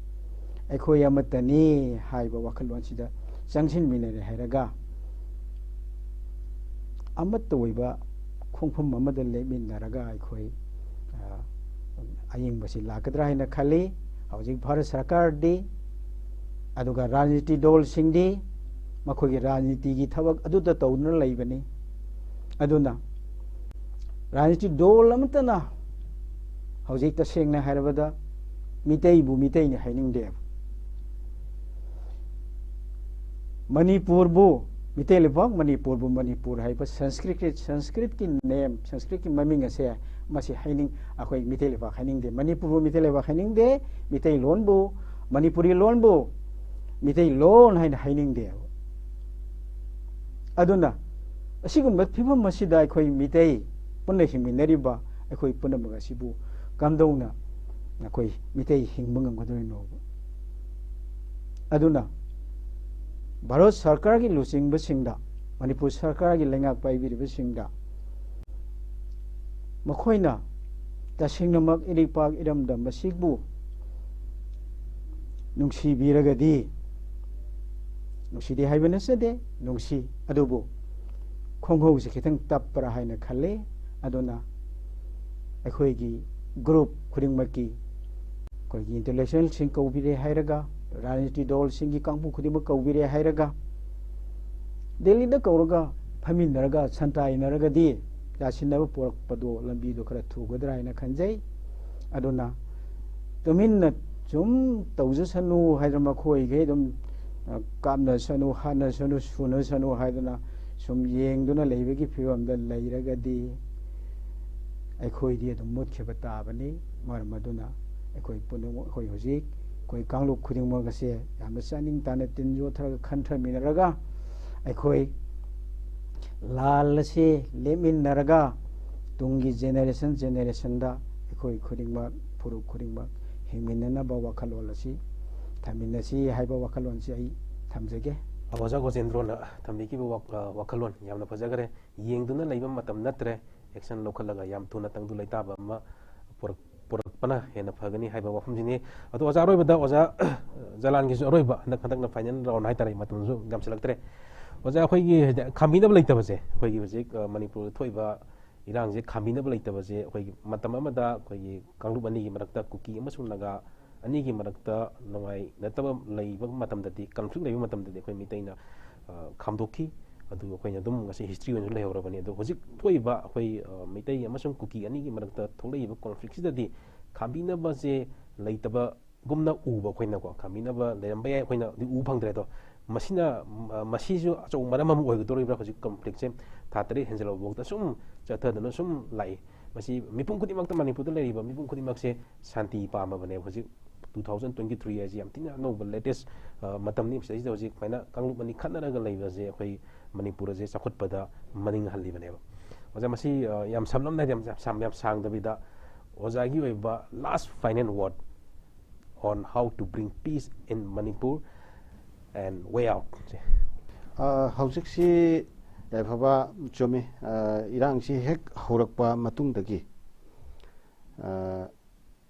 ꯑꯩꯈꯣꯏ ꯑꯃꯠꯇꯅꯤ ꯍꯥꯏꯕ ꯋꯥꯈꯜꯂꯣꯟꯁꯤꯗ ꯆꯪꯁꯤꯟꯃꯤꯟꯅꯔꯦ ꯍꯥꯏꯔꯒ, ꯑꯃꯠꯇ ꯑꯣꯏꯕ ꯈꯣꯡꯐꯝ ꯑꯃꯗ ꯂꯦꯞꯃꯤꯟꯅꯔꯒ ꯑꯩꯈꯣꯏ, ꯑ, ꯑꯌꯤꯡꯕꯁꯤ ꯂꯥꯛꯀꯗ꯭ꯔꯥ ꯍꯥꯏꯅ ꯈꯜꯂꯤ꯫ ꯍꯧꯖꯤꯛ ꯚꯥꯔꯠ ꯁꯔꯀꯥꯔꯗꯤ, ꯑꯗꯨꯒ ꯔꯥꯖꯅꯤꯇꯤ ꯗꯣꯜꯁꯤꯡꯗꯤ ꯃꯈꯣꯏꯒꯤ ꯔꯥꯖꯅꯤꯇꯤꯒꯤ ꯊꯕꯛ ꯑꯗꯨꯗ ꯇꯧꯗꯨꯅ ꯂꯩꯕꯅꯤ꯫ ꯑꯗꯨꯅ ꯔꯥꯖꯅꯤꯇꯤ ꯗꯣꯜ ꯑꯃꯠꯇꯅ ꯍꯧꯖꯤꯛ ꯇꯁꯦꯡꯅ ꯍꯥꯏꯔꯕꯗ ꯃꯤꯇꯩꯕꯨ ꯃꯤꯇꯩꯅꯤ ꯍꯥꯏꯅꯤꯡꯗꯦꯕ꯫ ꯃꯅꯤꯄꯨꯔꯕꯨ, ꯃꯤꯇꯩ ꯂꯩꯕꯥꯛ ꯃꯅꯤꯄꯨꯔꯕꯨ ꯃꯅꯤꯄꯨꯔ ꯍꯥꯏꯕ ꯁꯪꯁꯀ꯭ꯔꯤꯠꯀꯤ, ꯁꯪꯁꯀ꯭ꯔꯤꯠꯀꯤ ꯅꯦꯝ, ꯁꯪꯁꯀ꯭ꯔꯤꯠꯀꯤ ꯃꯃꯤꯡ ꯑꯁꯦ ꯃꯁꯤ ꯍꯥꯏꯅꯤꯡ-, ꯑꯩꯈꯣꯏ ꯃꯤꯇꯩ ꯂꯩꯕꯥꯛ ꯍꯥꯏꯅꯤꯡꯗꯦ꯫ ꯃꯅꯤꯄꯨꯔꯕꯨ ꯃꯤꯇꯩ ꯂꯩꯕꯥꯛ ꯍꯥꯏꯅꯤꯡꯗꯦ꯫ ꯃꯤꯇꯩꯂꯣꯟꯕꯨ, ꯃꯅꯤꯄꯨꯔꯤ ꯂꯣꯟꯕꯨ ꯃꯤꯇꯩꯂꯣꯟ ꯍꯥꯏꯅ ꯍꯥꯏꯅꯤꯡꯗꯦꯕ꯫ ꯑꯗꯨꯅ ꯑꯁꯤꯒꯨꯝꯕ ꯐꯤꯕꯝ ꯑꯁꯤꯗ ꯑꯩꯈꯣꯏ ꯃꯤꯇꯩ ꯄꯨꯟꯅ ꯍꯤꯡꯃꯤꯟꯅꯔꯤꯕ ꯑꯩꯈꯣꯏ ꯄꯨꯝꯅꯃꯛ ꯑꯁꯤꯕꯨ ꯀꯝꯗꯧꯅ ꯑꯩꯈꯣꯏ ꯃꯤꯇꯩ ꯍꯤꯡꯕ ꯉꯝꯒꯗꯧꯔꯤꯅꯣꯕ? ꯑꯗꯨꯅ ꯚꯥꯔꯠ ꯁꯔꯀꯥꯔꯒꯤ ꯂꯨꯆꯤꯡꯕꯁꯤꯡꯗ, ꯃꯅꯤꯄꯨꯔ ꯁꯔꯀꯥꯔꯒꯤ ꯂꯩꯉꯥꯛ ꯄꯥꯏꯕꯤꯔꯤꯕꯁꯤꯡꯗ ꯃꯈꯣꯏꯅ ꯇꯁꯦꯡꯅꯃꯛ ꯏꯔꯩꯄꯥꯛ ꯏꯔꯝꯗꯝ ꯑꯁꯤꯕꯨ ꯅꯨꯡꯁꯤꯕꯤꯔꯒꯗꯤ, ꯅꯨꯡꯁꯤꯗꯦ ꯍꯥꯏꯕ ꯅꯠꯆꯗꯦ, ꯅꯨꯡꯁꯤ, ꯑꯗꯨꯕꯨ ꯈꯣꯡꯍꯧꯁꯦ ꯈꯤꯇꯪ ꯇꯞꯄ꯭ꯔꯥ ꯍꯥꯏꯅ ꯈꯜꯂꯤ꯫ ꯑꯗꯨꯅ ꯑꯩꯈꯣꯏꯒꯤ ꯒ꯭ꯔꯨꯞ ꯈꯨꯗꯤꯡꯃꯛꯀꯤ, ꯑꯩꯈꯣꯏꯒꯤ ꯏꯟꯇꯦꯂꯦꯛꯆꯨꯋꯦꯜꯁꯤꯡ ꯀꯧꯕꯤꯔꯦ ꯍꯥꯏꯔꯒ, ꯔꯥꯖꯅꯤꯇꯤ ꯗꯣꯜꯁꯤꯡꯒꯤ ꯀꯥꯡꯕꯨ ꯈꯨꯗꯤꯡꯃꯛ ꯀꯧꯕꯤꯔꯦ ꯍꯥꯏꯔꯒ, ꯗꯦꯜꯂꯤꯗ ꯀꯧꯔꯒ ꯐꯝꯃꯤꯟꯅꯔꯒ ꯁꯟꯇꯥꯏꯅꯔꯒꯗꯤ ꯌꯥꯁꯤꯟꯅꯕ ꯄꯣꯔꯛꯄꯗꯣ, ꯂꯝꯕꯤꯗꯣ ꯈꯔ ꯊꯨꯒꯗ꯭ꯔꯥ ꯍꯥꯏꯅ ꯈꯟꯖꯩ꯫ ꯑꯗꯨꯅ ꯇꯨꯃꯤꯟꯅ ꯁꯨꯝ ꯇꯧꯖꯁꯅꯨ ꯍꯥꯏꯗꯅ, ꯃꯈꯣꯏꯈꯩ ꯑꯗꯨꯝ, ꯑ, ꯀꯥꯞꯅꯁꯅꯨ, ꯍꯥꯠꯅꯁꯅꯨ, ꯁꯨꯅꯁꯅꯨ ꯍꯥꯏꯗꯅ ꯁꯨꯝ ꯌꯦꯡꯗꯨꯅ ꯂꯩꯕꯒꯤ ꯐꯤꯕꯝꯗ ꯂꯩꯔꯒꯗꯤ ꯑꯩꯈꯣꯏꯗꯤ ꯑꯗꯨꯝ ꯃꯨꯠꯈꯤꯕ ꯇꯥꯕꯅꯤ꯫ ꯃꯔꯝ ꯑꯗꯨꯅ ꯑꯩꯈꯣꯏ ꯄꯨꯝꯅꯃꯛ, ꯑꯩꯈꯣꯏ ꯍꯧꯖꯤꯛ ꯑꯩꯈꯣꯏ ꯀꯥꯡꯂꯨꯞ ꯈꯨꯗꯤꯡꯃꯛ ꯑꯁꯦ ꯌꯥꯝꯅ ꯆꯥꯅꯤꯡ ꯇꯥꯅ ꯇꯤꯟ ꯌꯣꯠꯊꯔꯒ ꯈꯟꯊꯃꯤꯟꯅꯔꯒ ꯑꯩꯈꯣꯏ ꯂꯥꯜ ꯑꯁꯤ ꯂꯦꯞꯃꯤꯟꯅꯔꯒ ꯇꯨꯡꯒꯤ ꯖꯦꯅꯦꯔꯦꯁꯟ ꯖꯦꯅꯦꯔꯦꯁꯟꯗ ꯑꯩꯈꯣꯏ ꯈꯨꯗꯤꯡꯃꯛ, ꯐꯨꯔꯨꯞ ꯈꯨꯗꯤꯡꯃꯛ ꯌꯦꯡꯃꯤꯟꯅꯅꯕ ꯋꯥꯈꯜꯂꯣꯟ ꯑꯁꯤ ꯊꯝꯃꯤꯟꯅꯁꯤ ꯍꯥꯏꯕ ꯋꯥꯈꯜꯂꯣꯟꯁꯤ ꯑꯩ ꯊꯝꯖꯒꯦ꯫ ꯑꯣꯖꯥ ꯒꯣꯖꯦꯟꯗ꯭ꯔꯣꯅ ꯊꯝꯕꯤꯈꯤꯕ ꯋꯥ-, ꯑ, ꯋꯥꯈꯜꯂꯣꯟ ꯌꯥꯝꯅ ꯐꯖꯈꯔꯦ꯫ ꯌꯦꯡꯗꯨꯅ ꯂꯩꯕ ꯃꯇꯝ ꯅꯠꯇ꯭ꯔꯦ, action ꯂꯧꯈꯠꯂꯒ ꯌꯥꯝ ꯊꯨꯅ ꯇꯪꯗꯨ ꯂꯩꯇꯥꯕ ꯑꯃ ꯄꯨꯔꯛ-, ꯄꯨꯔꯛꯄꯅ ꯍꯦꯟꯅ ꯐꯒꯅꯤ ꯍꯥꯏꯕ ꯋꯥꯐꯝꯁꯤꯅꯤ꯫ ꯑꯗꯣ ꯑꯣꯖꯥ, ꯑꯔꯣꯏꯕꯗ ꯑꯣꯖꯥ ꯖꯂꯥꯟꯒꯤꯁꯨ ꯑꯔꯣꯏꯕ, ꯍꯟꯗꯛ, ꯍꯟꯗꯛꯅ final round ꯍꯥꯏꯇꯥꯔꯦ, ꯃꯇꯝꯁꯨ ꯌꯥꯝꯁꯤꯜꯂꯛꯇ꯭ꯔꯦ꯫ ꯑꯣꯖꯥ, ꯑꯩꯈꯣꯏꯒꯤ ꯍꯧꯖꯤꯛ ꯈꯥꯝꯕꯤꯅꯕ ꯂꯩꯇꯕꯁꯦ, ꯑꯩꯈꯣꯏꯒꯤ ꯍꯧꯖꯤꯛ, ꯑ, ꯃꯅꯤꯄꯨꯔꯗ ꯊꯣꯛꯏꯕ ꯏꯔꯥꯡꯁꯦ ꯈꯥꯝꯕꯤꯅꯕ ꯂꯩꯇꯕꯁꯦ, ꯑꯩꯈꯣꯏꯒꯤ ꯃꯇꯝ ꯑꯃꯗ ꯑꯩꯈꯣꯏꯒꯤ ꯀꯥꯡꯂꯨꯞ ꯑꯅꯤꯒꯤ ꯃꯔꯛꯇ, ꯀꯨꯀꯤ ꯑꯃꯁꯨꯡ ꯅꯥꯒꯥ ꯑꯅꯤꯒꯤ ꯃꯔꯛꯇ ꯅꯨꯡꯉꯥꯏꯅꯗꯕ ꯂꯩꯕ ꯃꯇꯝꯗꯗꯤ, conflict ꯂꯩꯕ ꯃꯇꯝꯗꯗꯤ ꯑꯩꯈꯣꯏ ꯃꯤꯇꯩꯅ, ꯑ, ꯈꯥꯝꯗꯣꯛꯈꯤ꯫ ꯑꯗꯨ ꯑꯩꯈꯣꯏꯅ ꯑꯗꯨꯝ ꯉꯁꯤ history ꯑꯣꯏꯅꯁꯨ ꯂꯩꯍꯧꯔꯕꯅꯤ꯫ ꯑꯗꯣ ꯍꯧꯖꯤꯛ ꯊꯣꯛꯏꯕ ꯑꯩꯈꯣꯏ, ꯑ, ꯃꯩꯇꯩ ꯑꯃꯁꯨꯡ ꯀꯨꯀꯤ ꯑꯅꯤꯒꯤ ꯃꯔꯛꯇ ꯊꯣꯛꯂꯛꯏꯕ conflict ꯁꯤꯗꯗꯤ ꯈꯥꯝꯕꯤꯅꯕꯁꯦ ꯂꯩꯇꯕꯒꯨꯝꯅ ꯎꯕ ꯑꯩꯈꯣꯏꯅꯀꯣ, ꯈꯥꯝꯕꯤꯅꯕ ꯂꯩꯔꯝꯕ ꯌꯥꯏ, ꯑꯩꯈꯣꯏꯅꯗꯤ ꯎ ꯐꯪꯗ꯭ꯔꯦ꯫ ꯑꯗꯣ ꯃꯁꯤꯅ, ꯃ-, ꯃꯁꯤꯁꯨ ꯑꯆꯧꯕ ꯃꯔꯝ ꯑꯃ ꯑꯣꯏꯒꯗꯧꯔꯤꯕ꯭ꯔꯥ? ꯍꯧꯖꯤꯛ conflict ꯁꯦ ꯊꯥ ꯇꯔꯦꯠ ꯍꯦꯟꯖꯜꯂꯕ ꯐꯥꯎꯗ ꯁꯨꯝ ꯆꯠꯊꯗꯨꯅ ꯁꯨꯝ ꯂꯥꯛꯏ꯫ ꯃꯁꯤ ꯃꯤꯄꯨꯝ ꯈꯨꯗꯤꯡꯃꯛꯇ, ꯃꯅꯤꯄꯨꯔꯗ ꯂꯩꯔꯤꯕ ꯃꯤꯄꯨꯝ ꯈꯨꯗꯤꯡꯃꯛꯁꯦ ꯁꯥꯟꯇꯤ ꯄꯥꯝꯃꯕꯅꯦꯕ꯫ ꯍꯧꯖꯤꯛ two thousand twenty three ꯍꯥꯏꯁꯤ ꯌꯥꯝ ꯊꯤꯅ ꯑꯅꯧꯕ latest, ꯑ, ꯃꯇꯝꯅꯤ꯫ ꯁꯤꯗꯩꯁꯤꯗ ꯍꯧꯖꯤꯛ ꯁꯨꯃꯥꯏꯅ ꯀꯥꯡꯂꯨꯞ ꯑꯅꯤ ꯈꯠꯅꯔꯒ ꯂꯩꯕꯁꯦ ꯑꯩꯈꯣꯏ ꯃꯅꯤꯄꯨꯔ ꯑꯁꯦ ꯆꯥꯎꯈꯠꯄꯗ ꯃꯅꯤꯡ ꯍꯜꯂꯤꯕꯅꯦꯕ꯫ ꯑꯣꯖꯥ, ꯃꯁꯤ, ꯑ, ꯌꯥꯝ ꯁꯝꯂꯞꯅ ꯍꯥꯏꯗꯤ ꯌꯥꯝ, ꯌꯥꯝ ꯁꯥꯡ-, ꯌꯥꯝ ꯁꯥꯡꯗꯕꯤꯗ ꯑꯣꯖꯥꯒꯤ ꯑꯣꯏꯕ last final word on how to bring peace in Manipur and way out ꯁꯦ꯫ ꯑ, ꯍꯧꯖꯤꯛꯁꯤ ꯌꯥꯏꯐꯕ, ꯆꯨꯝꯃꯤ꯫ ꯑ, ꯏꯔꯥꯡꯁꯤ ꯍꯦꯛ ꯍꯧꯔꯛꯄ ꯃꯇꯨꯡꯗꯒꯤ, ꯑ,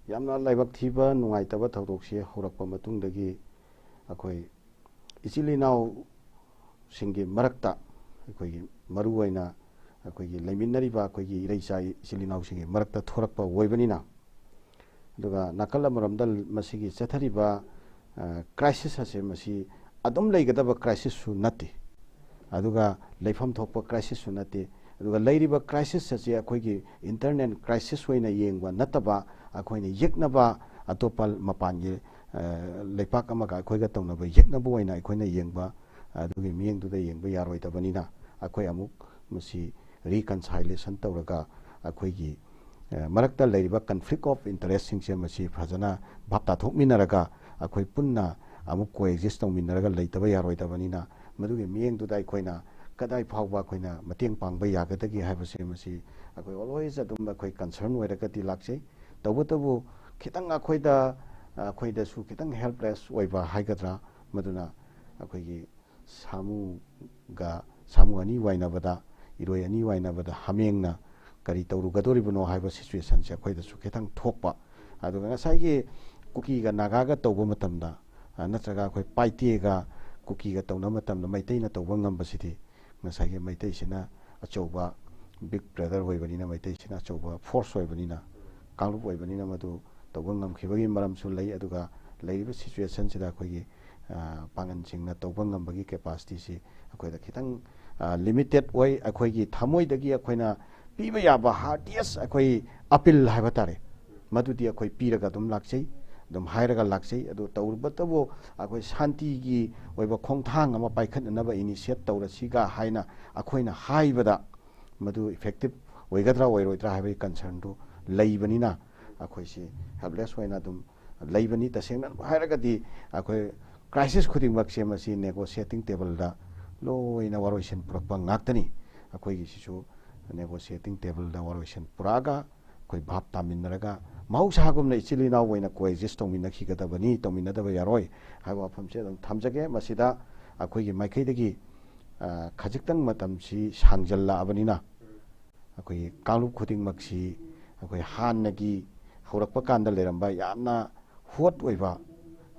ꯌꯥꯝꯅ ꯂꯥꯏꯕꯛ ꯊꯤꯕ, ꯅꯨꯡꯉꯥꯏꯇꯕ ꯊꯧꯗꯣꯛꯁꯤ ꯍꯧꯔꯛꯄ ꯃꯇꯨꯡꯗꯒꯤ ꯑꯩꯈꯣꯏ ꯏꯆꯤꯜ ꯏꯅꯥꯎꯁꯤꯡꯒꯤ ꯃꯔꯛꯇ, ꯑꯩꯈꯣꯏꯒꯤ ꯃꯔꯨꯑꯣꯏꯅ ꯑꯩꯈꯣꯏꯒꯤ ꯂꯩꯃꯤꯟꯅꯔꯤꯕ ꯑꯩꯈꯣꯏꯒꯤ ꯏꯔꯩꯆꯥ ꯏꯆꯤꯜ ꯏꯅꯥꯎꯁꯤꯡꯒꯤ ꯃꯔꯛꯇ ꯊꯣꯔꯛꯄ ꯑꯣꯏꯕꯅꯤꯅ, ꯑꯗꯨꯒ ꯅꯥꯀꯜ ꯑꯃꯔꯣꯝꯗ ꯃꯁꯤꯒꯤ ꯆꯠꯊꯔꯤꯕ, ꯑ, crisis ꯑꯁꯦ ꯃꯁꯤ ꯑꯗꯨꯝ ꯂꯩꯒꯗꯕ crisis ꯁꯨ ꯅꯠꯇꯦ, ꯑꯗꯨꯒ ꯂꯩꯐꯝ ꯊꯣꯛꯄ crisis ꯁꯨ ꯅꯠꯇꯦ, ꯑꯗꯨꯒ ꯂꯩꯔꯤꯕ crisis ꯑꯁꯤ ꯑꯩꯈꯣꯏꯒꯤ internal crisis ꯑꯣꯏꯅ ꯌꯦꯡꯕ ꯅꯠꯇꯕ, ꯑꯩꯈꯣꯏꯅ ꯌꯦꯛꯅꯕ ꯑꯇꯣꯞꯄ ꯃꯄꯥꯟꯒꯤ, ꯑ, ꯂꯩꯄꯥꯛ ꯑꯃꯒ ꯑꯩꯈꯣꯏꯒ ꯇꯧꯅꯕ ꯌꯦꯛꯅꯕ ꯑꯣꯏꯅ ꯑꯩꯈꯣꯏꯅ ꯌꯦꯡꯕ, ꯑꯗꯨꯒꯤ ꯃꯤꯠꯌꯦꯡꯗꯨꯗ ꯌꯦꯡꯕ ꯌꯥꯔꯣꯏꯗꯕꯅꯤꯅ, ꯑꯩꯈꯣꯏ ꯑꯃꯨꯛ ꯃꯁꯤ reconciliation ꯇꯧꯔꯒ ꯑꯩꯈꯣꯏꯒꯤ, ꯑ, ꯃꯔꯛꯇ ꯂꯩꯔꯤꯕ conflict of interest ꯁꯤꯡꯁꯦ ꯃꯁꯤ ꯐꯖꯅ ꯚꯥꯞ ꯇꯥꯊꯣꯛꯃꯤꯟꯅꯔꯒ ꯑꯩꯈꯣꯏ ꯄꯨꯟꯅ ꯑꯃꯨꯛ coexist ꯇꯧꯃꯤꯟꯅꯔꯒ ꯂꯩꯇꯕ ꯌꯥꯔꯣꯏꯗꯕꯅꯤꯅ, ꯃꯗꯨꯒꯤ ꯃꯤꯠꯌꯦꯡꯗꯨꯗ ꯑꯩꯈꯣꯏꯅ ꯀꯗꯥꯏ ꯐꯥꯎꯕ ꯑꯩꯈꯣꯏꯅ ꯃꯇꯦꯡ ꯄꯥꯡꯕ ꯌꯥꯒꯗꯒꯦ ꯍꯥꯏꯕꯁꯦ ꯃꯁꯤ ꯑꯩꯈꯣꯏ always ꯑꯗꯨꯝ ꯑꯩꯈꯣꯏ concern ꯑꯣꯏꯔꯒꯗꯤ ꯂꯥꯛꯆꯩ꯫ ꯇꯧꯕꯇꯕꯨ ꯈꯤꯇꯪ ꯑꯩꯈꯣꯏꯗ, ꯑꯩꯈꯣꯏꯗꯁꯨ ꯈꯤꯇꯪ helpless ꯑꯣꯏꯕ ꯍꯥꯏꯒꯗ꯭ꯔꯥ, ꯃꯗꯨꯅ ꯑꯩꯈꯣꯏꯒꯤ ꯁꯥꯃꯨꯒ, ꯁꯥꯃꯨ ꯑꯅꯤ ꯋꯥꯏꯅꯕꯗ, ꯏꯔꯣꯏ ꯑꯅꯤ ꯋꯥꯏꯅꯕꯗ ꯍꯥꯃꯦꯡꯅ ꯀꯔꯤ ꯇꯧꯔꯨꯒꯗꯧꯔꯤꯕꯅꯣ ꯍꯥꯏꯕ situationꯁꯦ ꯑꯩꯈꯣꯏꯗꯁꯨ ꯈꯤꯇꯪ ꯊꯣꯛꯄ꯫ ꯑꯗꯨꯒ ꯉꯁꯥꯏꯒꯤ ꯀꯨꯀꯤꯒ ꯅꯥꯒꯥꯒ ꯇꯧꯕ ꯃꯇꯝꯗ, ꯑ, ꯅꯠꯇ꯭ꯔꯒ ꯑꯩꯈꯣꯏ ꯄꯥꯏꯇꯦꯒ ꯀꯨꯀꯤꯒ ꯇꯧꯅꯕ ꯃꯇꯝꯗ ꯃꯩꯇꯩꯅ ꯇꯧꯕ ꯉꯝꯕꯁꯤꯗꯤ, ꯉꯁꯥꯏꯒꯤ ꯃꯩꯇꯩꯁꯤꯅ ꯑꯆꯧꯕ big brother ꯑꯣꯏꯕꯅꯤꯅ, ꯃꯩꯇꯩꯁꯤꯅ ꯑꯆꯧꯕ force ꯑꯣꯏꯕꯅꯤꯅ, ꯀꯥꯡꯂꯨꯞ ꯑꯣꯏꯕꯅꯤꯅ, ꯃꯗꯨ ꯇꯧꯕ ꯉꯝꯈꯤꯕꯒꯤ ꯃꯔꯝꯁꯨ ꯂꯩ꯫ ꯑꯗꯨꯒ ꯂꯩꯔꯤꯕ situationꯁꯤꯗ ꯑꯩꯈꯣꯏꯒꯤ, ꯑ, ꯄꯥꯡꯒꯜꯁꯤꯡꯅ ꯇꯧꯕ ꯉꯝꯕꯒꯤ capacityꯁꯤ ꯑꯩꯈꯣꯏꯗ ꯈꯤꯇꯪ, ꯑ, limited ꯑꯣꯏ꯫ ꯑꯩꯈꯣꯏꯒꯤ ꯊꯃꯣꯏꯗꯒꯤ ꯑꯩꯈꯣꯏꯅ ꯄꯤꯕ ꯌꯥꯕ heartiest ꯑꯩꯈꯣꯏ appeal ꯍꯥꯏꯕ ꯇꯥꯔꯦ, ꯃꯗꯨꯗꯤ ꯑꯩꯈꯣꯏ ꯄꯤꯔꯒ ꯑꯗꯨꯝ ꯂꯥꯛꯆꯩ, ꯑꯗꯨꯝ ꯍꯥꯏꯔꯒ ꯂꯥꯛꯆꯩ꯫ ꯑꯗꯨ ꯇꯧꯔꯨꯕꯇꯕꯨ ꯑꯩꯈꯣꯏ ꯁꯥꯟꯇꯤꯒꯤ ꯑꯣꯏꯕ ꯈꯣꯡꯊꯥꯡ ꯑꯃ ꯄꯥꯏꯈꯠꯅꯅꯕ initiate ꯇꯧꯔꯁꯤꯒ ꯍꯥꯏꯅ ꯑꯩꯈꯣꯏꯅ ꯍꯥꯏꯕꯗ, ꯃꯗꯨ effective ꯑꯣꯏꯒꯗ꯭ꯔꯥ ꯑꯣꯏꯔꯣꯏꯗ꯭ꯔꯥ ꯍꯥꯏꯕꯒꯤ concernꯗꯨ ꯂꯩꯕꯅꯤꯅ, ꯑꯩꯈꯣꯏꯁꯤ helpless ꯑꯣꯏꯅ ꯑꯗꯨꯝ ꯂꯩꯕꯅꯤ꯫ ꯇꯁꯦꯡꯅ ꯍꯥꯏꯔꯒꯗꯤ, ꯑꯩꯈꯣꯏ crisis ꯈꯨꯗꯤꯡꯃꯛꯁꯦ ꯃꯁꯤ negotiating tableꯗ ꯂꯣꯏꯅ ꯋꯥꯔꯣꯏꯁꯤꯟ ꯄꯨꯔꯛꯄ ꯉꯥꯛꯇꯅꯤ꯫ ꯑꯩꯈꯣꯏꯒꯤꯁꯤꯁꯨ negotiating tableꯗ ꯋꯥꯔꯣꯏꯁꯤꯟ ꯄꯨꯔꯛꯑꯒ, ꯑꯩꯈꯣꯏ ꯚꯥꯞ ꯇꯥꯃꯤꯟꯅꯔꯒ, ꯃꯍꯧꯁꯥꯒꯨꯝꯅ ꯏꯆꯤꯜ ꯏꯅꯥꯎ ꯑꯣꯏꯅ coexist ꯇꯧꯃꯤꯟꯅꯈꯤꯒꯗꯕꯅꯤ, ꯇꯧꯃꯤꯟꯅꯗꯕ ꯌꯥꯔꯣꯏ ꯍꯥꯏꯕ ꯋꯥꯐꯝꯁꯦ ꯑꯗꯨꯝ ꯊꯝꯖꯒꯦ꯫ ꯃꯁꯤꯗ ꯑꯩꯈꯣꯏꯒꯤ ꯃꯥꯏꯀꯩꯗꯒꯤ, ꯑ, ꯈꯖꯤꯛꯇꯪ ꯃꯇꯝꯁꯤ ꯁꯥꯡꯖꯜꯂꯛꯑꯕꯅꯤꯅ, ꯑꯩꯈꯣꯏꯒꯤ ꯀꯥꯡꯂꯨꯞ ꯈꯨꯗꯤꯡꯃꯛꯁꯤ ꯑꯩꯈꯣꯏ ꯍꯥꯟꯅꯒꯤ ꯍꯧꯔꯛꯄ ꯀꯥꯟꯗ ꯂꯩꯔꯝꯕ ꯌꯥꯝꯅ hot ꯑꯣꯏꯕ,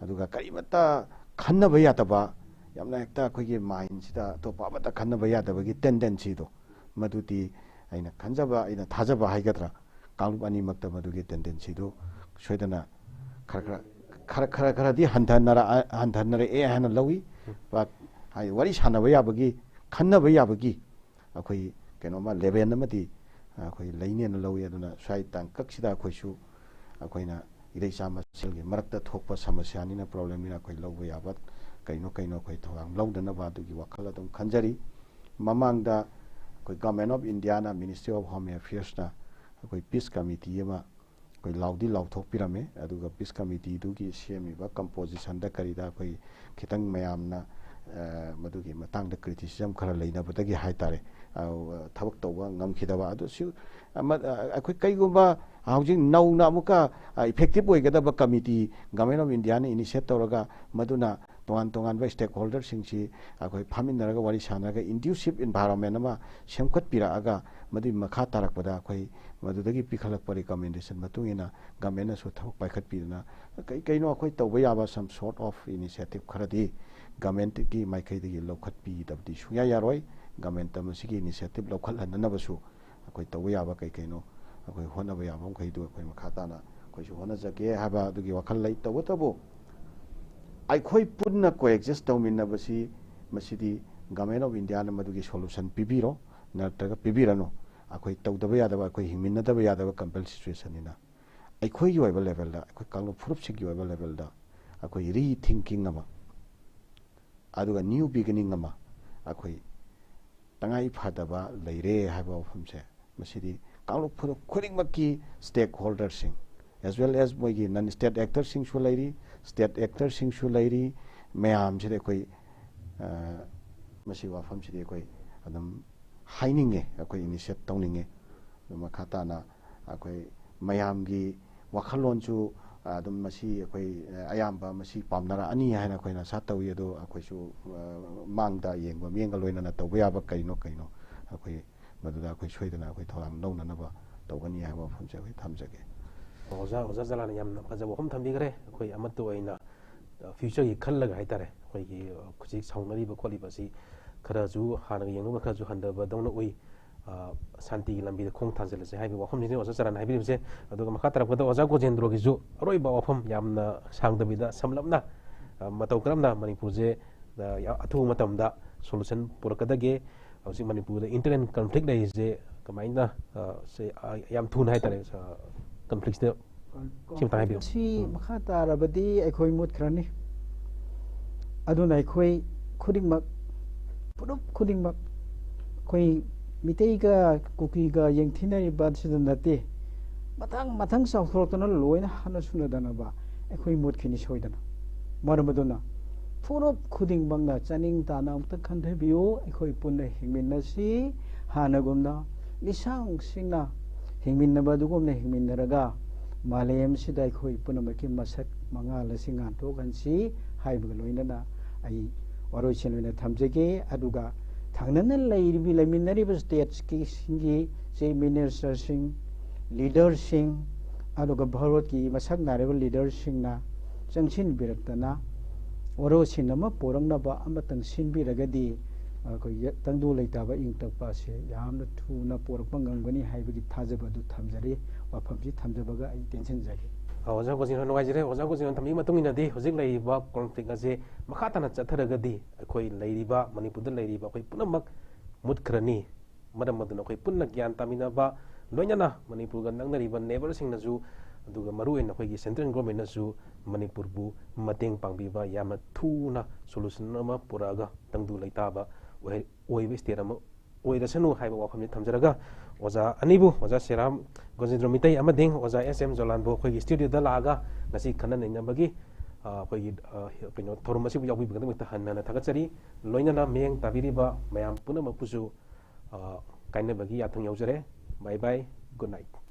ꯑꯗꯨꯒ ꯀꯔꯤꯃꯠꯇ ꯈꯟꯅꯕ ꯌꯥꯗꯕ, ꯌꯥꯝꯅ ꯍꯦꯛꯇ ꯑꯩꯈꯣꯏꯒꯤ mindꯁꯤꯗ ꯑꯇꯣꯞꯄ ꯑꯃꯠꯇ ꯈꯟꯅꯕ ꯌꯥꯗꯕꯒꯤ tendencyꯗꯣ, ꯃꯗꯨꯗꯤ ꯑꯩꯅ ꯈꯟꯖꯕ, ꯑꯩꯅ ꯊꯥꯖꯕ ꯍꯥꯏꯒꯗ꯭ꯔꯥ, ꯀꯥꯡꯂꯨꯞ ꯑꯅꯤꯃꯛꯇ ꯃꯗꯨꯒꯤ tendencyꯗꯨ ꯁꯣꯏꯗꯅ ꯈꯔ ꯈꯔ, ꯈꯔ, ꯈꯔ ꯈꯔꯗꯤ ꯍꯟꯊꯅꯔꯛꯑ-, ꯍꯟꯊꯅꯔꯛꯑꯦ ꯍꯥꯏꯅ ꯂꯧꯏ꯫ ꯄ-, ꯍꯥꯏꯗꯤ ꯋꯥꯔꯤ ꯁꯥꯟꯅꯕ ꯌꯥꯕꯒꯤ, ꯈꯟꯅꯕ ꯌꯥꯕꯒꯤ ꯑꯩꯈꯣꯏ ꯀꯩꯅꯣꯝꯃ level ꯑꯃꯗꯤ ꯑꯩꯈꯣꯏ ꯂꯩꯅꯦꯅ ꯂꯧꯏ꯫ ꯑꯗꯨꯅ ꯁ꯭ꯋꯥꯏ ꯇꯥꯡꯀꯛꯁꯤꯗ ꯑꯩꯈꯣꯏꯁꯨ, ꯑꯩꯈꯣꯏꯅ ꯏꯔꯩꯆꯥ ꯃꯁꯦꯜꯒꯤ ꯃꯔꯛꯇ ꯊꯣꯛꯄ ꯁꯃꯁ꯭ꯌꯥꯅꯤꯅ, problemꯅꯤꯅ, ꯑꯩꯈꯣꯏ ꯂꯧꯕ ꯌꯥꯕ ꯀꯩꯅꯣ ꯀꯩꯅꯣ ꯑꯩꯈꯣꯏ ꯊꯧꯔꯥꯡ ꯂꯧꯗꯅꯕ ꯑꯗꯨꯒꯤ ꯋꯥꯈꯜ ꯑꯗꯨꯝ ꯈꯟꯖꯔꯤ꯫ ꯃꯃꯥꯡꯗ ꯑꯩꯈꯣꯏ Government of Indiaꯅ, Ministry of Home Affairsꯅ ꯑꯩꯈꯣꯏ peace committee ꯑꯃ ꯑꯩꯈꯣꯏ ꯂꯥꯎꯗꯤ ꯂꯥꯎꯊꯣꯛꯄꯤꯔꯝꯃꯦ꯫ ꯑꯗꯨꯒ peace committeeꯗꯨꯒꯤ ꯁꯦꯝꯃꯤꯕ compositionꯗ ꯀꯔꯤꯗ ꯑꯩꯈꯣꯏ ꯈꯤꯇꯪ ꯃꯌꯥꯝꯅ, ꯑ, ꯃꯗꯨꯒꯤ ꯃꯇꯥꯡꯗ criticism ꯈꯔ ꯂꯩꯅꯕꯗꯒꯤ ꯍꯥꯏ ꯇꯥꯔꯦ, ꯑ, ꯊꯕꯛ ꯇꯧꯕ ꯉꯝꯈꯤꯗꯕ꯫ ꯑꯗꯨ ꯁꯤ, ꯑꯃ, ꯑ, ꯑꯩꯈꯣꯏ ꯀꯩꯒꯨꯝꯕ ꯍꯧꯖꯤꯛ ꯅꯧꯅ ꯑꯃꯨꯛꯀ, ꯑ, effective ꯑꯣꯏꯒꯗꯕ committee Government of Indiaꯅ initiate ꯇꯧꯔꯒ, ꯃꯗꯨꯅ ꯇꯣꯉꯥꯟ ꯇꯣꯉꯥꯟꯕ stakeholderꯁꯤꯡꯁꯤ ꯑꯩꯈꯣꯏ ꯐꯝꯃꯤꯟꯅꯔꯒ, ꯋꯥꯔꯤ ꯁꯥꯟꯅꯔꯒ, inducive environment ꯑꯃ ꯁꯦꯝꯒꯠꯄꯤꯔꯛꯑꯒ, ꯃꯗꯨꯒꯤ ꯃꯈꯥ ꯇꯥꯔꯛꯄꯗ ꯑꯩꯈꯣꯏ ꯃꯗꯨꯗꯒꯤ ꯄꯤꯈꯠꯂꯛꯄ recommendationꯒꯤ ꯃꯇꯨꯡ ꯏꯟꯅ governmentꯅꯁꯨ ꯊꯕꯛ ꯄꯥꯏꯈꯠꯄꯤꯗꯨꯅ, ꯀꯩ ꯀꯩꯅꯣ ꯑꯩꯈꯣꯏ ꯇꯧꯕ ꯌꯥꯕ some sort of initiative ꯈꯔꯗꯤ governmentꯀꯤ ꯃꯥꯏꯀꯩꯗꯒꯤ ꯂꯧꯈꯠꯄꯤꯗꯕꯗꯤ ꯁꯨꯡꯌꯥ ꯌꯥꯔꯣꯏ꯫ Governmentꯇ ꯃꯁꯤꯒꯤ initiative ꯂꯧꯈꯠꯍꯟꯅꯅꯕꯁꯨ ꯑꯩꯈꯣꯏ ꯇꯧꯕ ꯌꯥꯕ ꯀꯩ ꯀꯩꯅꯣ, ꯑꯩꯈꯣꯏ ꯍꯣꯠꯅꯕ ꯌꯥꯕ ꯃꯈꯩꯗꯨ ꯑꯩꯈꯣꯏ ꯃꯈꯥ ꯇꯥꯅ ꯑꯩꯈꯣꯏꯁꯨ ꯍꯣꯠꯅꯖꯒꯦ ꯍꯥꯏꯕ ꯑꯗꯨꯒꯤ ꯋꯥꯈꯜ ꯂꯩ꯫ ꯇꯧꯕꯇꯕꯨ, ꯑꯩꯈꯣꯏ ꯄꯨꯟꯅ coexist ꯇꯧꯃꯤꯟꯅꯕꯁꯤ, ꯃꯁꯤꯗꯤ Government of Indiaꯅ ꯃꯗꯨꯒꯤ solution ꯄꯤꯕꯤꯔꯣ, ꯅꯠꯇ꯭ꯔꯒ ꯄꯤꯕꯤꯔꯅꯨ꯫ ꯑꯩꯈꯣꯏ ꯇꯧꯗꯕ ꯌꯥꯗꯕ, ꯑꯩꯈꯣꯏ ꯍꯤꯡꯃꯤꯟꯅꯗꯕ ꯌꯥꯗꯕ compel situationꯅꯤꯅ, ꯑꯩꯈꯣꯏꯒꯤ ꯑꯣꯏꯕ levelꯗ, ꯑꯩꯈꯣꯏ ꯀꯥꯡꯂꯨꯞ ꯐꯨꯔꯨꯞꯁꯤꯡꯒꯤ ꯑꯣꯏꯕ levelꯗ ꯑꯩꯈꯣꯏ rethinking ꯑꯃ, ꯑꯗꯨꯒ new beginning ꯑꯃ ꯑꯩꯈꯣꯏ ꯇꯉꯥꯏ ꯐꯗꯕ ꯂꯩꯔꯦ ꯍꯥꯏꯕ ꯋꯥꯐꯝꯁꯦ, ꯃꯁꯤꯗꯤ ꯀꯥꯡꯂꯨꯞ ꯐꯨꯔꯨꯞ ꯈꯨꯗꯤꯡꯃꯛꯀꯤ stakeholderꯁꯤꯡ, as well as ꯃꯣꯏꯒꯤ non state actorꯁꯤꯡꯁꯨ ꯂꯩꯔꯤ, state actorꯁꯤꯡꯁꯨ ꯂꯩꯔꯤ, ꯃꯌꯥꯝꯁꯤꯗ ꯑꯩꯈꯣꯏ, ꯑ, ꯃꯁꯤ ꯋꯥꯐꯝꯁꯤꯗꯤ ꯑꯩꯈꯣꯏ ꯑꯗꯨꯝ ꯍꯥꯏꯅꯤꯡꯉꯦ, ꯑꯩꯈꯣꯏ initiate ꯇꯧꯅꯤꯡꯉꯦ꯫ ꯑꯗꯨ ꯃꯈꯥ ꯇꯥꯅ ꯑꯩꯈꯣꯏ ꯃꯌꯥꯝꯒꯤ ꯋꯥꯈꯜꯂꯣꯟꯁꯨ, ꯑ, ꯑꯗꯨꯝ ꯃꯁꯤ ꯑꯩꯈꯣꯏ, ꯑ, ꯑꯌꯥꯝꯕ ꯃꯁꯤ ꯄꯥꯝꯅꯔꯛꯑꯅꯤ ꯍꯥꯏꯅ ꯑꯩꯈꯣꯏꯅ ꯑꯥꯁꯥ ꯇꯧꯏ꯫ ꯑꯗꯣ ꯑꯩꯈꯣꯏꯁꯨ, ꯑ, ꯃꯥꯡꯗ ꯌꯦꯡꯕ ꯃꯤꯠꯌꯦꯡꯒ ꯂꯣꯏꯅꯅ ꯇꯧꯕ ꯌꯥꯕ ꯀꯩꯅꯣ ꯀꯩꯅꯣ ꯑꯩꯈꯣꯏ ꯃꯗꯨꯗ ꯑꯩꯈꯣꯏ ꯁꯣꯏꯗꯅ ꯑꯩꯈꯣꯏ ꯊꯧꯗꯥꯡ ꯂꯧꯅꯅꯕ ꯇꯧꯒꯅꯤ ꯍꯥꯏꯕ ꯋꯥꯐꯝꯁꯦ ꯑꯩꯈꯣꯏ ꯊꯝꯖꯒꯦ꯫ ꯑꯣꯖꯥ, ꯑꯣꯖꯥ ꯖꯂꯥꯟꯅ ꯌꯥꯝꯅ ꯐꯖꯕ ꯋꯥꯐꯝ ꯊꯝꯕꯤꯈ꯭ꯔꯦ꯫ ꯑꯩꯈꯣꯏ ꯑꯃꯠꯇ ꯑꯣꯏꯅ, ꯑ, futureꯒꯤ ꯈꯜꯂꯒ ꯍꯥꯏꯇꯥꯔꯦ, ꯑꯩꯈꯣꯏꯒꯤ, ꯑ, ꯍꯧꯖꯤꯛ ꯁꯥꯎꯅꯔꯤꯕ ꯈꯣꯠꯂꯤꯕ ꯑꯁꯤ ꯈꯔꯁꯨ ꯍꯥꯟꯅꯒ ꯌꯦꯡꯅꯕ ꯈꯔꯁꯨ ꯍꯟꯊꯕꯗꯧꯅ ꯎꯏ꯫ ꯑ, ꯁꯥꯟꯇꯤꯒꯤ ꯂꯝꯕꯤꯗ ꯈꯣꯡ ꯊꯥꯡꯖꯤꯜꯂꯁꯦ ꯍꯥꯏꯕꯒꯤ ꯋꯥꯐꯝꯁꯤꯅꯤ ꯑꯣꯖꯥ ꯆꯔꯥꯟꯅ ꯍꯥꯏꯕꯤꯔꯤꯕꯁꯦ꯫ ꯑꯗꯨꯒ ꯃꯈꯥ ꯇꯥꯔꯛꯄꯗ ꯑꯣꯖꯥ ꯒꯣꯖꯦꯟꯗ꯭ꯔꯣꯒꯤꯁꯨ ꯑꯔꯣꯏꯕ ꯋꯥꯐꯝ ꯌꯥꯝꯅ ꯁꯥꯡꯗꯕꯤꯗ ꯁꯝꯂꯞꯅ, ꯑ, ꯃꯇꯧ ꯀꯔꯝꯅ ꯃꯅꯤꯄꯨꯔꯁꯦ, ꯑ, ꯌꯥ-, ꯑꯊꯨꯕ ꯃꯇꯝꯗ solution ꯄꯨꯔꯛꯀꯗꯒꯦ? ꯍꯧꯖꯤꯛ ꯃꯅꯤꯄꯨꯔꯗ internal conflict ꯂꯩꯔꯤꯁꯦ ꯀꯃꯥꯏꯅ, ꯑ, ꯁꯦ, ꯑ, ꯌꯥꯝ ꯊꯨꯅ ꯍꯥꯏꯇꯥꯔꯦ, ꯑ, conflictꯁꯤꯗ ꯁꯤ ꯃꯇꯥꯡ ꯍꯥꯏꯕꯤꯌꯨ꯫ ꯁꯤ ꯎꯝ꯫ ꯃꯈꯥ ꯇꯥꯔꯕꯗꯤ ꯑꯩꯈꯣꯏ ꯃꯨꯠꯈ꯭ꯔꯅꯤ꯫ ꯑꯗꯨꯅ ꯑꯩꯈꯣꯏ ꯈꯨꯗꯤꯡꯃꯛ, ꯐꯨꯔꯨꯞ ꯈꯨꯗꯤꯡꯃꯛ, ꯑꯩꯈꯣꯏ ꯃꯤꯇꯩꯒ ꯀꯨꯀꯤꯒ ꯌꯦꯡꯊꯤꯅꯔꯤꯕ ꯑꯁꯤꯗ ꯅꯠꯇꯦ, ꯃꯊꯪ ꯃꯊꯪ ꯆꯥꯎꯊꯣꯔꯛꯇꯅ ꯂꯣꯏꯅ ꯍꯥꯠꯅ ꯁꯨꯅꯗꯅꯕ ꯑꯩꯈꯣꯏ ꯃꯨꯠꯈꯤꯅꯤ ꯁꯣꯏꯗꯅ꯫ ꯃꯔꯝ ꯑꯗꯨꯅ ꯐꯨꯔꯨꯞ ꯈꯨꯗꯤꯡꯃꯛꯅ ꯆꯥꯅꯤꯡ ꯇꯥꯅ ꯑꯃꯨꯛꯇ ꯈꯟꯊꯕꯤꯌꯨ, ꯑꯩꯈꯣꯏ ꯄꯨꯟꯅ ꯍꯤꯡꯃꯤꯟꯅꯁꯤ꯫ ꯍꯥꯟꯅꯒꯨꯝꯅ ꯂꯤꯁꯥꯡꯁꯤꯡꯅ ꯍꯤꯡꯃꯤꯟꯅꯕ ꯑꯗꯨꯒꯨꯝꯅ ꯍꯤꯡꯃꯤꯟꯅꯔꯒ ꯃꯥꯂꯦꯝꯁꯤꯗ ꯑꯩꯈꯣꯏ ꯄꯨꯝꯅꯃꯛꯀꯤ ꯃꯁꯛ ꯃꯉꯥꯜ ꯑꯁꯤ ꯉꯥꯟꯊꯣꯛꯍꯟꯁꯤ ꯍꯥꯏꯕꯒ ꯂꯣꯏꯅꯅ ꯑꯩ ꯋꯥꯔꯣꯏꯁꯤꯟ ꯑꯣꯏꯅ ꯊꯝꯖꯒꯦ꯫ ꯑꯗꯨꯒ ꯊꯪꯅꯅ ꯂꯩꯔꯤꯕ, ꯂꯩꯃꯤꯟꯅꯔꯤꯕ ꯁ꯭ꯇꯦꯠꯁꯀꯤ ꯁꯤꯡꯒꯤ ꯆꯤꯐ ꯃꯤꯅꯤꯁꯇꯔꯁꯤꯡ, ꯂꯤꯗꯔꯁꯤꯡ, ꯑꯗꯨꯒ ꯚꯥꯔꯠꯀꯤ ꯃꯁꯛ ꯅꯥꯏꯔꯕ ꯂꯤꯗꯔꯁꯤꯡꯅ ꯆꯪꯁꯤꯟꯕꯤꯔꯛꯇꯅ ꯋꯥꯔꯣꯏꯁꯤꯟ ꯑꯃ ꯄꯨꯔꯛꯅꯕ ꯑꯃꯇꯪ ꯁꯤꯟꯕꯤꯔꯒꯗꯤ ꯑꯩꯈꯣꯏꯒꯤ ꯇꯪꯗꯨ ꯂꯩꯇꯥꯕ ꯏꯪ ꯇꯞꯄ ꯑꯁꯤ ꯌꯥꯝꯅ ꯊꯨꯅ ꯄꯨꯔꯛꯄ ꯉꯝꯒꯅꯤ ꯍꯥꯏꯕꯒꯤ ꯊꯥꯖꯕ ꯑꯗꯨ ꯊꯝꯖꯔꯤ꯫ ꯋꯥꯐꯝꯁꯤ ꯊꯝꯖꯕꯒ ꯑꯩ ꯇꯦꯟꯁꯤꯟꯖꯒꯦ꯫ ꯑ, ꯑꯣꯖꯥ ꯒꯣꯖꯤꯟ, ꯅꯨꯡꯉꯥꯏꯖꯔꯦ꯫ ꯑꯣꯖꯥ ꯒꯣꯖꯤꯟꯅ ꯊꯝꯕꯤꯕꯒꯤ ꯃꯇꯨꯡ ꯏꯟꯅꯗꯤ ꯍꯧꯖꯤꯛ ꯂꯩꯔꯤꯕ ꯀꯣꯟꯐ꯭ꯂꯤꯛ ꯑꯁꯤ ꯃꯈꯥ ꯇꯥꯅ ꯆꯠꯊꯔꯒꯗꯤ ꯑꯩꯈꯣꯏ ꯂꯩꯔꯤꯕ, ꯃꯅꯤꯄꯨꯔꯗ ꯂꯩꯔꯤꯕ ꯑꯩꯈꯣꯏ ꯄꯨꯝꯅꯃꯛ ꯃꯨꯠꯈ꯭ꯔꯅꯤ꯫ ꯃꯔꯝ ꯑꯗꯨꯅ ꯑꯩꯈꯣꯏ ꯄꯨꯟꯅ ꯒ꯭ꯌꯥꯟ ꯇꯥꯃꯤꯟꯅꯕ, ꯂꯣꯏꯅꯅ ꯃꯅꯤꯄꯨꯔꯒ ꯅꯛꯅꯔꯤꯕ ꯅꯦꯕꯔꯁꯤꯡꯅꯁꯨ, ꯑꯗꯨꯒ ꯃꯔꯨꯑꯣꯏꯅ ꯑꯩꯈꯣꯏꯒꯤ ꯁꯦꯟꯇ꯭ꯔꯦꯜ ꯒꯣꯔꯃꯦꯟꯅꯁꯨ ꯃꯅꯤꯄꯨꯔꯕꯨ ꯃꯇꯦꯡ ꯄꯥꯡꯕꯤꯕ, ꯌꯥꯝꯅ ꯊꯨꯅ ꯁꯣꯂꯨꯁꯟ ꯑꯃ ꯄꯨꯔꯛꯑꯒ ꯇꯪꯗꯨ ꯂꯩꯇꯥꯕ ꯑꯣꯏ-, ꯑꯣꯏꯕ ꯁ꯭ꯇꯦꯠ ꯑꯃ ꯑꯣꯏꯔꯁꯅꯨ ꯍꯥꯏꯕ ꯋꯥꯐꯝꯁꯤ ꯊꯝꯖꯔꯒ, ꯑꯣꯖꯥ ꯑꯅꯤꯕꯨ, ꯑꯣꯖꯥ ꯁꯦꯔꯥꯝ ꯒꯣꯖꯦꯟꯗ꯭ꯔ ꯃꯤꯇꯩ ꯑꯃꯗꯤ ꯑꯣꯖꯥ ꯑꯦꯁ ꯑꯦꯝ ꯖꯣꯂꯥꯟꯕꯨ ꯑꯩꯈꯣꯏꯒꯤ ꯁ꯭ꯇꯨꯗꯤꯑꯣꯗ ꯂꯥꯛꯑꯒ ꯉꯁꯤ ꯈꯟꯅ ꯅꯩꯅꯕꯒꯤ, ꯑ, ꯑꯩꯈꯣꯏꯒꯤ, ꯑ, ꯀꯩꯅꯣ, ꯊꯧꯔꯝ ꯑꯁꯤꯕꯨ ꯌꯥꯎꯕꯤꯕꯒꯤꯗꯃꯛꯇ ꯍꯟꯅ ꯍꯟꯅ ꯊꯥꯒꯠꯆꯔꯤ꯫ ꯂꯣꯏꯅꯅ ꯃꯤꯠꯌꯦꯡ ꯇꯥꯕꯤꯔꯤꯕ ꯃꯌꯥꯝ ꯄꯨꯝꯅꯃꯛꯄꯨꯁꯨ, ꯑ, ꯀꯥꯏꯅꯕꯒꯤ ꯌꯥꯊꯪ ꯌꯧꯖꯔꯦ꯫ Bye bye, good night꯫